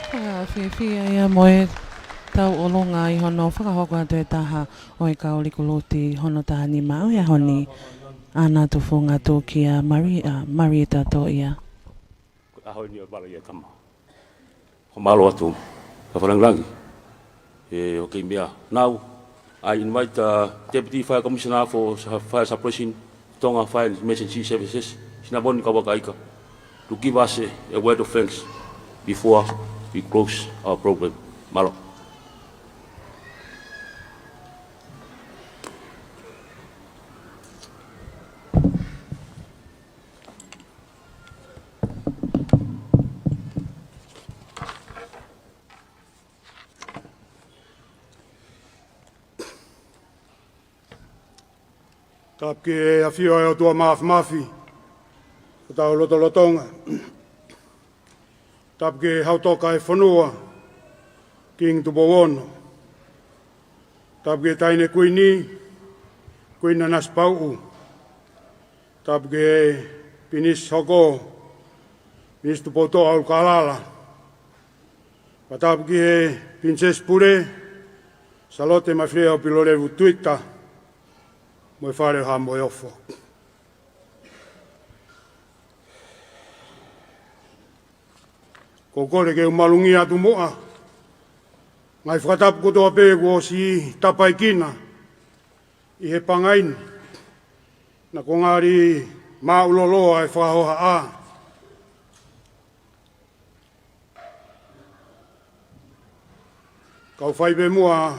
Fakafiefia ia mo e tauʻolunga ʻi hono fakahoko atu ʻe taha ʻo e kau likuluti hono taha nima ʻo e ʻaho ni. ʻAna Tufunga Tūkia Maria, Marita Toia. Ko e ʻaho ni ʻoku vala ia tama. Ko mālō atu. Ka falangilangi. E, ʻoku kei meʻa. Now, I invite the Deputy Fire Commissioner for Sa-, Fire Suppression, Tonga Fire and Emergency Services, Sinavoni Kauakaika, to give us a, a word of thanks before we close our program. Mālō. Tapu ki he ʻafio ʻa e ʻOtua Māfimafi, ʻo tau lotolotonga. Tapu ki he Hau Toka ʻo e fonua, Kingi Tupou Ono. Tapu ki he Taʻahine Kuini, Kuini Nanasipauʻu. Tapu ki he Pilinisi Hoko, Pilinisi Tupoutoʻa ʻUlukalala. Pea tapu ki he Pilinisesi Pule, Sālote Mafilea ʻOpilolevu Tuita, mo e Fale ʻo Haʻa Moheofo. ʻOku ou kole ke u malungi atu muʻa, ngaahi fakatapu kotoa pē kuo ʻosi tapaikina ʻi he pangai ni, naʻa kuo ngali māʻuloloa e fakahohaʻa. Kau fai pē muʻa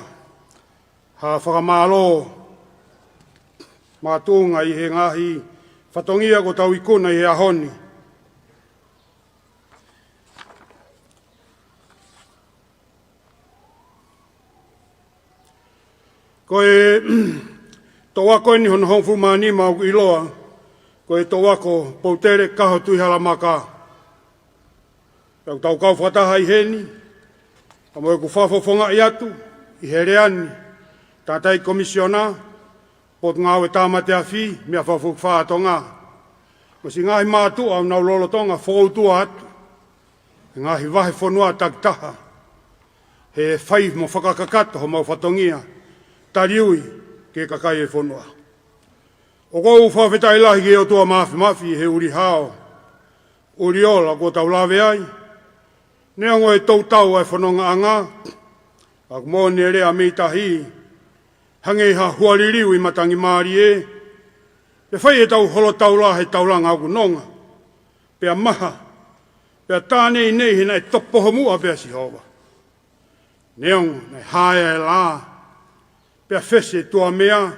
ha fakamālō makatuʻunga ʻi he ngaahi fatongia kuo tau ikuna ʻi he ʻaho ni. Ko e toʻu ako eni hono hongofulu mā nima ʻoku ʻiloa ko e toʻu ako Poutele Kaho Tuʻihalamaka. Pea ʻoku tau kau fakataha ʻi heni, ka mo ʻeku fakafofongaʻi atu ʻi he lea ni, Tangataʻeiki Komisiona, Potungāue Tāmate Afi, Meʻa Fakafokifā ʻa Tonga. Mo siʻi ngaahi mātuʻa ʻoku nau lolotonga fokoutua atu he ngaahi vahefonua takitaha, he fai mo fakakakato homau fatongia taliui ki he kakai e fonua. ʻOku ou fakafetaʻi lahi ki he ʻOtua Māfimafi he ʻuli hao, ʻuli ola kuo tau lave ai. Neongo e toutau ʻa e fonongaʻanga, ka ʻoku moʻoni e lea mei tahi, hangē ha hua liliu ʻi matangi mālie, pea fai ʻetau holo taula he taulanga ʻoku nonga, pea maha, pea tā neinei he naʻe topoho muʻa pē ʻa Sihova. Neongo naʻe haea e lā, pea fesi e tuʻa meʻa,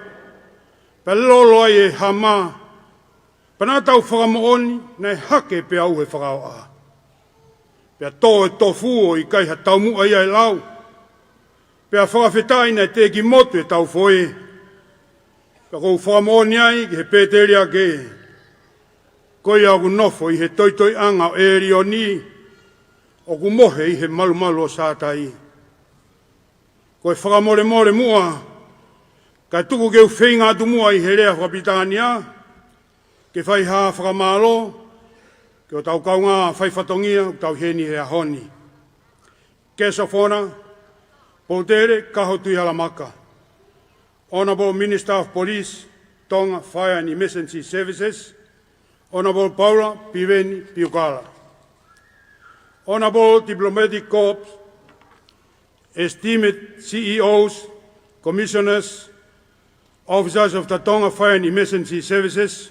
pea lolo ai e hama, pea naʻa tau fakamoʻoni naʻe hake pea ʻauhe fakaoʻa. Pea tō e tofu ʻo ʻikai ha taumuʻa ia ʻe lau, pea fakafetaʻi naʻe teʻeki motu e tau foe. Pea ʻoku ou fakamoʻoni ai ki he pēteliake, ko ia ʻoku nofo ʻi he toitoiʻanga ʻo ʻElioni, ʻoku mohe ʻi he malumalu ʻo Sātai. Ko e fakamolemole muʻa, kae tuku ke u feinga atu muʻa ʻi he lea fakapilitānia, ke fai ha fakamālō ki hotau kaungā faifatongia ʻoku tau ʻi heni he ʻaho ni. Guest of Honour, Poutele Kaho Tuʻihalamaka. Honourable Minister of Police, Tonga Fire and Emergency Services, Honourable Paula Piveni Piukala. Honourable Diplomatic Corps, esteemed C E Os, Commissioners, officers of the Tonga Fire and Emergency Services,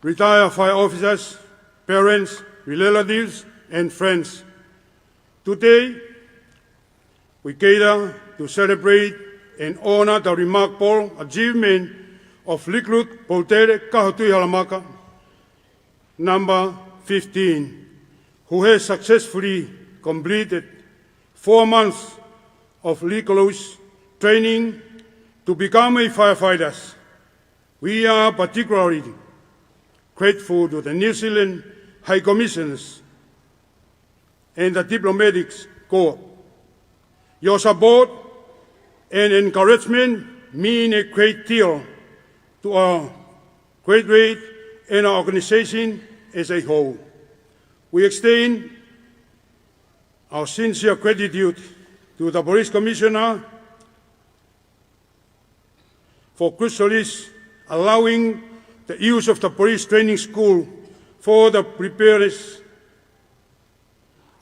retired fire officers, parents, relatives, and friends. Today, we gather to celebrate and honor the remarkable achievement of Recruit Poutele Kaho Tuʻihalamaka, number fifteen, who has successfully completed four months of rigorous training to become a firefighter. We are particularly grateful to the New Zealand High Commissioners and the Diplomatic Corps. Your support and encouragement mean a great deal to our graduate and our organization as a whole. We extend our sincere gratitude to the Police Commissioner for Chrysalis allowing the use of the police training school for the preparedness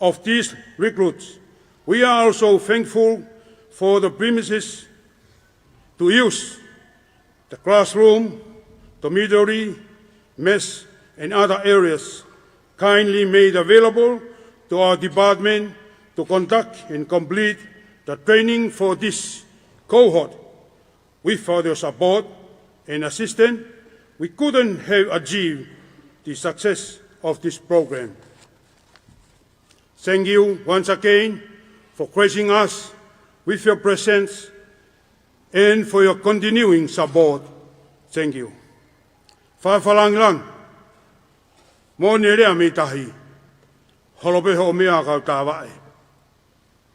of these recruits. We are also thankful for the premises to use, the classroom, dormitory, mess, and other areas kindly made available to our department to conduct and complete the training for this cohort. Without your support and assistance, we couldn't have achieved the success of this program. Thank you once again for gracing us with your presence and for your continuing support. Thank you. Fakalāngilangi, moʻoni e lea mei tahi, holo pē hoʻo meʻa kau tāvaʻe,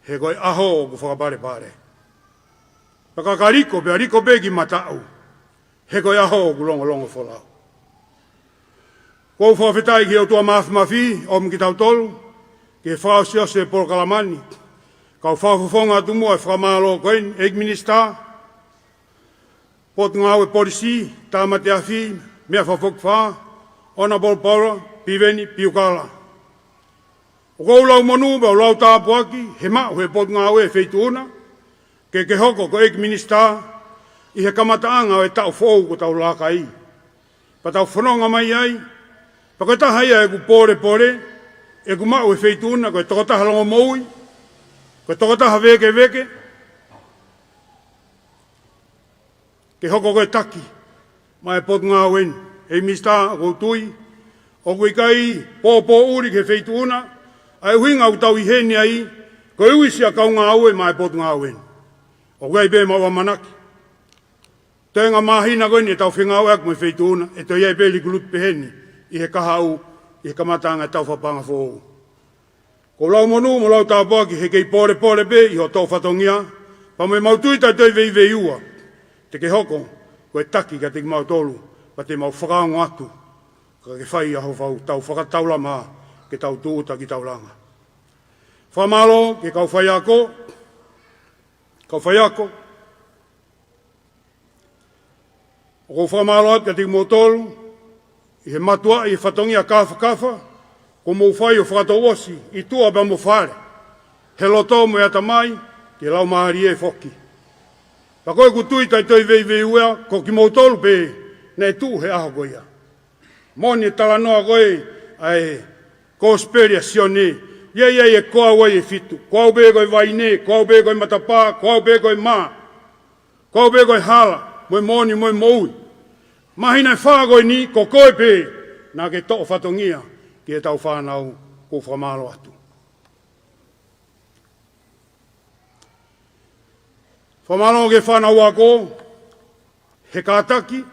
he ko e ʻaho ʻoku fakapalepale. Pea ka ka liko, pea liko pē ki mataʻu, he ko e ʻaho ʻoku longolongo folau. ʻOku ou fakafetaʻi ki he ʻOtua Mafimafi ʻomi kitautolu ki he fakaʻosiʻosi e polokalama ni. Kau fakafofonga atu muʻa e fakamālō ko eni, ʻEiki Minisitā, Potungāue Polisi, Tāmate Afi, Meʻa Fakafokifā, Honourable Paula Piveni Piukala. ʻOku ou lau monū, pea u lau tāpuaki, he maʻu he Potungāue Feituʻu na, ke ke hoko ko e ʻEiki Minisitā ʻi he kamataʻanga ʻo e taʻu foʻou kuo tau laka ai. Pea tau fononga mai ai, pea ko e taha ia ʻeku pōlepole ʻeku maʻu he feituʻu na, ko e tokotaha longomoʻui, ko e tokotaha vēkeveke, ke hoko ko e taki maʻa e Potungāue ni. ʻEiki Minisitā, ʻoku ou tui ʻoku ʻikai pōpōʻuli ki he feituʻu na ʻa e ʻuhinga ʻoku tau ʻi heni ai, koeʻuhi siʻa kau ngāue maʻa e Potungāue ni. ʻOku ʻi ai pē ʻemau ʻamanaki, toenga māhina ko eni ʻetau fengāueʻaki mo e feituʻu na, ʻe toe ʻi ai pē likulutu peheni ʻi he kahaʻu ʻi he kamataʻanga e taʻu fakapaʻanga foʻou. ʻOku ou lau monū mo lau tāpuaki, he kei pōlepole pē ʻi hoʻo toʻo fatongia, pea mo ʻemau tui taʻetoe veiveiua te ke hoko ko e taki kiate kimautolu, pea te mau fakaongo atu ka ke fai ʻa hoʻo fau tau fakataulama ke tau tūʻuta ki taulanga. Fakamālō ki he kau faiako, kau faiako, ʻoku ou fakamālō atu kiate kimoutolu ʻi he mātuʻa ʻi he fatongia kāfakafa kuo mou fai ʻo fakatouʻosi ʻi tuʻa pea mo fale, he loto mo e ʻatamai, ki he laumālie foki. Pea ko ʻeku tui taʻetoe veiveiua, ko kimoutolu pē naʻe tuʻu he ʻaho ko ia. Moʻoni e talanoa ko ē ʻa e Kosipeli ʻa Sione, ʻoku ʻi ai e ko au ʻa e fitu, ko au pē ko e vaine, ko au pē ko e matapā, ko au pē ko e mā, ko au pē ko e hala, mo e moʻoni, mo e moʻui. Māhina ʻe fā ko eni, ko koe pē naʻa ke toʻo fatongia ki heʻetau fānau, ʻoku ou fakamālō atu. Fakamālō ki he fānau ako, he kātaki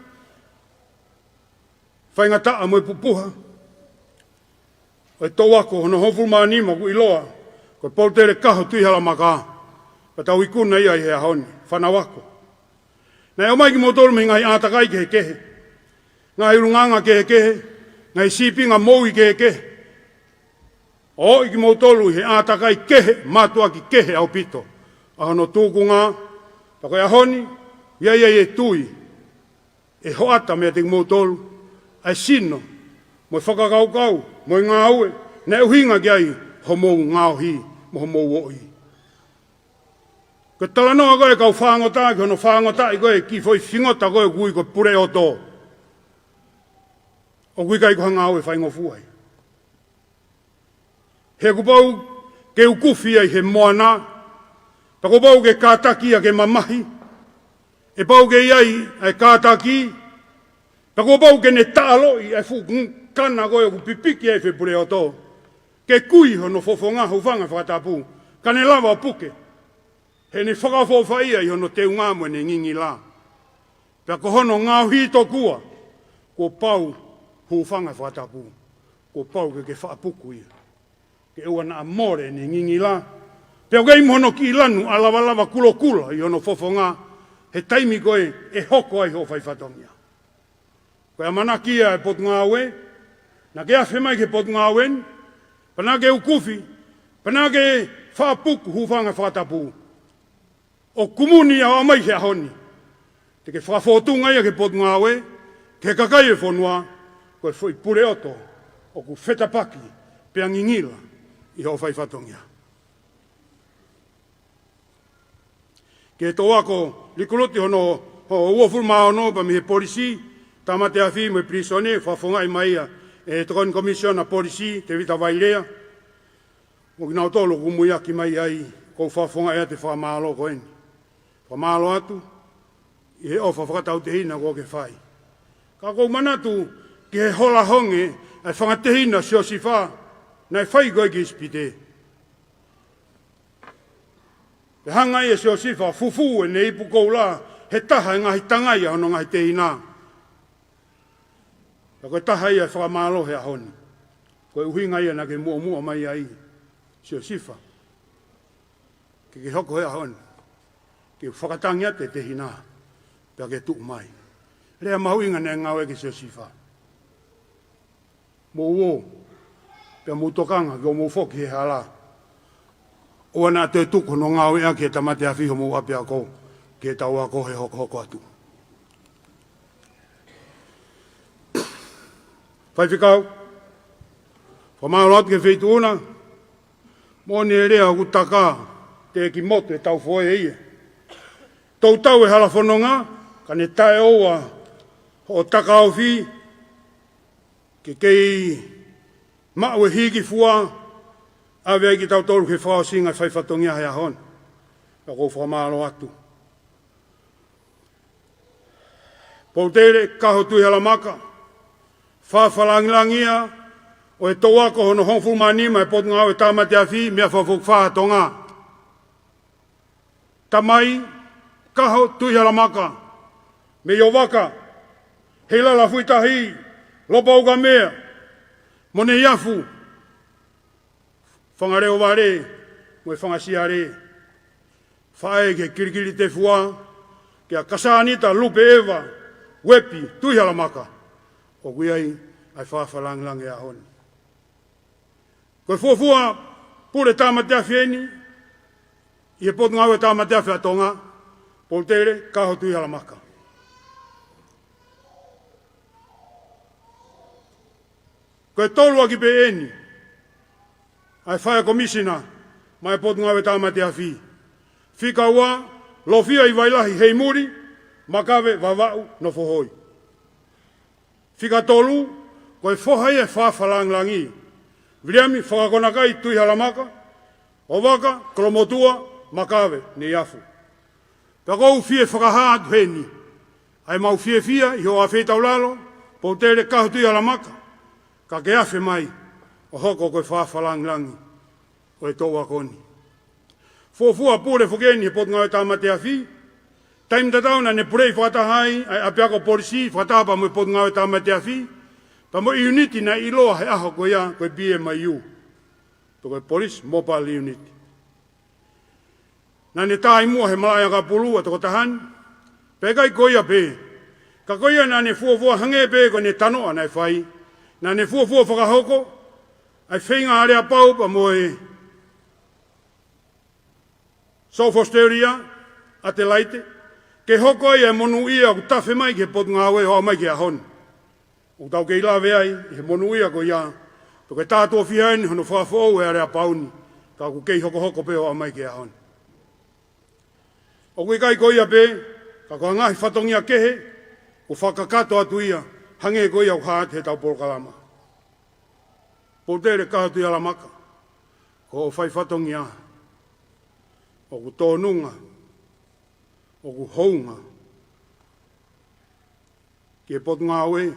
faingataʻa mo e pupuha ʻo e toʻu ako hono hongofulu mā nima ʻoku ʻiloa ko e Polutele Kaho Tuʻihalamaka, pea tau ikuna ia ʻi he ʻaho ni, fānau ako. Naʻe ʻomai kimoutolu mei he ngaahi ʻātakai kehekehe, ngaahi ʻulungaanga kehekehe, ngaahi sīpinga moʻui kehekehe, ʻo ʻi kimoutolu ʻi he ʻātakai kehe, mātuʻaki kehe ʻaupito ʻa hono tūkunga, pea ko e ʻaho ni, ʻoku ʻi ai e tui ʻe hoʻata meiate kimoutolu ʻa e sino, mo e fakakaukau, mo e ngāue naʻe ʻuhinga ki ai homou ngaohi mo homou ʻoi. Ko e talanoa ko ē kau fāngota ki hono fāngotaʻi ko ē kiʻi foʻi fingota ko ē ʻoku ui ko e Puleʻoto, ʻoku ʻikai ko ha ngāue faingofua ia. He kuo pau ke ukufi ai he moana, pea kuo pau ke kātaki ia ke mamahi, ʻe pau ke ʻi ai ʻa e kātaki, pea kuo pau ke ne taʻaloʻi ʻa e fuʻu kana ko ē ʻoku pipiki ai e Puleʻoto, ke kui hono fofonga, hūfanga he fakatapu, ka ne lava ʻo puke heʻene fakaʻofoʻofaʻia ʻi hono teunga mo ʻene ngingila. Pea ko hono ngaohi tokua, kuo pau, hūfanga he fakatapu, kuo pau ke ke faʻa puku ia, ke ʻoua naʻa mole ʻene ngingila. Pea ʻoku ʻi ai mo hono kiʻi lanu ʻa e lavalava kulokula ʻi hono fofonga he taimi ko ē ʻe hoko ai hoʻo fai fatongia. Ko e ʻamanaki ia ʻa e Potungāue, naʻa ke afe mai ki he Potungāue ni, pea naʻa ke ukufi, pea naʻa ke faʻa puku, hūfanga he fakatapu. ʻOku muni ia ʻo ʻomai he ʻaho ni, te ke fakafōtunga ia ki he Potungāue, ki he kakai e fonua, ko e foʻi puleʻoto ʻoku fetapaki pea ngingila ʻi hoʻo fai fatongia. Ki he tō ako likuluti hono, hono uofulu mā ono pea mei he polisi, tāmate afi mo e pilīsone, fakafofongaʻi mai ia ʻe he Tokoni Komisiona Polisi, Tēvita Vailea. Mo kinautolu ʻoku muiaki mai ai, ʻoku ou fakafofongaʻi atu e fakamālō ko eni. Fakamālō atu ʻi he ʻofa fakatautehina kuo ke fai. Ka ʻoku ou manatu ki he hola honge ʻa e fanga tehina ʻo Siosifa naʻe fai ko ē ki ʻIsipite. Pea hanga ʻe Siosifa ʻo fufū ʻene ipu koula he taha e ngaahi tangai ʻa hono ngaahi tehina. Pea ko e taha ia e fakamālō he ʻaho ni. Ko e ʻuhinga ia naʻa ke muʻomuʻa mai ai, Siosifa, ke ke hoko he ʻaho ni ke fakatangi atu e tehina, pea ke tuʻu mai. Lea mahuʻinga naʻe ngāueʻaki ʻe Siosifa. Mou ō, pea mou tokanga ki hoʻomou foki he hala. ʻOua naʻa toe tuku hono ngāueʻaki ʻe he tāmate afi homou ʻapiako, ke tau ako he hokohoko atu. Faifekau, fakamālō atu ki he Feituʻu na, moʻoni e lea ʻoku taka, teʻeki motu e tau foe ia. Toutou e hala fononga, ka ne taʻeʻoua hoʻo taka ofi, ke kei maʻu e hiki fua, ʻave ai kitautolu ki he fakaʻosinga e fai fatongia he ʻaho ni. Ka ʻoku ou fakamālō atu. Poutele Kaho Tuʻihalamaka, fakafakalāngilangi ia ʻo e tō ako hono hongofulu mā nima e Potungāue Tāmate Afi mei he Fakafoki Fā ʻa Tonga. Tamai Kaho Tuʻihalamaka, mei ʻOvaka, Heilala Fuitahi, Lopoukamea, mo Neiafu, Fangaleovale mo e Fangasiale. Faʻē ki he Kilikilitefua, kia Kasānita Lupe ʻEva Uepi Tuʻihalamaka, ʻoku ʻi ai ʻa e fakafakalāngilangi he ʻaho ni. Ko e fuofua pule tāmate afi eni ʻi he Potungāue Tāmate Afi ʻa Tonga, Poutele Kaho Tuʻihalamaka. Ko e tolu ʻaki pē eni ʻa e fai komisina maʻá e Potungāue Tāmate Afi. Fika ua, Lofia ʻIvailahi Heimuli, Makave Vavaʻu Nofohoi. Fika tolu, ko e foha ia e fakafakalāngilangi, Viliami Fakakonakai Tuʻihalamaka, ʻOvaka, Kolomotuʻa, Makave, Neiafu. Pea ʻoku ou fie fakahā atu heni ʻa ʻemau fiefia ʻi hoʻo feitaulalo, Poutele Kaho Tuʻihalamaka, ka ke afe mai ʻo hoko ko e fakafakalāngilangi ʻo e tō ako ni. Fuofua pule foki eni he Potungāue Tāmate Afi, taimi tatau naʻá ne puleʻi fakataha ai ʻa e ʻApiako Polisi fakataha pea mo e Potungāue Tāmate Afi, pea mo e ʻiuniti naʻe ʻiloa he ʻaho ko ia ko e P M I U, pe ko e Police Mobile Unit. Naʻá ne tā ʻi muʻa he malaʻe ʻakapulu ʻa e tokotaha ni, pea ʻikai ko ia pē, ka ko ia naʻá ne fuofua hangē pē ko ʻene tanoʻa naʻe fai, naʻá ne fuofua fakahoko ʻa e feinga aleapau pea mo e South Australia, Adelaide, ke hoko ai e monūʻia ʻoku tafe mai ki he Potungāue ʻo aʻu mai ki he ʻaho ni. ʻOku tau kei lave ai ʻi he monūʻia ko ia, pe ko e tā tuʻo fiha eni hono fakafoʻou e aleapau ni, ka ʻoku kei hokohoko pē ʻo aʻu mai ki he ʻaho ni. ʻOku ʻikai ko ia pē, ka ko e ngaahi fatongia kehe kuo fakakakato atu ia, hangē ko ia ʻoku hā atu heʻetau polokalama. Poutele Kaho Tuʻihalamaka, ko hoʻo fai fatongia ʻoku tōnunga, ʻoku hounga ki he Potungāue,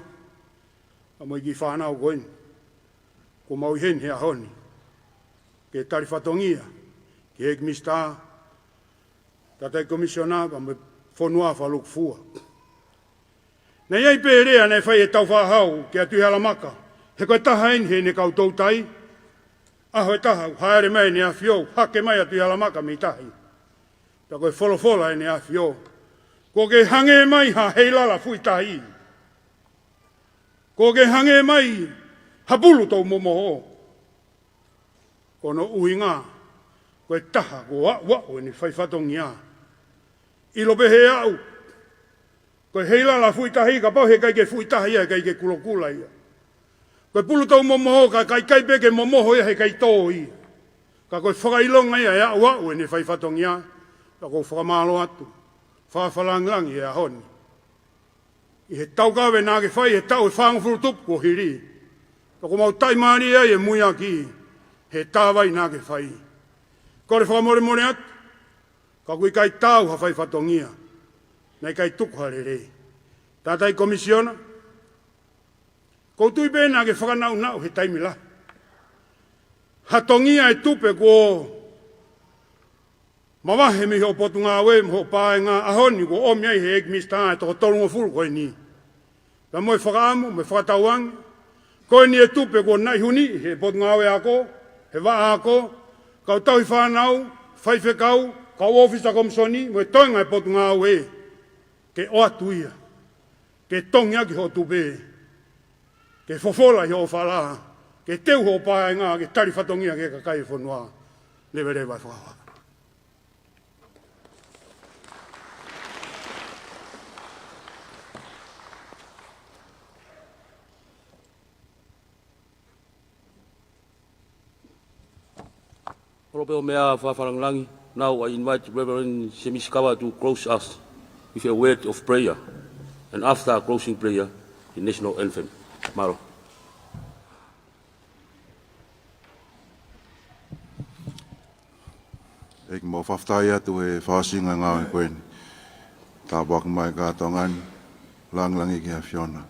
pea mo e kiʻi fānau ko eni kuo mau ʻi heni he ʻaho ni, ke tali fatongia ki he ʻEiki Minisitā, Tangataʻeiki Komisiona, pea mo e fonua fakalūkufua. Naʻe ʻi ai pē lea naʻe fai ʻe Tāufaʻāhau kia Tuʻihalamaka, he ko e taha eni heʻene kau toutai. ʻAho ʻe taha ʻoku hāʻele mai ʻEne ʻAfio, hake mai ʻa Tuʻihalamaka mei tahi. Pea ko e folofola ʻEne ʻAfio: Kuo ke hangē mai ha heilala fuʻi tahi. Kuo ke hangē mai ha pulu toumomoho. Ko hono ʻuhinga, ko e taha kuo aʻuaʻu ʻene fai fatongia. ʻIlo pē ʻe aʻu Ko e heilala fuʻu tahi, kapau heʻikai ke fuʻu tahi ia, heʻikai ke kulokula ia. Ko e pulu tau momoho, ka ʻikai pē ke momoho ia, heʻikai tō ia. Ka ko e fakaʻilonga ia ʻe aʻu aʻu ʻene fai fatongia, ka ʻoku ou fakamālō atu, fakafakalāngilangi he ʻaho ni. ʻI he taukave naʻa ke fai he taʻu ʻe fāngofulu tupu kuo hili. Ka ʻoku mau taʻimālie ai e muiaki he tā vai naʻa ke fai. Kole fakamolemole atu, ka ʻoku ʻikai taau ha fai fatongia, naʻe ʻikai tuku ha lelei. Tātai Komisiona, ʻoku ou tui pē naʻa ke fakanaʻunaʻu he taimi lahi. Ha tongia e tupe kuo mavahe mei hoʻo potungāue mo hoʻo paenga, ʻaho ni kuo ʻomi ai he ʻEiki Minisitā e toko tolungofulu ko eni. Pea mo e fakaʻamu, mo e fakatauange, ko eni e tupe kuo naʻi huni he Potungāue Ako, he Vaʻa Ako, kau tauhi fānau, faifekau, kau ʻōfisa Komisoni, mo e toenga e Potungāue, ke ʻoatu ia, ke tongiaki hoʻo tupe, ke fofola ʻi hoʻo fala, ke teu hoʻo paenga, ke tali fatongia ki he kakai e fonua. Leveleva e fakahoha. Holoʻo pē ʻo meʻa, fakafakalāngilangi. Now I invite Reverend Semisi Kava to close us with a word of prayer, and after closing prayer, the national anthem. Mālō. ʻEiki, mau fakafetaʻi atu he fakaʻosinga e ngāue ko eni. Tāpuaki mai kātoanga ni, lāngilangi ki he ʻAfiona.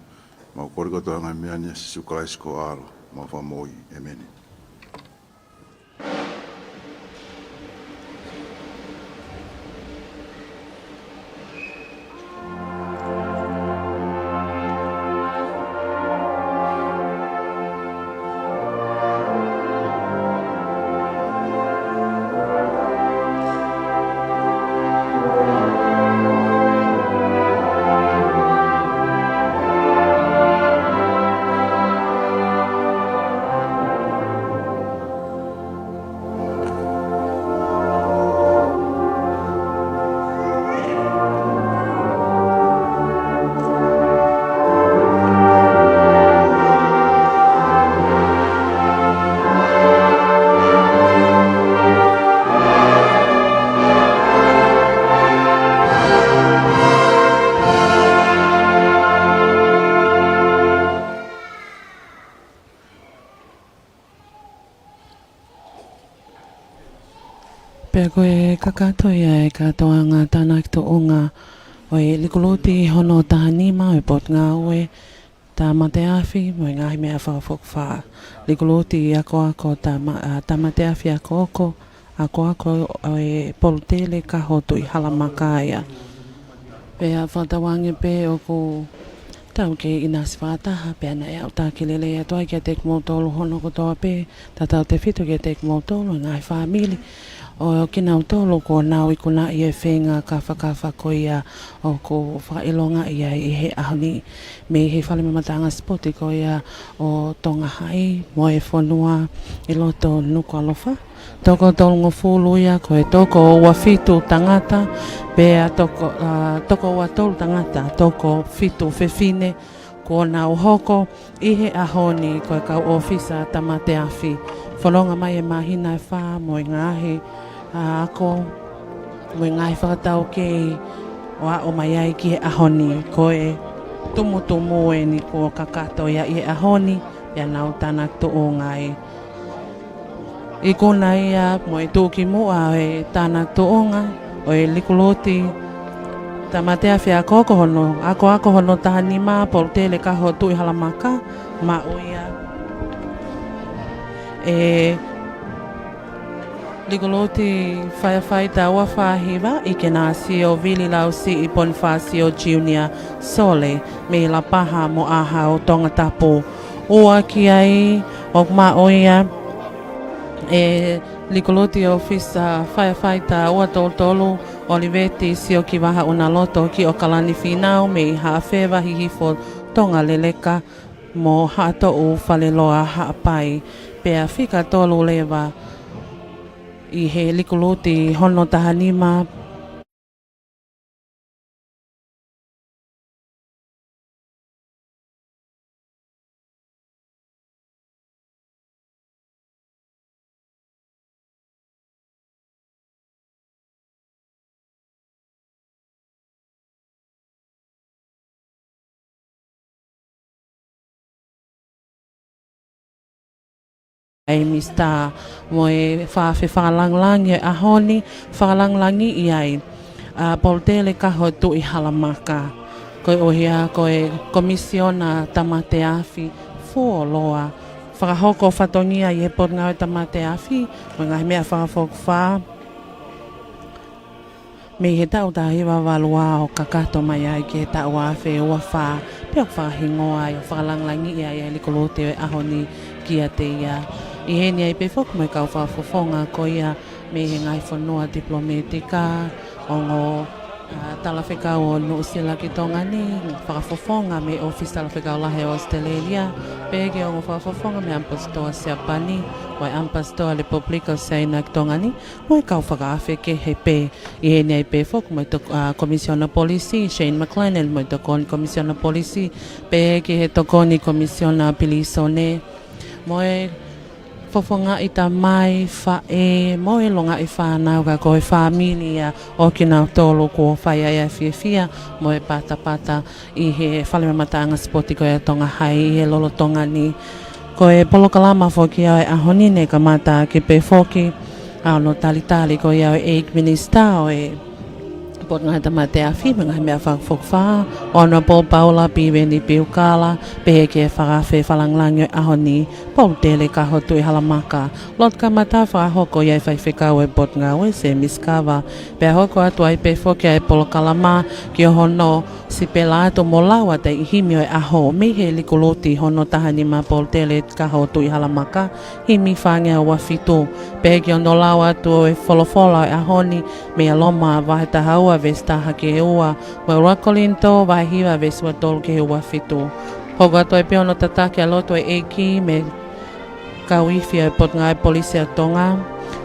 Mau kole kotoa e ngaahi meʻa ni ʻia Sīsū Kalaisi ko ho ʻAlo, homau Fakamoʻui. ʻĒmeni. Pea ko e kakato ia e kātoanga tānaki tuʻunga ʻo e likuruti hono taha nima ʻo e Potungāue Tāmate Afi mo e ngaahi meʻa fakafokifā. Likuruti akoako tāma-, ʻa, tāmate afi akoako, akoako ʻo e Polutele Kaho Tuʻihalamaka ia. Pea fakatauange pē ʻoku tau kei ʻinasi fakataha, pea naʻe aʻutaki lelei atu ai kiate kimoutolu hono kotoa pē, tautautefito kiate kimoutolu e ngaahi fāmili ʻo kinautolu kuo nau ikunaʻi e feinga kafakafa ko ia ʻoku fakaʻilongaʻi ai ʻi he ʻaho ni mei he fale mamataʻanga sipoti ko ia ʻo Tonga Hai mo e fonua ʻi loto Nukuʻalofa. Toko tolungofulu ia ko e toko ua fitu tangata, pea toko, ʻa, toko ua tolu tangata, toko fitu fefine, kuo nau hoko ʻi he ʻaho ni ko e kau ʻōfisa tāmate afi. Fononga mai e māhina ʻe fā mo e ngaahi, ʻa, ako mo e ngaahi fakataukei ʻo aʻu mai ai ki he ʻaho ni. Ko e tumutumu eni kuo kakato ia ʻi he ʻaho ni, pea nau tānaki tuʻunga ai. Ikuna ia mo e tuʻukimuʻa ʻo e tānaki tuʻunga ʻo e likuruti tāmate afi akoako hono, akoako hono taha nima, Polutele Kaho Tuʻihalamaka, maʻu ia ʻe likuruti firefighter ua fā hiva, ʻIkenasio Vili Lausiʻi Ponifasio Junior Sole mei Lapaha mo ʻAhau, Tongatapu. Ua ki ai ʻoku maʻu ia ʻe likuruti ʻōfisa firefighter ua tolu tolu, ʻOliveti Siokivaha ʻUnaloto ki ʻOkalani Fīnau mei Haʻafeva Hihifo, Tonga Leleka mo Haʻatoʻu Faleloa Haʻapai. Pea fika tolu leva ʻi he likuruti hono taha nima, ʻa e Minisitā mo e Fakaafe Fakalāngilangi ʻo e ʻaho ni, fakalāngilangiʻi ai ʻa Polutele Kaho Tuʻihalamaka. Ko e ʻuhinga ko e Komisiona Tamateafi fuoloa. Fakahoko fatongia ʻi he Potungāue Tamateafi mo e ngaahi meʻa fakafokifā mei he taʻu taha hiva valu ua ʻo kakato mai ai ki he taʻu ua afe ua fā, pea ʻoku fakahingoa ai ʻo fakalāngilangiʻi ai ʻa e likuluti ʻo e ʻaho ni kiate ia. ʻI heni ai pē foki mo e kau fakafofonga ko ia mei he ngaahi fonua tipilōmētika, ongo, ʻa, talafekau ʻo Nuʻusila ki Tonga ni, fakafofonga mei he ʻŌfisi Talafekau Lahi ʻo ʻAositelēlia, pehē ki he ongo fakafofonga mei he ʻAmipasitoa Siapani, mo e ʻAmipasitoa Lepupelika ʻo Siaina ki Tonga ni, mo e kau fakaafe kehe pē. ʻI heni ai pē foki mo e tok-, ʻa, Komisiona Polisi, Shane McLennan, mo e Tokoni Komisiona Polisi, pehē ki he Tokoni Komisiona Pilīsone, mo e fofongaʻi tamai, faʻē, mo e longaʻi fānau, ka ko e fāmili ia ʻo kinautolu kuo fai ai ʻa e fiefia mo e patapata ʻi he Fale Mamataʻanga Sipoti ko ia ʻo Tonga Hai ʻi he lolotonga ni. Ko e polokalama foki ia ʻo e ʻaho ni ne kamata ʻaki pē foki ʻa hono talitali ko ia ʻo e ʻEiki Minisitā ʻo e Potungāue Tamateafi mo e ngaahi meʻa fakafokifā, ʻa Honourable Paula Piveni Piukala, pehē ki he Fakaafe Fakalāngilangi ʻo e ʻaho ni, Polutele Kaho Tuʻihalamaka. Lotu kamata fakahoko ia ʻe he Faifekau ʻo e Potungāue, Sēmisi Kava, pea hoko atu ai pē foki ʻa e polokalama ki hono sipela atu mo lau atu ʻa e himi ʻo e ʻaho mei he likuluti hono taha nima, Polutele Kaho Tuʻihalamaka, himi fāngeau ua fitu. Pehē ki hono lau atu ʻo e folofola ʻo e ʻaho ni mei he Loma vahe taha ua veesi taha ki he ua, mo e ua Kolinitō vahe hiva veesi ua tolu ki he ua fitu. Hoko atu ai pē hono tataki ʻa e lotu ʻo e ʻEiki mei he kau ifi ʻo e Potungāue Polisi ʻa Tonga.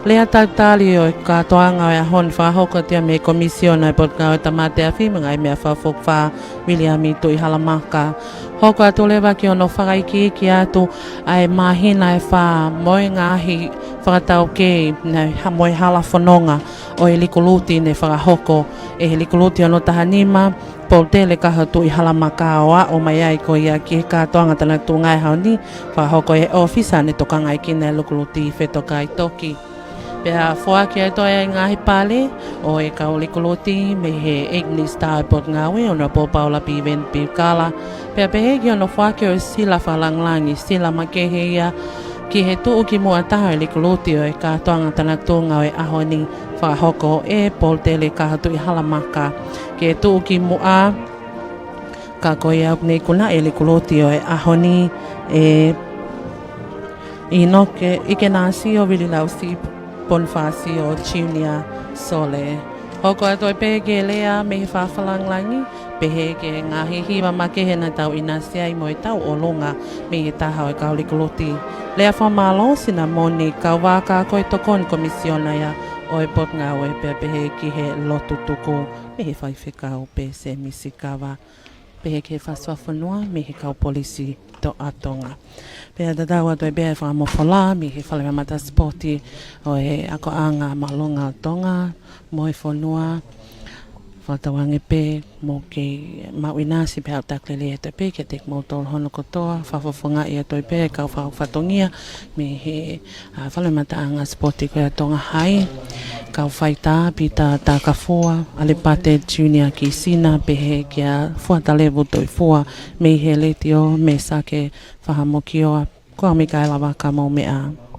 Lea talitali ʻo e kātoanga ʻo e ʻaho ni fakahoko atu ia mei he Komisiona ʻo e Potungāue Tamateafi mo e ngaahi meʻa fakafokifā, Viliami Tuʻihalamaka. Hoko atu leva ki hono fakaikiiki atu ʻa e māhina ʻe fā mo e ngaahi fakataukei naʻe ha-, mo e hala fononga ʻo e likuluti ne fakahoko ʻe he likuluti hono taha nima, Polutele Kaho Tuʻihalamaka, ʻo aʻu mai ai ko ia ki he kātoanga tanatunga ʻo e ʻaho ni, fakahoko ʻe he ʻōfisa ne tokangaʻi ʻa e likuluti, Fetokai Toki. Pea foaki atu ai ʻa e ngaahi pale ʻo e kau likuluti mei he ʻEiki Minisitā ʻo e Potungāue, Honourable Paula Piveni Piukala, pea pehē ki hono foaki ʻo e sila fakalāngilangi, sila makehe ia ki he tuʻukimuʻa taha ʻo e likuluti ʻo e kātoanga tanatunga ʻo e ʻaho ni, fakahoko ʻe Polutele Kaho Tuʻihalamaka. Ki he tuʻukimuʻa, ka ko ia ʻoku ne ikunaʻi e likuluti ʻo e ʻaho ni ʻe ʻInoke ʻIkenasio Vililausi Ponifasio Junior Sole. Hoko atu ai pē ki he lea mei he Fakaafe Fakalāngilangi, pehē ki he ngaahi hiva makehe naʻa tau ʻinasi ai mo e tauʻolunga mei he taha ʻo e kau likuluti. Lea fakamālō, sinamoni, kauvaka, ko e Tokoni Komisiona ia ʻo e Potungāue, pea pehē ki he lotu tuku mei he Faifekau pē Sēmisi Kava, pehē ki he Fakafofonga mei he kau polisi ʻo Tonga. Pea tatau atu ai pē ʻa e fakamofola mei he Fale Mamata Sipoti ʻo e Akoʻanga Māʻolunga ʻo Tonga mo e fonua. Fakatauange pē mou kei maʻu ʻinasi pea ʻoku takulele atu pē kiate kimoutolu hono kotoa. Fakafofongaʻi atu ai pē ʻa e kau fakafatongia mei he, ʻa, Fale Mamataʻanga Sipoti ko ia ʻo Tonga Hai, kau faitā, Pita Takafua, ʻAlipate Junior Kisina, pehē kia Fuatalevu Toifua mei he Letiō, Mesake Fahamokioa, ko au Mikaela Vaka, mou meʻa ā.